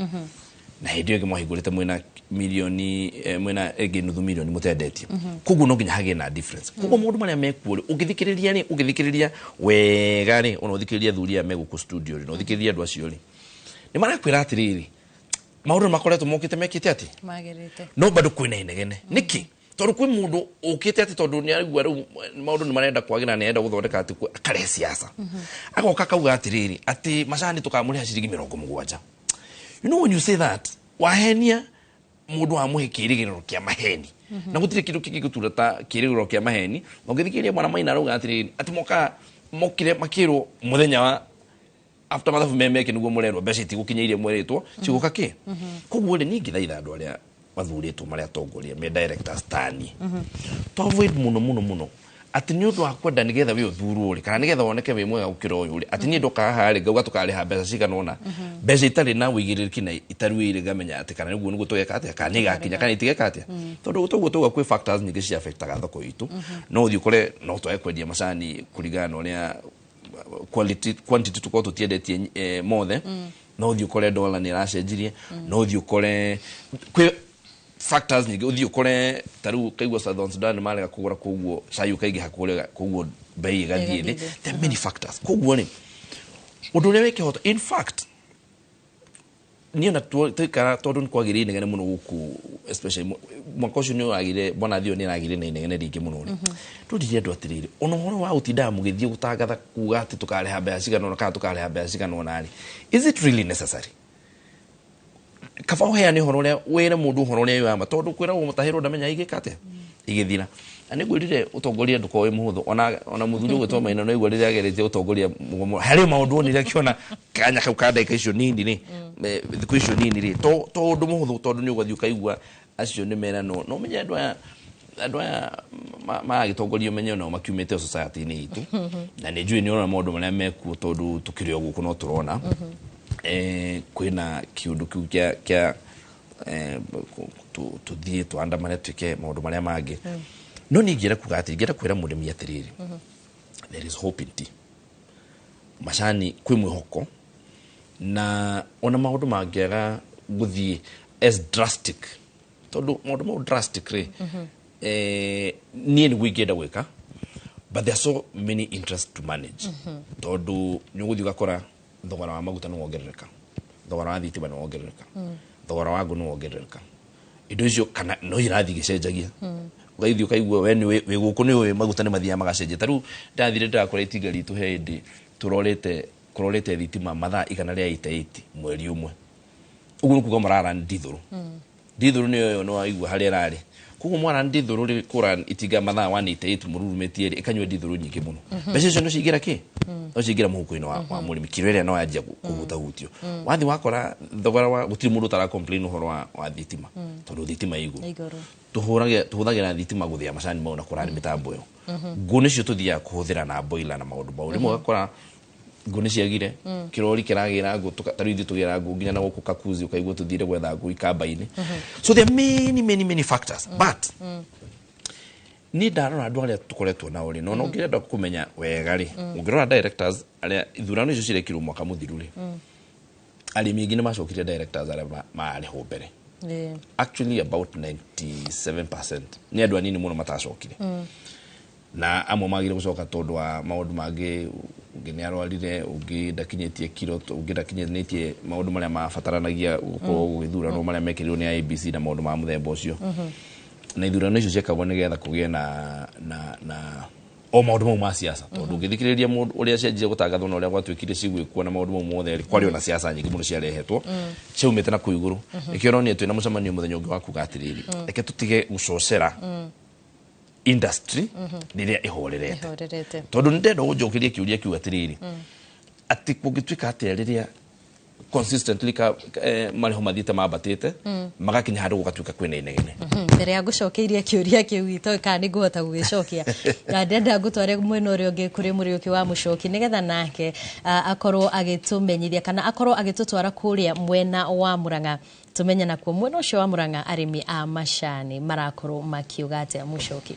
na hĩndĩ ĩyo ĩngĩ mwahingũrĩte mwĩna milioni mwĩna ĩngĩ 0.5 million mũtendetie. Koguo no nginya hagĩe na difference. Koguo maũndũ marĩa mekuo rĩ, ũngĩthikĩrĩria rĩ, ũngĩthikĩrĩria wega rĩ, ona ũthikĩrĩrie athuri aya me gũkũ studio rĩ, na ũthikĩrĩrie andũ acio rĩ, nĩ marakwĩra atĩrĩrĩ, maũndũ nĩ makoretwo mokĩte mekĩte atĩ magĩrĩte, no bado kwĩna inegene. Nĩkĩ? Tondũ kwĩ mũndũ ũkĩte atĩ tondũ nĩ araigua rĩu maũndũ nĩ marenda kwagĩra, nĩ arenda gũthondeka atĩ akarehe siasa, agoka akauga atĩrĩrĩ, atĩ macani tũkamũrĩha ciringi 70. You know, when you say that, wahenia mũndũ, wamũhe kĩrĩgĩrĩro kĩa maheni, na gũtirĩ kĩndũ kĩngĩ gũtura ta kĩrĩgĩrĩro kĩa maheni. Na ũngĩthikĩrĩria mwana Maina arauga atĩrĩrĩ, atĩ moka mokire makĩrwo mũthenya wa after mathabu me meke nĩguo mũrerwo mbeca itigũkinya iria mwerĩtwo cigũka kĩ. Koguo rĩ, niĩ ingĩthaitha andũ arĩa mathurĩtwo marĩa atongoria me directors tani to avoid mũno mũno mũno atĩ nĩ ũndũ wa kwenda nĩgetha wĩ ũthurwo rĩ, kana nĩgetha woneke wĩ mwega gũkĩra ũyũ rĩ, atĩ niĩ ndoka haha rĩ, ngauga tũkarĩha mbeca cigana ũna, mbeca itarĩ na ũigĩrĩrĩki na itaruĩire, ngamenya atĩ kana nĩguo nĩguo tũgeka atĩa, kana nĩ igakinya kana itigeka atĩa. Tondũ toguo tauga kwĩ factors nyingĩ cia affectaga thoko itũ. No ũthiĩ ũkore no twage kwendia macani kũringana na ũrĩa quality quantity tukorwo tũtiendetie mothe. No ũthiĩ ũkore dollar nĩ ĩracenjirie. No ũthiĩ ũkore kwĩ factors nyingĩ. Ũthiĩ ũkore ta rĩu kaigua Southern Sudan marega kũgũra, koguo cai ũkaingĩha kũrĩa, koguo bei ĩgathiĩ thĩ. Ĩgathiĩ thĩ. There are many factors. Koguo rĩ, ũndũ ũrĩa wĩ kĩhoto, in fact, niĩ ona twaikara tondũ nĩ kwagĩrĩire inegene mũno gũkũ, especially mwaka ũcio nĩ ũragire bwana Thio nĩ aragire na inegene rĩingĩ mũno rĩ, tũririe andũ atĩrĩrĩ, ona ũhoro wa gũtindaga mũgĩthiĩ gũtangatha kuga atĩ tũkarĩha mbeca cigana ũna kana tũkarĩha mbeca cigana ũna rĩ, is it really necessary? Kaba ũheane ũhoro ũrĩa wĩre mũndũ ũhoro ũrĩa wĩ wa ma, tondũ kwĩragwo mũtahĩrwo ndamenya igĩka atĩa igĩthira. Na nĩ ngwĩrire ũtongoria ndũkorwo wĩ mũhũthũ. Ona mũthuri ũgwĩtwo Maina no igua rĩrĩa ageretie ũtongoria mũgomo harĩ maũndũ onire akĩona kanya kau ka ndagĩka icio nini rĩ, thikũ icio nini rĩ, to ũndũ mũhũthũ, tondũ nĩ ũgathiĩ ũkaigua acio nĩ meranwo. No ũmenye andũ aya maragĩtongoria, ũmenye onao makiumĩte society-inĩ itũ, na nĩ njũĩ nĩ ũrona maũndũ marĩa mekuo, tondũ tũkĩrĩ o gũkũ no tũrona kwĩna kĩũndũ kĩu kĩa tũthiĩ twandamane twĩke maũndũ marĩa mangĩ. No niĩ ingĩenda kuga atĩ ingĩenda kwĩra mũrĩmi atĩrĩrĩ, there is hope in tea, macani kwĩ mwĩhoko, na ona maũndũ mangĩaga gũthiĩ as drastic, tondũ maũndũ mau drastic rĩ, niĩ nĩguo ingĩenda gwĩka, but there are so many interests to manage, tondũ nĩ ũgũthiĩ ũgakora thogora wa maguta nĩ wongerereka, thogora wa thitima nĩ wongerereka, thogora wa ngũ nĩ wongerereka, indo icio kana no irathiĩ igĩcenjagia. Ũgathiĩ ũkaigua we nĩ wĩ gũkũ nĩ ũĩ maguta nĩ mathiaga magacenjia. Ta rĩu ndathire ndĩrakora itinga ritũ he hĩndĩ tũrorete kũrorete thitima mathaa 188 mweri ũmwe. Ũguo nĩ kuga marara ndithũrũ. Ndithũrũ nĩyo ĩyo nĩ waigua harĩa ĩrarĩ. Koguo mwara ndithũrũ rĩ, kũra itinga mathaa 188 mũrurumĩtie rĩ, ĩkanyua ndithũrũ nyingĩ mũno. Mbeca icio no ciingĩra kĩ, no ciingĩra mũhuko-inĩ wa mũrĩmi, kiro ĩrĩa no yanjia kũhutahutio. Wathiĩ wakora thogora wa gũtirĩ mũndũ ũtara complain ũhoro wa thitima, tondũ thitima ĩ igũrũ. Igũrũ. Tũhũthagĩra thitima gũthĩa macani mau na kũrani mĩtambo ĩyo. Ngũ nĩcio tũthiaga kũhũthĩra na boiler na maũndũ mau. Rĩmwe ũgakora ngũ nĩ ciagire, kĩrori kĩragĩra ngũ, ta rĩu ithuĩ tũgĩra ngũ nginya na gũkũ Kakuzi, ũkaigua tũthire gwetha ngũ ikamba-inĩ. So there are many, many, many factors, but niĩ ndarora andũ arĩa tũkoretwo nao rĩ, no ũngĩenda kũmenya wega rĩ, ũngĩrora directors arĩa ithurano icio cirekirwo mwaka mũthiru rĩ, arĩmi aingĩ nĩ macokire directors arĩa marĩ ho mbere. Actually, about 97%. Nĩ andũ anini mũno matacokire, na amwe magire gũcoka tondũ wa maũndũ mangĩ. Ũngĩ nĩ arwarire, ũngĩ ndakinyĩtie kiro, ũngĩ ndakinyanĩtie maũndũ marĩa mabataranagia gũkorwo gũgĩthuranwo marĩa mekĩrirwo nĩ IEBC na maũndũ ma mũthemba ũcio. Na ithurano icio ciekagwo nĩgetha kũgĩe na o maũndũ mau ma siasa, tondũ ũngĩthikĩrĩria mũndũ ũrĩa cianjire gũtangathwo na ũrĩa gwatuĩkire cigwĩkwo na maũndũ mau mothe rĩ, kwarĩ ona siasa nyingĩ mũno ciarehetwo ciaumĩte na kũu igũrũ. Nĩkĩo ũronire twĩna mũcemanio mũthenya ũngĩ wa kuga atĩrĩrĩ, reke tũtige gũcocera industry rĩrĩa ĩhorerete, ĩhorerete, tondũ nĩ ndenda gũnjokeria kĩũria kĩu atĩrĩrĩ, atĩ kũngĩtuĩka atĩa rĩrĩa Consistently ka marĩho mathiĩte mambatĩte, magakinya handũ gũgatuĩka kwĩna inegene. Mbere ya ngũcokeirie kĩũria kĩu gitũ kana nĩ ngũhota gũgĩcokia, na ndĩrenda ngũtware mwena ũrĩa ũngĩ kũrĩ Mũriũki wa Mũcoki, nĩgetha nake akorwo agĩtũmenyithia kana akorwo agĩtũtwara kũrĩa mwena wa Murang'a, tũmenye nakuo mwena ũcio wa Murang'a arĩmi a macani marakorwo makiuga atĩa. Mũcoki.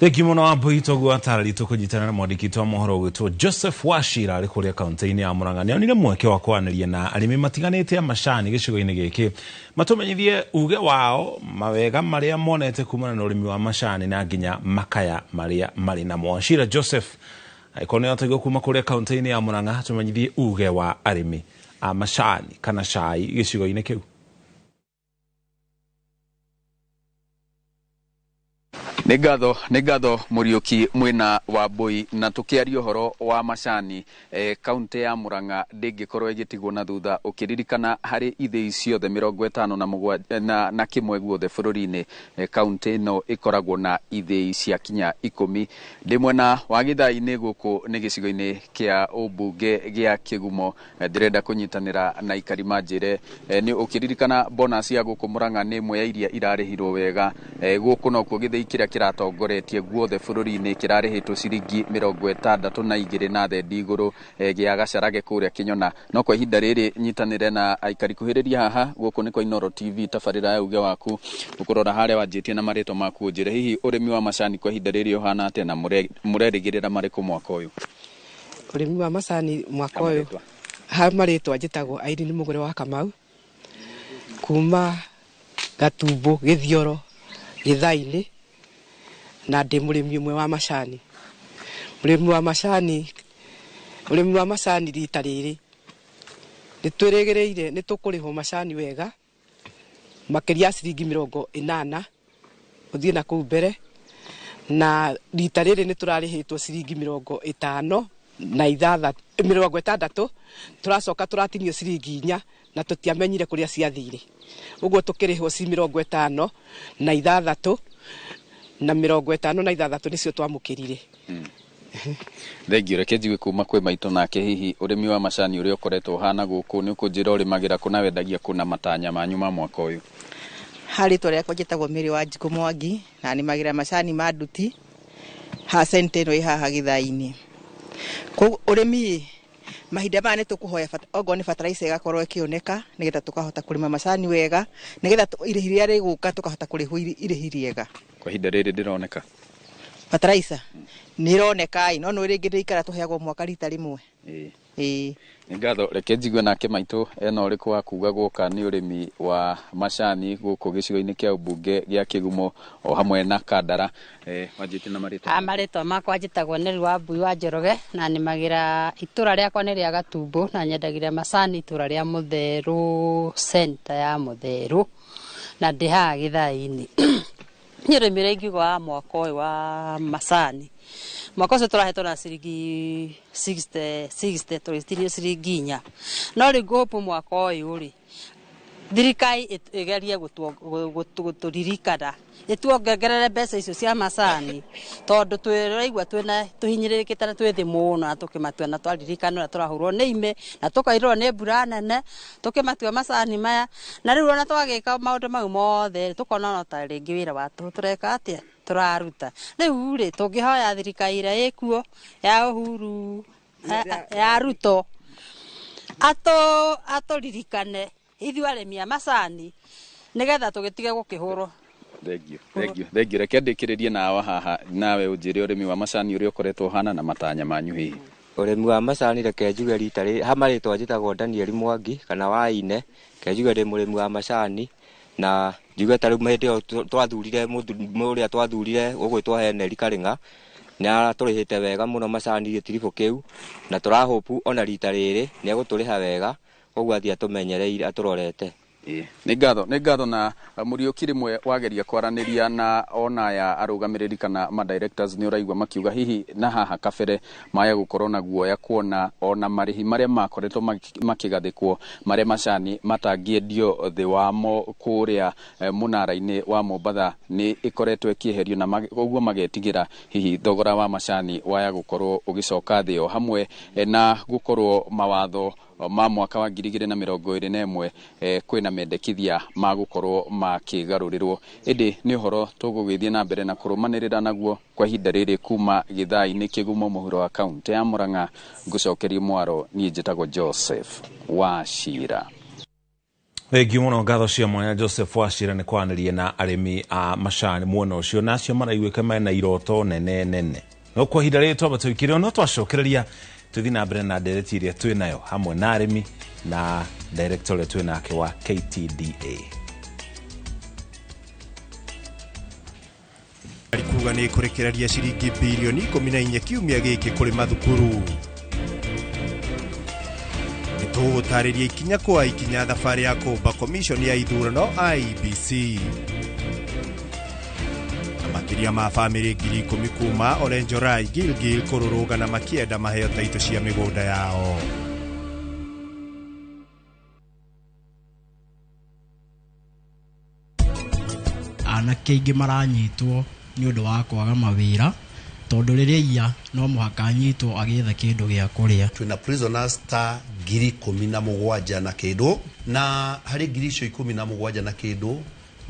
Thengi mũno Wambui. Toguo atarĩri tũkũnyitana na mwandĩki witũ wa mohoro ũgwĩtwo Joseph Wachira arĩ kũrĩa kaunti-inĩ ya Murang'a. Nĩ onire mweke wa kwaranĩria na arĩmi matiganĩte a macani gĩcigo-inĩ gĩkĩ, matũmenyithie uge wao, mawega marĩa monete kumana na ũrĩmi wa macani na nginya makaya marĩa marĩ namo. Wachira Joseph, angĩkorwo nĩ watũigua kuma kũrĩa kaunti-inĩ ya Murang'a, tũmenyithie uge wa arĩmi a macani kana cai gĩcigo-inĩ kĩu. Nĩ ngatho, nĩ ngatho Mũriũki mwena wa Mbui. Na tũkĩaria ũhoro wa macani, kaunti ya Murang'a ndĩngĩkorwo ĩgĩtigwo na thutha, ũkĩririkana harĩ ithĩi ciothe 57 na 1 guothe bũrũri-inĩ, kaunti ĩno ĩkoragwo na ithĩi cia kinya 10. Ndĩ mwena wa Gĩthai-inĩ, gũkũ nĩ gĩcigo-inĩ kĩa ũmbunge gĩa Kĩgumo. Ndĩrenda kũnyitanĩra na aikari manjĩre, nĩ ũkĩririkana bonus ya gũkũ Murang'a nĩ ĩmwe ya iria irarĩhirwo wega. Gũkũ nokuo gĩthĩi kĩrĩa kĩratongoretie guothe bũrũri-inĩ kĩrarĩhĩtwo ciringi 62 na thendi igũrũ, gĩa Gacarage kũrĩa Kĩnyona. No kwa ihinda rĩrĩ nyitanĩre na aikari kuhĩrĩria haha. Gũkũ nĩ kwa Inooro TV, tabarĩra ya uge waku. Ũkũrora harĩa wanjĩtie na marĩtwa maku, ũnjĩre hihi ũrĩmi wa macani kwa ihinda rĩrĩ ũhana atĩa na mũrerĩgĩrĩra marĩkũ mwaka ũyũ? Ũrĩmi wa macani mwaka ũyũ, ha marĩtwa njĩtagwo Irene Mũgũre wa Kamau kuma Gatumbo Gĩthioro Gĩthai-inĩ, na ndĩ mũrĩmi ũmwe wa macani. Ũrĩmi wa macani rita rĩrĩ nĩ twĩrĩgĩrĩire nĩ tũkũrĩhwo macani wega makĩria ciringi 80 gũthiĩ na kũu mbere, na rita rĩrĩ nĩ tũrarĩhĩtwo ciringi 56, 60, tũracoka tũratinio ciringi 4 na tũtiamenyire kũrĩa ciathire. Ũguo tũkĩrĩhwo ci 56, na 56 nĩcio twamũkĩrire. Thengio. Reke njigue kuma kwĩ maitũ nake, hihi ũrĩmi wa macani ũrĩa ũkoretwo ũhana gũkũ, nĩ ũkũnjĩra ũrĩmagĩra kũ na wendagia kũ na matanya manyu ma mwaka ũyũ? Harĩ rĩtwa rĩakwa njĩtagwo Mary wa Njikũ Mwangi, na nĩmagĩra macani ma nduti ha center ĩno ĩ haha Gĩthai-inĩ. Koguo ũrĩmi mahinda maya nĩ tũkũhoya ongorwo nĩ fertilizer ĩgakorwo ĩkĩoneka, nĩgetha tũkahota kũrĩma macani wega, nĩgetha irĩhi rĩrĩa rĩgũka tũkahota kũrĩhwo irĩhi rĩega. Kwa ihinda rĩrĩ ndĩroneka? Fertilizer nĩ ĩroneka ĩ, no nĩ rĩngĩ ndĩikara, tũheagwo mwaka rita rĩmwe. Ĩĩ. Nĩ ngatho. Reke njigue nake maitũ ena ũrĩkũ wa kuga gũka nĩ ũrĩmi wa macani gũkũ gĩcigo-inĩ kĩa ũmbunge gĩa Kĩgumo o hamwe na Kandara. Wanjĩtie na marĩtwa? A marĩtwa makwa njĩtagwo Neri wa Mbui wa Njoroge, na nĩmagĩra itũra rĩakwa nĩ rĩa Gatumbo, na nyendagĩria macani itũra rĩa Mũtherũ, center ya Mũtherũ, na ndĩ haha Gĩthai-inĩ. Niĩ ũrĩmi ũrĩa ingiuga wa mwaka ũyũ wa macani, mwaka ũcio tũrahetwo na ciringi 60 60, tũgĩtinio ciringi 4, no rĩu ngũhũpũ mwaka ũyũ rĩ, thirikari ĩgerie gũtũririkana, ĩtuongerere mbeca icio cia macani, tondũ twĩraigua twĩna tũhinyĩrĩrĩkĩte na twĩ thĩ mũno, na tũkĩmatua na twaririkana ũrĩa tũrahũrwo nĩ ime na tũkairĩrwo nĩ mbura nene tũkĩmatua macani maya. Na rĩu ona twagĩka maũndũ mau mothe, tũkona no ta rĩngĩ wĩra wa tũhũ tũreka atĩa tũraruta. Rĩu rĩ, tũngĩhoya thirikari ĩrĩa ĩkuo ya Uhuru, ya Ruto, atũririkane ithuĩ arĩmi a macani, nĩgetha tũgĩtige gũkĩhũrwo. Thengio, thengio, thengio. Reke ndĩkĩrĩrie nawa haha nawe ũnjĩre ũrĩmi wa macani ũrĩa ũkoretwo ũhana na matanya manyu hihi. Ũrĩmi wa macani, reke njuge rita rĩ ha marĩtwa njĩtagwo Daniel Mwangi kana wa Ine. Reke njuge ndĩ mũrĩmi wa macani, na njuge ta rĩu hĩndĩ ĩyo twathurire ũrĩa twathurire ũgwĩtwo Henry Karĩng'a, nĩ aratũrĩhĩte wega mũno macani gĩtiribũ kĩu, na tũrahũpu ona rita rĩrĩ nĩ egũtũrĩha wega. Koguo athiĩ atũmenyereire, atũrorete. Nĩ ngatho, nĩ ngatho. Na Mũriũki, rĩmwe wageria kwaranĩria na ona ya arũgamĩrĩri kana ma directors, nĩ ũraigua makiuga hihi na haha kabere maya gũkorwo na guoya kuona ona marĩhi marĩa makoretwo makĩgathĩkwo marĩa macani matangĩendio thĩ wamo kũrĩa mũnara-inĩ wa Mombatha nĩ ĩkoretwo ĩkĩeherio, na ũguo magetigĩra hihi thogora wa macani waya gũkorwo ũgĩcoka thĩ, o hamwe na gũkorwo mawatho Ma mwaka wa 2021 kwĩna mendekithia ma gũkorwo makĩgarũrĩrwo. Ĩndĩ nĩ ũhoro tũgũgĩthiĩ na mbere na kũrũmanĩrĩra naguo kwa ihinda rĩrĩ kuma gĩthaa-inĩ kĩgumo mũhuro wa kaũntĩ ya Murang'a. Ngũcokerie mwaro, niĩ njĩtagwo Joseph Wachira. Thengiũ mũno, ngatho cia mwanya Joseph Wachira nĩ kwaranĩria na arĩmi a macani mwena ũcio, na acio maraiguĩka mena iroto nene nene. No kwa ihinda rĩrĩ twamba tũikire, no twacokereria tũthiĩ na mbere na ndereti ĩrĩa twĩ nayo hamwe na arĩmi na director ũrĩa twĩ nake wa KTDA. Kuga nĩ kũrekereria ciringi birioni 14 kiumia gĩkĩ kũrĩ mathukuru. Nĩtũgũtarĩria ikinya kwa ikinya thabarĩ ya kũmba commission ya ithurano IEBC. Na makĩria ma bamĩrĩ 10,000 kuma Olenjorai Gilgil kũrũrũngana makĩenda maheo taitũ cia mĩgũnda yao. Anake aingĩ maranyitwo nĩ ũndũ wa kwaga mawĩra, tondũ rĩrĩa iya no mũhaka anyitwo agĩetha kĩndũ gĩa kũrĩa. Twĩna prisoners ta 17,000 na kĩndũ, na harĩ ngiri icio 17 na kĩndũ,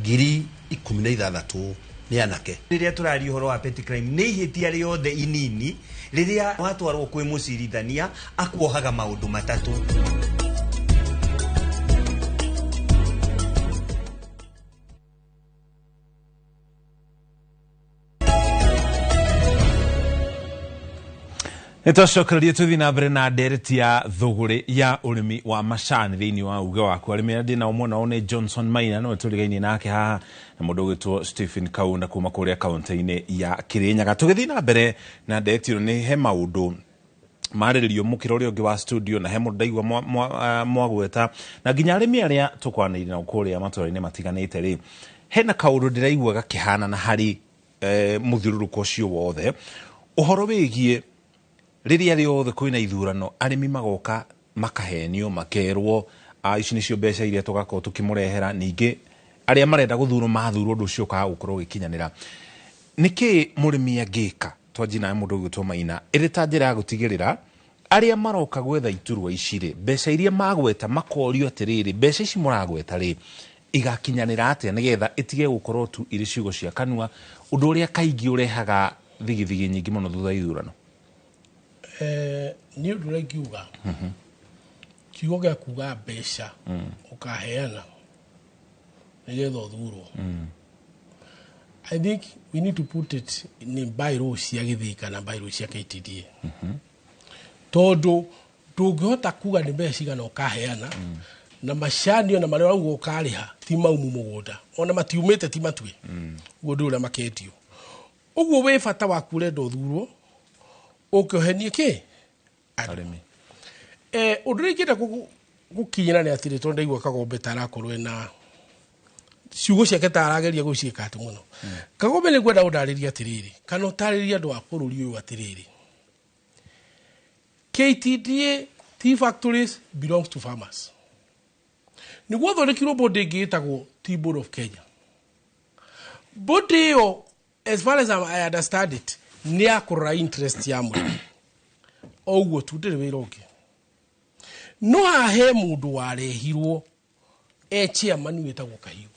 16,000 nĩ anake. Rĩrĩa tũraria ũhoro wa petty crime, nĩ ihĩtia rĩothe inini rĩrĩa watwarwo kwĩ mũcirithania akuohaga maũndũ matatũ. Nĩtwacokereria tũthiĩ na mbere na ndereti ya thũgũrĩ ya ũrĩmi wa macani thĩinĩ wa uge waku. Arĩmi arĩa ndĩ nao mwena ũyũ nĩ Johnson Maina, nĩwe tũrigainie nake haha, na mũndũ ũgwĩtwo Stephen Kaunda kuma kũrĩa kaũntĩ-inĩ ya Kirinyaga. Tũgĩthiĩ na mbere na ndereti ĩno, nĩ he maũndũ marĩrĩrio mũkĩra ũrĩa ũngĩ wa studio, na he mũndũ ndaigua mwagweta, na nginya arĩmi arĩa tũkwanĩire nao kũrĩa matũra-inĩ matiganĩte rĩ, hena kaũndũ ndĩraigua gakĩhanana harĩ mũthiũrũrũko ũcio wothe, ũhoro wĩgiĩ rĩrĩa rĩothe kwĩna ithurano arĩmi magoka makahenio makerwo ici nĩcio mbeca iria tũgakorwo tũkĩmũrehera, ningĩ arĩa marenda gũthurwo mathurwo ũndũ ũcio ũkaga gũkorwo ũgĩkinyanĩra. Nĩkĩ mũrĩmi angĩka twanjie nawe mũndũ ũgwĩtwo Maina, ĩrĩ ta njĩra ya gũtigĩrĩra arĩa maroka gwetha iturwa ici rĩ, mbeca iria magweta makorio atĩrĩrĩ, mbeca ici mũragweta rĩ igakinyanĩra atĩa, nĩgetha ĩtige gũkorwo tu irĩ ciugo cia kanua, ũndũ ũrĩa kaingĩ ũrehaga thigithigi nyingĩ mũno thutha wa ithurano? Nĩ ũndũ ũrĩa ingiuga, kiugo gĩa kuga mbeca ũkaheana nĩgetha ũthurwo, I think we need to put it in bylaw cia Gĩthĩka na bylaw cia KTDA, tondũ ndũngĩhota kuga nĩ mbeca cigana ũkaheana, na macani ona marĩa ũrauga ũkarĩha ti maumu mũgũnda, ona matiumĩte ti matue, ũguo ndũĩ ũrĩa makendio. Ũguo wĩ bata waku ũrenda ũthurwo ũkĩohenie kĩ arĩmi. Ũndũ ũrĩa ingĩenda gũkinyĩra nĩ atĩrĩ, tondũ ndaigua Kagombe ta arakorwo ena ciugo ciake ta arageria gũciĩka atĩ mũno. Kagombe, nĩ ngwenda ũndarĩrie atĩrĩrĩ, kana ũtarĩrie andũ a bũrũri ũyũ atĩrĩrĩ, KTDA tea factories belongs to farmers. Nĩguo thondekirwo board ĩngĩ ĩtagwo Tea Board of Kenya. Board ĩyo, as far as I understand it, nĩ ya kũrora interest ya mũrĩmi, o ũguo tu, ndĩrĩ wĩra ũngĩ. No haha he mũndũ warehirwo e chairman wĩtagwo Kahiũ,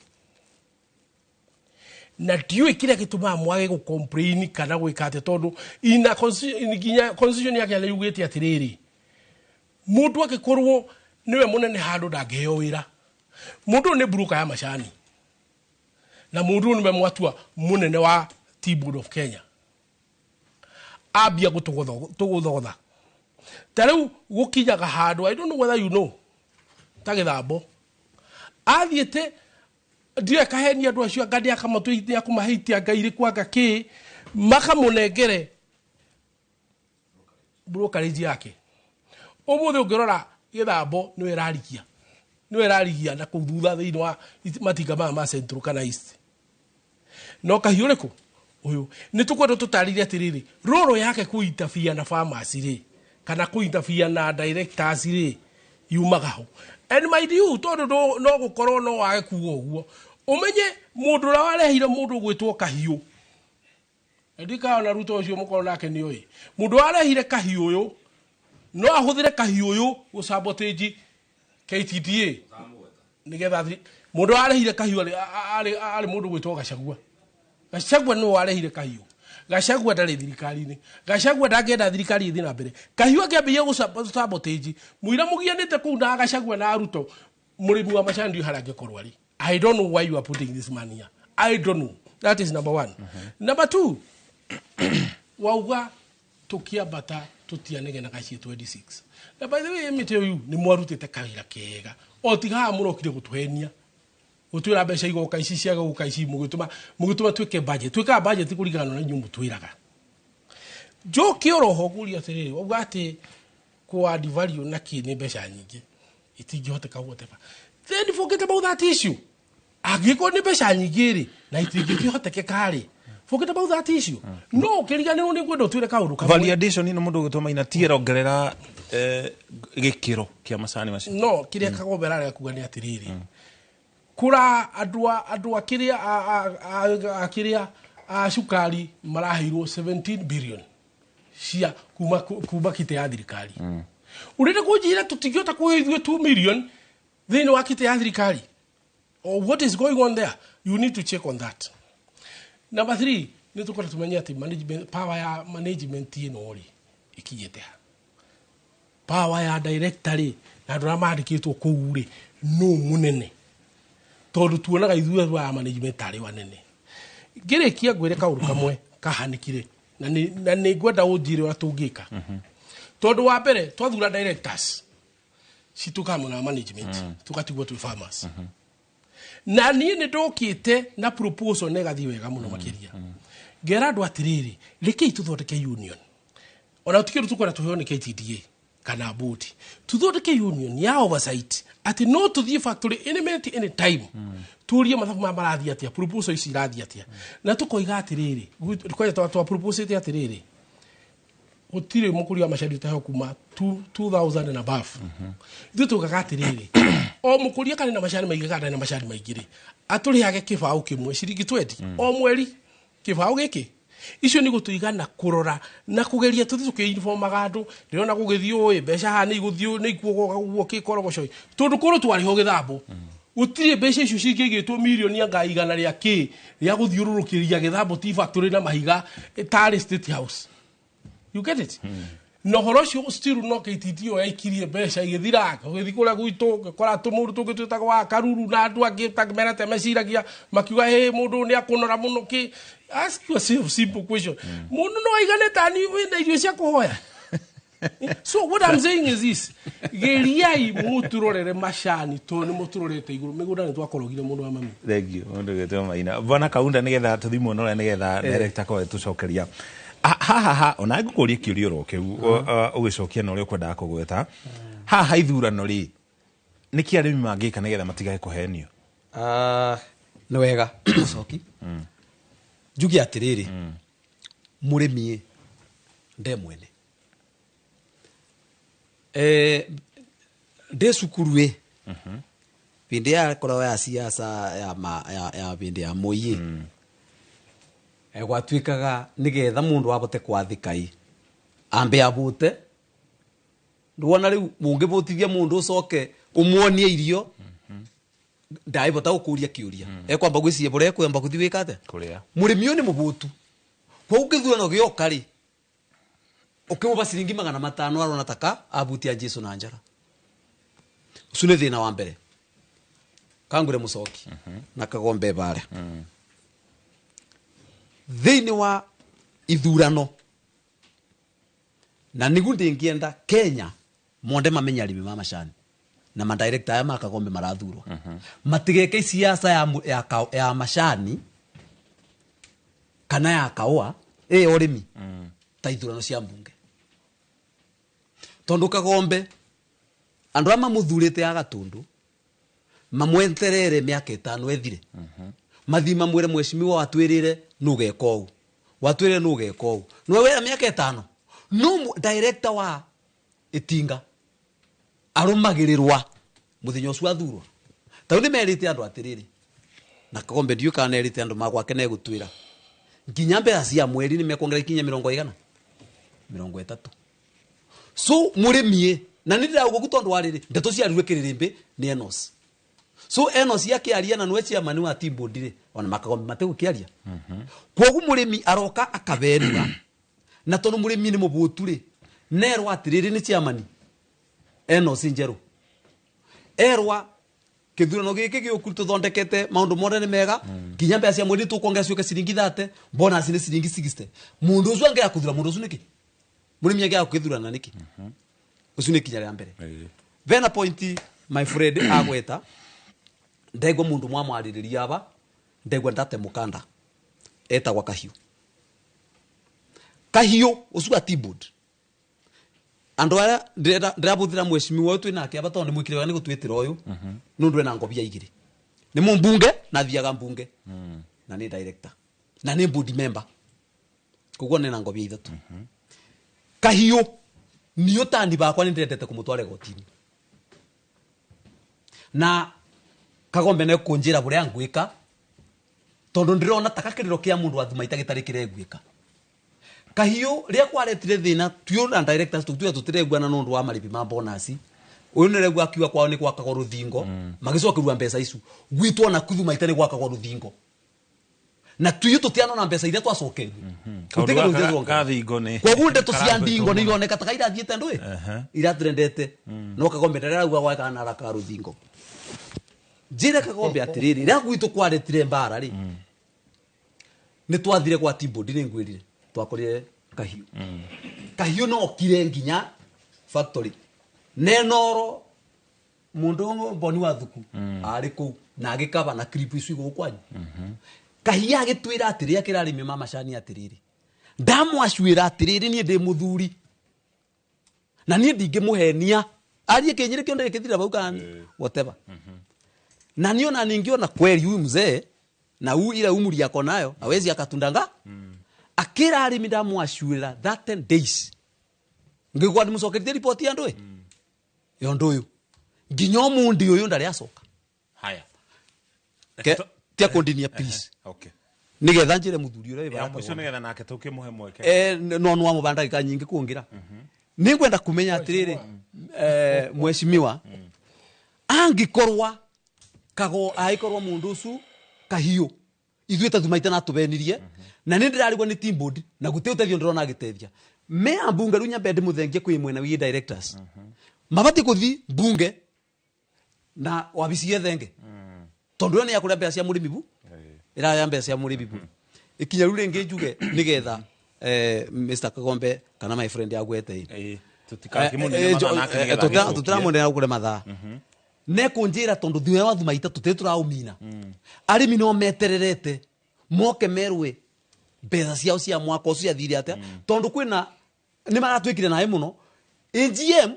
na ndiũĩ kĩrĩa gĩtũmaga mwage gũ complain kana gwĩka atĩa, tondũ ina nginya constitution yake nĩ yugĩte atĩrĩrĩ, mũndũ angĩkorwo nĩwe mũnene handũ ndangĩheo wĩra. Mũndũ ũyũ nĩ broker ya macani, na mũndũ ũyũ nĩwe mwatua mũnene wa Tea Board of Kenya. Ambia gũtũgũthotha ta rĩu gũkinyaga handũ, I don't know whether you know, ta gĩthambo athiĩte ndiũĩ akahenia andũ acio, anga nĩ akũmahe itianga irĩkũ, anga kĩ, makamũnengere brokerage yake. Ũmũthĩ ũngĩrora gĩthambo nĩwe ĩrarigia, nĩwe ĩrarigia na kũu thutha thĩinĩ wa matinga maya ma Central kana East. No Kahiũ rĩkũ ũyũ nĩ tũkwenda tũtarĩrie atĩrĩrĩ, rũrũ yake kũintabia na farmers rĩ, kana kũintabia na directors rĩ, yumaga ho. And mind you, tondũ no gũkorwo no wage kuga ũguo, ũmenye mũndũ ũrĩa warehire mũndũ ũgwĩtwo Kahiũ, na ndikaona Ruto ũcio mũkorwo nake nĩ ũĩ mũndũ warehire Kahiũ ũyũ No ahũthĩre kahiũ ũyũ gũ sabotage KTDA nĩgetha mũndũ warehire kahiũ arĩ mũndũ gwĩtwo Gachagua. Gachagua nĩwe warehire kahiũ. Gachagua ndarĩ thirikari-inĩ. Gachagua ndangĩenda thirikari ĩthiĩ na mbere. Kahiũ angĩambĩrĩria gũ sabotage mũira mũgianĩte kũu na Gachagua na Ruto, mũrĩmi wa macani ndiũ harĩa angĩkorwo arĩ. I don't know why you are putting this man here. I don't know. That is number one. Number two, wauga tukiambata tutianegenaga ciĩ 26. Na by the way, mĩtĩ ũyũ nĩ mwarutĩte kawĩra kega. O tiga haha mũrokire gũtũhenia. Gũtwĩra mbeca igoka ici ciaga gũka ici, mũgĩtũma twĩke budget. Twĩkaga budget kũringana na inyuĩ mũtwĩraga. Njoke oroho ngũria atĩrĩrĩ, wauga atĩ kũ add value na kĩ nĩ mbeca nyingĩ. Itingĩhoteka whatever. Then forget about that issue. Angĩkorwo nĩ mbeca nyingĩ rĩ, na itingĩkĩhotekeka rĩ, forget about that issue. No ũkĩriganĩrwo nĩ ngwenda ũtwĩre kaũndũ kamwe. Value addition ĩno mũndũ ũgĩtwo Maina ti ĩrongerera gĩkĩro kĩa macani macio. No kĩrĩa Kagombe ararega kuga nĩ atĩrĩrĩ, kũra andũ a kĩrĩa a kĩrĩa a cukari maraheirwo 17 billion cia kuma kite ya thirikari. Ũrenda kũnjĩra tũtingĩhota kũheo ithuĩ 2 million thĩinĩ wa kite ya thirikari? Or what is going on there? You need to check on that. Number 3, nĩ tũkwenda tũmenye atĩ management, power ya management ĩno rĩ ĩkinyĩte ha. Power ya director rĩ na andũ arĩa mandĩkĩtwo kũu rĩ nũ mũnene, tondũ tuonaga ithuĩ andũ aya management tarĩ anene. Ngĩrĩkia ngwĩre kaũndũ kamwe kahanĩkire na nĩ ngwenda ũnjĩre ũrĩa tũngĩka. Tondũ wa mbere twathura directors citũkaga mwena wa management, tũgatigwo twĩ farmers. Na niĩ nĩ ndokĩte na proposal na ĩgathiĩ wega mũno makĩria. Ngera andũ atĩrĩrĩ, rekei tũthondeke union. Ona ti kĩndũ tũkwenda tũheo nĩ KTDA kana board. Tũthondeke union ya oversight atĩ no tũthiĩ factory any minute any time. Tũrie mathabu maya marathiĩ atĩa, proposal ici irathiĩ atĩa. Na tũkoiga atĩrĩrĩ, kwanja twa proposal atĩrĩrĩ, gũtirĩ mũkũria wa macani ũtaheo kuma 2000 and above. Ithuĩ tugaga atĩrĩrĩ, o mũkũria kana na macani maingĩ kana ndarĩ na macani maingĩ rĩ, atũrĩhage kĩbaũ kĩmwe ciringi 20 o mweri, kĩbaũ gĩkĩ. Icio nĩ gũtũigana kũrora na kũgeria tũthiĩ tũkĩ-informaga andũ, ndĩrona gũgĩthiĩ ũũ, mbeca haha nĩ igũthiĩ ũũ, nĩ ikuogoga ũguo kĩkorogoco. Tondũ korwo twarĩhwo gĩthambo, gũtirĩ mbeca icio cingĩigĩtwo mirioni anga igana rĩa kĩ rĩa gũthiũrũrũkĩria gĩthambo tea factory na mahiga tarĩ State House. You get it? Na ũhoro ũcio still no KTDA yaikirie mbeca igĩthira, ũgĩthiĩ kũrĩa gwitũ ũgĩkora tũmũndũ tũngĩ twĩtagwo wa Karuru na andũ angĩ merete meciragia makiuga hĩ mũndũ nĩ akũnora mũno kĩ. Ask yourself simple question. Mũndũ no aigane tani wĩna irio cia kũhoya. So what I'm saying is this, geriai mũtũrorere macani tondũ nĩ mũtũrorete igũrũ mĩgũnda nĩ twakorogire mũndũ wa mami. Thank you. Mũndũ ũgĩtwo Maina. Bwana Kaunda, nĩgetha tũthiĩ mwena ũrĩa nĩgetha director akorwo agĩtũcokeria. Ha ha ona ngũkũria kĩũria oro kĩu ũgĩcokia na ũrĩa ũkwendaga kũgweta. Haha ithurano rĩ, nĩkĩ arĩmi mangĩka nĩgetha matigage kũhenio? Nĩ wega mũcoki. Njuge atĩrĩrĩ, mũrĩmi nde mwene. Ndĩ cukuru ĩ, hĩndĩ yakoragwo ya siasa ya hĩndĩ ya Moi ĩ, gwatuĩkaga nĩgetha mũndũ abote kwathĩka ĩ, ambe abũte. Ndwona rĩu mũngĩbũtithia mũndũ ũcoke ũmuonie irio, ndaĩbota gũkũria kĩũria. Ekwamba gwĩciria bũrĩa ekwamba gũthiĩ gwĩka atĩa? Kũrĩa. Mũrĩmi ũyũ nĩ mũbũtu. Kwoguo gĩthurano gĩoka rĩ, ũkĩmũba ciringi 500 arona taka abutia Jesu na njara. Ũcio nĩ thĩna wa mbere. Kangure mũcoki na Kagombe bare. Thĩinĩ wa ithurano na nĩguo ndĩngĩenda Kenya monde mamenye arĩmi ma macani na madirector aya ma Kagombe marathurwo. Matigeke siasa ya macani kana ya kaũa ĩ ũrĩmi ta ithurano cia mbunge. Tondu Kagombe andu aya mamuthurite ya Gatundu mamweterere miaka 5 ethire. Mathi mamwire mheshimiwa watwirire nugeka ũũ, watwirire nugeka ũũ, nĩwe wera miaka 5. No director wa Itinga arũmagĩrĩrwa mũthenya ũcio athurwo. Ta rĩu nĩmerĩte andũ atĩrĩrĩ, na Kagombe ndiũĩ kana nerĩte andũ magwake negũtwĩra nginya mbeca cia mweri nĩmekuongerera ikinya mĩrongo igana mĩrongo ĩtatũ. So mũrĩmi na nĩ ndĩrauga ũguo tondũ wa rĩrĩ ndeto ciariwe kĩrĩrĩmbĩ nĩ Enos. So Enos akĩaria na nĩwe chairman wa team board rĩ, ona Makagombe mategũkĩaria. Kwoguo mũrĩmi aroka akabenua, na tondũ mũrĩmi nĩ mũbũtu rĩ, nerwo atĩrĩrĩ nĩ chairman Enos Njerũ, erwa kĩthurano gĩkĩ gĩũku tũthondekete maũndũ mothe nĩ mega, nginya mbeca cia mweri tũkuongerera ciũke ciringi 30, bonus nĩ ciringi 60. Mũndũ ũcio angĩaga kũthura mũndũ ũcio nĩkĩ? Mũrĩmi angĩaga gũgĩthurana nĩkĩ? Ũcio nĩ ikinya rĩa mbere. Vena point my friend agweta, ndegwa mũndũ mwamwarĩrĩria aba, ndegwa ndate mũkanda etagwa Kahiũ. Kahiũ ũcio wa T-board, andũ aya ndĩrabũthĩra mheshimiwa ũyũ twĩnake aba tondũ nĩ mwĩkire wega nĩ gũtwĩtĩra ũyũ, nĩ ũndũ ena ngobia igĩrĩ, nĩ mũmbunge na athiaga mbunge, na nĩ director na nĩ board member, koguo nĩ na ngobia ithatũ. Kahiũ niĩ ũtani bakwa nĩ ndĩrendete kũmũtwara igoti-inĩ, na Kagombe nĩ kũnjĩra bũrĩa ngwĩka, tondũ ndĩrona ta gakĩrĩro kĩa mũndũ wa Thumaita gĩtarĩ kĩreguĩka. Kahiũ rĩrĩa kwaretire thĩna tuo na directors tutuya tũtireguana nĩ ũndũ wa marĩhi ma bonus, ũyũ nĩ akiuga kwao nĩ gwakagwo rũthingo, magĩcokerwo mbeca icu. Gwitũ ona Kuthumaita nĩ gwakagwo rũthingo, na tuyu tũtianona mbeca iria twacokerio. Kaũndũ gaka ga thingo nĩ Koguo ndeto cia ndingo nĩ ironeka ta irathiĩte ndũĩ iratrendete, no Kagombe ndarauga gwa kana araka rũthingo. Njĩre Kagombe atĩrĩrĩ, rĩrĩa gwitũ kwaretire mbara rĩ, nĩ twathire gwa T-board, nĩ ngwĩrire twakorire Kahiũ. Kahiũ no okire nginya factory nenoro, mundu mboni wa thuku arĩ kũu na agĩkaba na clip icio igũkũ kwanyu. Kahiũ agĩtwĩra atĩrĩ, akĩra arĩmi ma macani atĩrĩrĩ, ndamwacuĩra atĩrĩrĩ, niĩ ndĩ mũthuri na niĩ ndingĩmũhenia, arie kĩnyĩrĩ kĩo ndĩrĩkĩthira bau kana whatever, na niĩ ona ningiona kweli huyu mzee na huyu ile umri yako nayo hawezi akatundanga. Akĩra arĩmi ndamwacuĩra that 10 days ngĩgwa ndĩmũcokerie riboti ya ndũĩ ya ũndũ ũyũ, nginya ũmũndĩ ũyũ ndarĩ acoka. Haya. Tia kundinia please. Okay. Nigetha njĩre mũthuri ũrĩa wĩ Ya baraka mũico nĩgetha nake tũkĩmũhe mweke. No no amũba ndagĩka nyingĩ kũngira, nĩ ngwenda kũmenya atĩrĩrĩ, mheshimiwa, angĩkorwa kago angĩkorwo mũndũ ũcio Kahiũ ithuĩ ta Thumaita na tũbenirie, na nĩ ndĩrarigwo nĩ team board na gũtirĩ ũteithio ndĩrona agĩteithia mea mbunge. Rĩu nyambe ndĩmũthengie kwĩ mwena wĩ directors, mabatiĩ kũthi mbunge na wabici yethenge, tondũ ĩyo nĩ ya kũrĩa mbeca cia mũrĩmi bu ĩraya mbeca cia mũrĩmi bu. Ikinya rĩu rĩngĩ njuge nĩgetha Mr Kagombe kana my friend agwete ĩ Tũtikakĩmũnene mathaa nake nĩgetha agĩcokie. Tũtiramũnena gũkũre mathaa ne kũnjĩra, tondũ thutha wa Thumaita tũtirĩ tũraũmina, arĩmi no metererete moke merwe mbeca ciao cia mwaka ũcio ciathire atĩa, tondũ kwĩna nĩ maratwĩkire naĩ mũno. AGM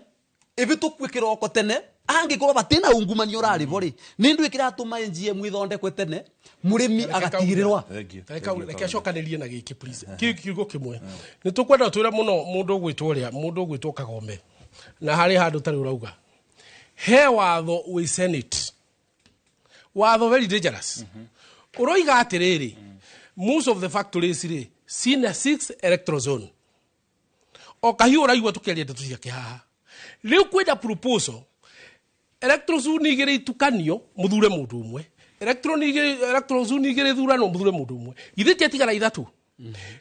ĩbĩtũkue kĩroko tene, angĩkorwo batina ungumania ũrarĩ bo rĩ, nĩ ndũ ĩkĩratũma AGM ĩthondekwe tene, mũrĩmi agatigĩrĩrwa. Reke acokanĩrie na gĩkĩ please, kĩu kiugo kĩmwe nĩ tũkwenda twĩre mũno mũndũ ũgwĩtwo ũrĩa mũndũ ũgwĩtwo Kagombe, na harĩ handũ tarĩ ũrauga he watho wĩ Senate, watho very dangerous, ũroiga atĩrĩrĩ, most of the factories rĩ cina six electoral zone. O Kahiũ ũraigua tũkĩaria ndeto ciake haha, rĩu kwĩna proposal electoral zone igĩrĩ itukanio mũthure mũndũ ũmwe, electoral zone igĩrĩ thuranwo mũthure mũndũ ũmwe, githĩ tiatigara ithatũ?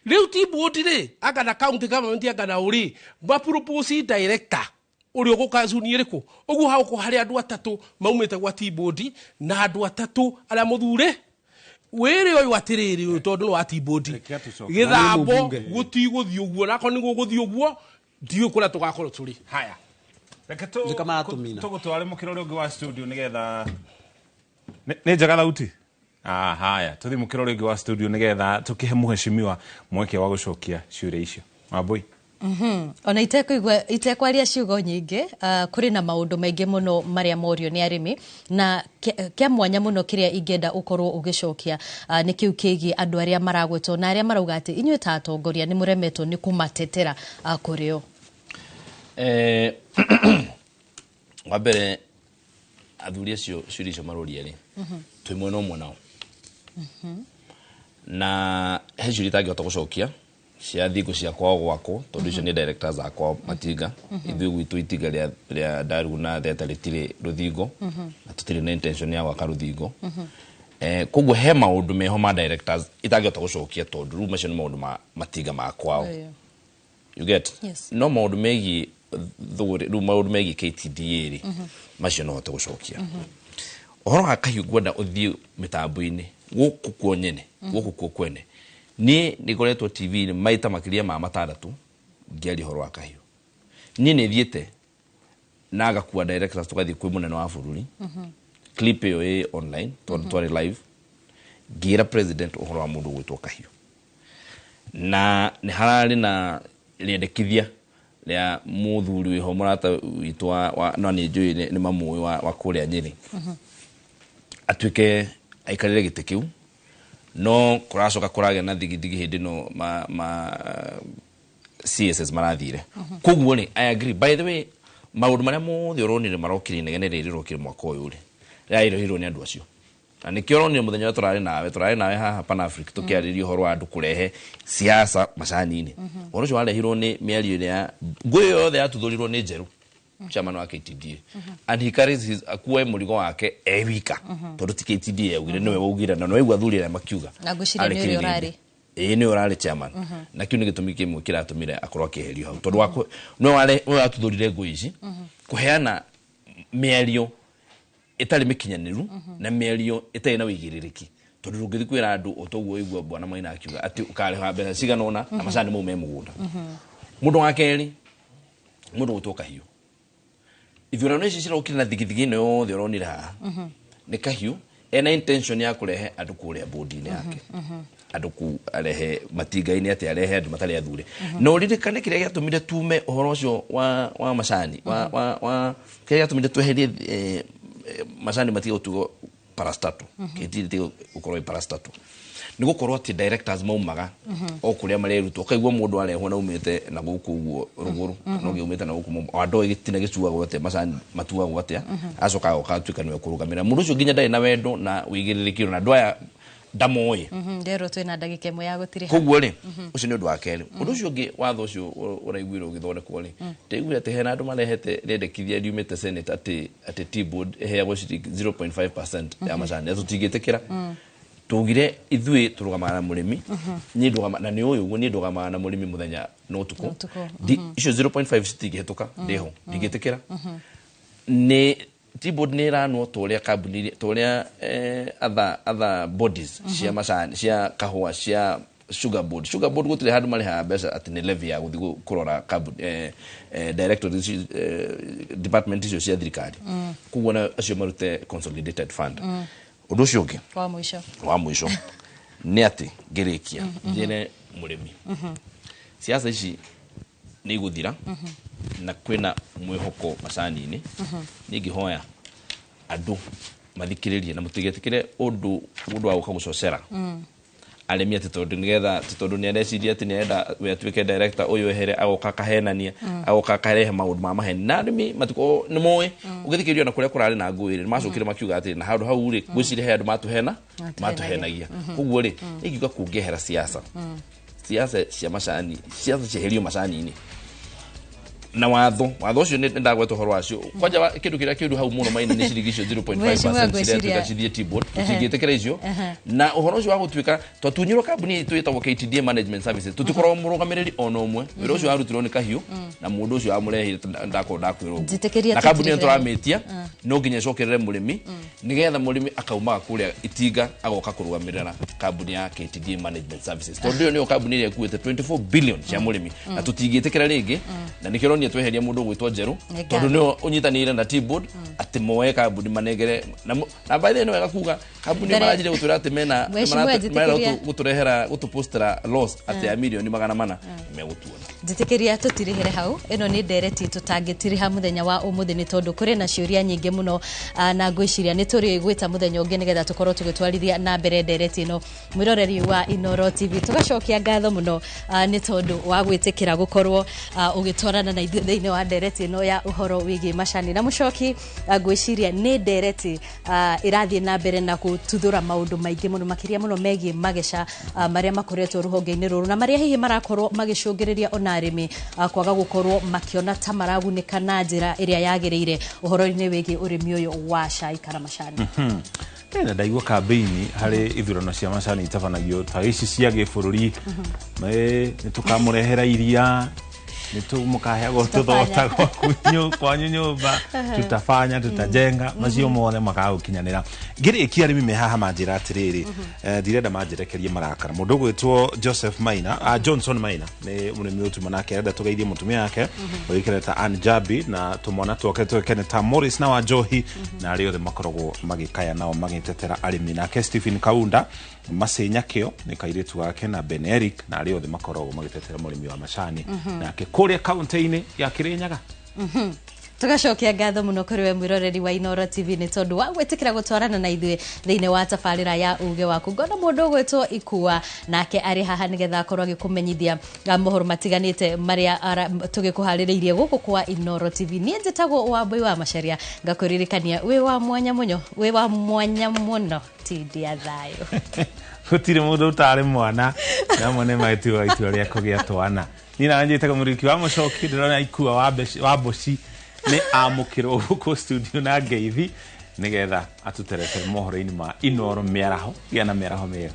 Rĩu ti board rĩ, anga na county government anga na ũrĩ mapropose director ũrĩa ũgũka zone ĩrĩkũ, ũguo hagũkorwo harĩ andũ atatũ maumĩte gwa T-board na andũ atatũ arĩa mũthure wĩrĩ ũyũ atĩrĩrĩ, ũyũ tondũ nĩ wa T-board gĩthambo gũtigũthiĩ ũguo, nakorwo nĩ gũgũthiĩ ũguo ndiũĩ kũrĩa tũgakorwo tũrĩ. Haya, reke Nĩ kama aratũmina. Tũgũtware mũkĩra ũrĩa ũngĩ wa studio nĩgetha nĩ njega thauti. Ah, haya, tũthiĩ mũkĩra ũrĩa ũngĩ wa studio nĩgetha tũkĩhe mũheshimiwa mweke wa gũcokia ciũria icio. Wambui. Ona itekũigua itekwaria ciugo nyingĩ, kũrĩ na maũndũ maingĩ mũno marĩa morio nĩ arĩmi, na kĩa mwanya mũno kĩrĩa ingĩenda ũkorwo ũgĩcokia nĩ kĩu kĩgiĩ andũ arĩa maragwetwo na arĩa marauga atĩ inyuĩ ta atongoria nĩ mũremetwo nĩ kũmatetera kũrĩ o. Wa mbere, athuri acio ciũria icio maroria rĩ, twĩ mwena ũmwe nao, na he ciũria itangĩhota gũcokia Cia thingo cia kwao gwakwo, tondũ icio nĩ directors akwa matinga. Ithuĩ gwitũ itinga rĩa Ndarugu na Theta rĩtirĩ rũthingo, na tũtirĩ na intention ya gwaka rũthingo. Koguo he maũndũ meho ma directors itangĩhota gũcokia, tondũ rĩu macio nĩ maũndũ ma matinga ma kwao. You get? Yes. No maũndũ megiĩ thũgũrĩ, rĩu maũndũ megiĩ KTDA rĩ, macio no hote gũcokia. Ũhoro wa kahiũ, ngwenda ũthiĩ mĩtambo-inĩ gũkũ kuo nyene, gũkũ kuo kwene. Niĩ nĩ ngoretwo TV-inĩ maita makĩria ma 6 ngĩaria ũhoro wa kahiũ. Niĩ nĩ thiĩte na ngakua directors, tũgathiĩ kwĩ mũnene wa bũrũri. Clip ĩyo ĩ online, tondũ twarĩ live ngĩra president ũhoro wa mũndũ gwĩtwo kahiũ, na nĩ hararĩ na rĩendekithia rĩa mũthuri wĩho, mũrata witũ no nĩ njũĩ nĩ mamũĩ wa kũrĩa Nyĩrĩ, atuĩke aikarĩre gĩtĩ kĩu. No kũracoka kũragĩa na thigithigi hĩndĩ ĩno ma CSS marathire. Koguo rĩ, I agree. By the way, maũndũ marĩa mothe ũronire marokire, inegene rĩrĩ rĩrokire mwaka ũyũ rĩ, rĩrairũhirwo nĩ andũ acio, na nĩkĩo ũronire mũthenya ũrĩa tũrarĩ nawe haha Pan Africa tũkĩarĩria ũhoro wa andũ kũrehe siasa macani-inĩ. Ũhoro ũcio warehirwo nĩ mĩario ĩrĩa ngũĩ yothe yatuthũrirwo nĩ Njerũ, chairman wa KTDA, and he carries his, akue mũrigo wake e wika, tondũ ti KTDA yaugire, nĩwe waugire, na nĩwaigua athuri arĩa makiuga. Na ngwĩciria nĩ ũrĩa ũrarĩ. Ĩĩ, nĩwe ũrarĩ chairman, na kĩu nĩ gĩtũmi kĩmwe kĩratũmire akorwo akĩeherio hau, tondũ nĩwe watuthũrire ngũĩ ici, kũheana mĩario ĩtarĩ mĩkinyanĩru na mĩario ĩtarĩ na wĩigĩrĩrĩki, tondũ ndũngĩthiĩ kwĩra andũ o toguo ũigua bwana Maina akiuga atĩ ũkarĩha mbeca cigana ũna na macani mau me mũgũnda. Mũndũ wa kerĩ, mũndũ gwĩtwo Kahiũ, ithurano ici cirokire na thigithigi ĩno yothe ũronire haha nĩ Kahiũ ena intention ya kũrehe andũ kũrĩa bodi-inĩ yake, andũ ku arehe matinga-inĩ, atĩ arehe andũ matarĩ athure. Na ũririkane kĩrĩa gĩatũmire tume ũhoro ũcio wa macani wa kĩrĩa gĩatũmire tweherie macani matige gũtuo parastatal, KTDA ĩtige gũkorwo ĩ parastatal, nĩ gũkorwo atĩ directors maumaga o kũrĩa marerutwo. Ũkaigua mũndũ arehwo na umĩte na gũkũ ũguo rũgũrũ, kana ũngĩ umĩte na gũkũ andũ gĩtina gĩcuagwo atĩa, macani matuagwo atĩa, acoka agoka atuĩka nĩwe kũrũgamĩrĩra mũndũ ũcio, nginya ndarĩ na wendo na wĩigĩrĩrĩki, na andũ aya ndamoĩ. Nderwo twĩna ndagĩka 1 ya gũtirĩha. Koguo rĩ, ũcio nĩ ũndũ wa kerĩ. Ũndũ ũcio ũngĩ, watho ũcio ũraiguire ũgĩthondekwo rĩ, ndaiguire atĩ hena andũ marehete rĩendekithia riumĩte Senate atĩ tea board ĩheagwo ciringi 0.5% ya macani, na tũtingĩtĩkĩra. Tugire ithuĩ tũrũgamaga na mũrĩmi. Niĩ ndũgama na nĩ ũyũ ũguo, niĩ ndũgamaga na mũrĩmi mũthenya na ũtukũ. Na ũtukũ. Icio 0.5 citingĩhĩtũka, ndĩho ndingĩtĩkĩra. Nĩ tea board nĩ ĩranwo ta ũrĩa kambuni, ta ũrĩa other bodies cia macani, cia kahũa, cia sugar board. Sugar board gũtirĩ handũ marĩhaga mbeca atĩ nĩ levy ya gũthiĩ kũrora kambuni, directorate ici, department icio cia thirikari. Koguo na acio marute consolidated fund. Ũndũ ũcio ũngĩ wa mũico. Wa mũico nĩ atĩ ngĩrĩkia njĩre mũrĩmi, siasa ici nĩ igũthira na kwĩna mwĩhoko macani-inĩ. Niĩ ngĩhoya andũ mathikĩrĩrie na mũtigetĩkĩre ũndũ mũndũ wa gũka gũcocera arĩmi atĩ tondũ nĩgetha, atĩ tondũ nĩ areciria atĩ nĩarenda we atuĩke director ũyũ ehere, agoka akahenania, agoka akarehe maũndũ ma maheni, na arĩmi matikoo nĩ moĩ. Ũgĩthikĩrĩria ona kũrĩa kũrarĩ na ngũĩ rĩ, macokire makiuga atĩ na handũ hau rĩ, ngwĩciria he andũ matuhena matuhenagia. Koguo rĩ, ingiuga kũngĩehera siasa, siasa cia macani, siasa cieherio macani-inĩ na watho ũcio nĩ ndagweta ũhoro wacio kwanja kĩndũ kĩrĩa kĩũru hau mũno Maina nĩ ciringi icio 0.5% Mheshimiwa, ciria ngwĩciria- tuĩka cithiĩ tea board. Tũtingĩtĩkĩra icio. Na ũhoro ũcio wa gũtuĩka twatunyirwo kambuni itũ ĩtagwo KTDA Management Services, tũtikoragwo mũrũgamĩrĩri ona ũmwe. Wĩra ũcio warutirwo nĩ Kahiũ na mũndũ ũcio wamũrehire, ndakorwo ndakwĩrwo ũguo. Njĩtĩkĩria Na kambuni ĩyo tũtirĩhe. tũramĩtia no nginya ĩcokerere mũrĩmi, nĩgetha mũrĩmi akaumaga kũrĩa itinga agoka kũrũgamĩrĩra kambuni ya KTDA Management Services, tondũ ĩyo nĩyo kambuni ĩrĩa ĩkuĩte 24 billion cia mũrĩmi, na tũtingĩtĩkĩra rĩngĩ. Na nĩkĩo ũronire tweheria mũndũ ũgwĩtwo Njerũ, Nĩ tondũ ngatho. nĩwe ũnyitanĩire na tea board atĩ moe kambuni manengere na by the way nĩ wega kuga kambuni maranjire gũtwĩra atĩ mena Mheshimiwa, marenda njĩtĩkĩria. gũtũrehera gũtũpostera loss atĩ ya mirioni 400, megũtuona. Njĩtĩkĩria tũtirĩhĩre hau. Ĩno nĩ ndereti tũtangĩtirĩha mũthenya wa ũmũthĩ, nĩ tondũ kũrĩ na ciũria nyingĩ mũno, na ngwĩciria nĩ tũrĩ gwĩta mũthenya ũngĩ nĩgetha tũkorwo tũgĩtwarithia na mbere ndereti ĩno. Mwĩroreri wa Inoro TV, tũgacokia ngatho mũno, nĩ tondũ wa gwĩtĩkĩra gũkorwo ũgĩtwarana na ithuĩ. ithuĩ thĩinĩ wa ndereti ĩno ya ũhoro wĩgiĩ macani. Na Mũcoki, ngwĩciria nĩ ndereti ĩrathiĩ na mbere na gũtuthũra maũndũ maingĩ mũno, makĩria mũno megiĩ mageca marĩa makoretwo rũhonge-inĩ rũrũ na marĩa hihi marakorwo magĩcũngĩrĩria ona arĩmi kwaga gũkorwo makĩona ta maragunĩka na njĩra ĩrĩa yagĩrĩire ũhoro-inĩ wĩgiĩ ũrĩmi ũyũ wa cai kana macani. Na ndaigua kambĩini harĩ ithurano cia macani itabanagio ta ici cia gĩbũrũri, nĩ tũkamũrehera iria, nĩ mũkaheagwo tũthota kwanyu nyũmba, tutafanya, tutajenga, macio mothe makagũkinyanĩra. Ngĩrĩkia, arĩmi me haha manjĩra atĩrĩrĩ, ndirenda manjerekerie marakara. Mũndũ ũgwĩtwo Joseph Maina, Johnson Maina, nĩ mũrĩmi ũtuma nake arenda tũgeithie mũtumia wake ũgĩkĩre ta Ann Jabi na tũmwana twake twekene ta Morris na Wanjohi na arĩa othe makoragwo magĩkaya nao magĩtetera arĩmi. Nake Stephen Kaunda Masenya kĩo nĩ kairĩtu gake na Ben Eric na arĩa othe makoragwo magĩtetera mũrĩmi wa macani nake kũrĩa kaunti-inĩ ya Kirinyaga. Tugacokia ngatho mũno kũrĩ we mwĩroreri wa Inooro TV nĩ tondũ wa gwĩtĩkĩra gũtwarana na ithuĩ thĩinĩ wa tabarĩra ya uge waku. Ngona mũndũ ũgwĩtwo Ikua nake arĩ haha nĩgetha akorwo agĩkũmenyithia mohoro matiganĩte marĩa tũgĩkũharĩrĩirie gũkũ kwa Inooro TV. Niĩ njĩtagwo Wambui wa Macharia, ngakũririkania wĩ wa mwanya mũno, wĩ wa mwanya mũno, tindia thayũ. Gũtirĩ mũndũ ũtarĩ mwana, na amwe nĩ magĩtua itua rĩa kũgĩa twana. Niĩ na njĩtagwo Mũrĩki wa Mũcoki, ndĩrona Ikua wa Mboci nĩ amũkĩrwo gũkũ studio na ngeithi nĩgetha atũteretere mohoro-inĩ ma Inooro mĩaraho. Gĩa na mĩaraho mĩega.